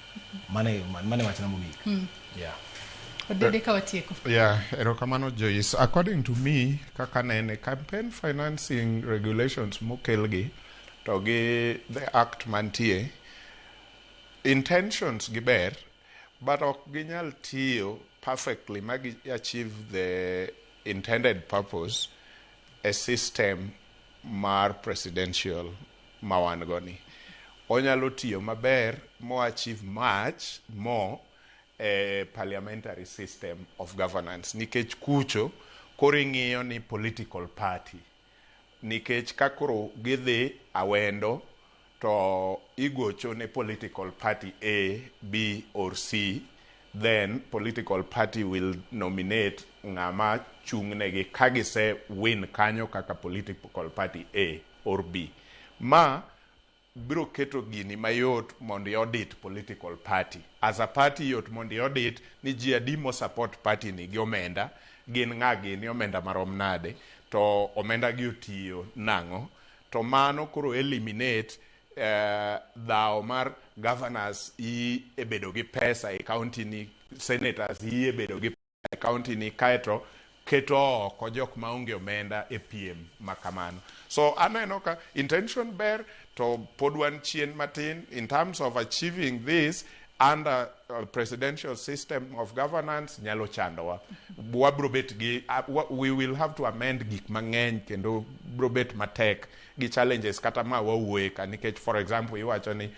Mane wachna mogik. Yeah. Odede ka watieko. Yeah, erokamano Joyce. According to me, kaka nene, campaign financing regulations mokelgi to gi the act mantie, intentions gi ber, but ok ginyal tiyo perfectly ma gi achieve the intended purpose e system mar presidential ma wan go ni. Onyalo tiyo maber mo achieve much more e parliamentary system of governance nikech kucho koro ing'iyo ni political party nikech ka koro gidhi awendo to igocho ne political party A, B or C, then political party will nominate ng'ama chung' negi ka gise win kanyo kaka political party A or B. Ma biro keto gini mayot mondo i audit political party. As a party yot mondo i audit ni ji adi mo support party ni gi omenda, gin ng'a gini, omenda marom nade, to omenda gi otiyo nang'o. To mano koro eliminate dhawo mar governors e bedo gi pesa e county ni, senators yie bedo gi pesa e county ni, kaeto keto oko jok maonge omenda e piem ma kamano. So aneno ka intention ber to pod wan chien matin in terms of achieving this under presidential system of governance. Nyalo chandowa, wabro bet gi we will have to amend gik mang'eny kendo bro bet matek gi challenges kata ma wawuoye ka, nikech for example iwacho ni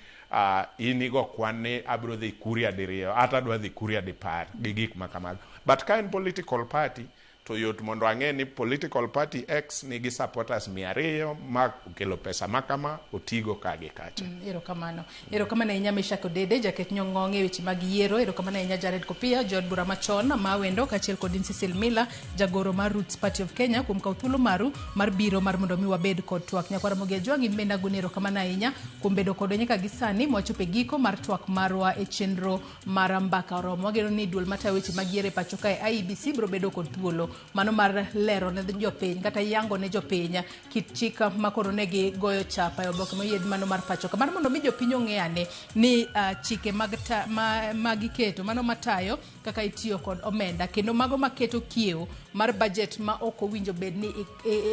in igo kwan ni abro dhi Kuria diriyo ata adwa dhi Kuria dipar gi gik ma kamago, but ka en political party to yot mondo ang'e ni political party X nigi supporters 200 ma okelo pesa ma kama otigo ka gi kacha. Erokamano. Erokamano ahinya Meshak Odede, jaket nyong'ong e weche mag yiero. Erokamano ahinya Jared Kopia, jaod bura machon ma Awendo, kaachiel kod Cecil Miller, jagoro mar Roots Party of Kenya, kuom kawo thuolo maru mar biro mar mondo mi wabed kod twak. Nyakwara Ramogi Ajwang', in bende agoni erokamano ahinya kuom bedo kodwa nyaka gi sani mwachopo e giko mar twak marwa e chenro mar Mbaka Oromo. Wageno ni duol matayo weche mag yiero e pacho kae IEBC biro bedo kod thuolo mano mar lero ne jopiny kata yango ne jopiny kit chik ma koro ne gigoyo chapa e oboke moyiedh mano mar pacho ka, mar mondo mi jopiny ong'e ane ni chike mag ta, ma giketo mano matayo kaka itiyo kod omenda kendo mago maketo kiewo mar budget ma ok owinjo bed ni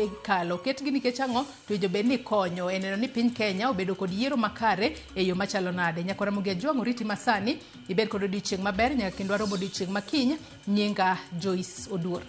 ikalo ketgi nikech ang'o, to owinjo bed ni konyo e neno ni piny Kenya obedo kod yiero makare e yo machalo nade. Nyakwara Ramogi Ajwang', oriti masani ibed kod odiochieng' maber nyaka kendo warom odiochieng' makiny. Nyinga Joyce Oduor.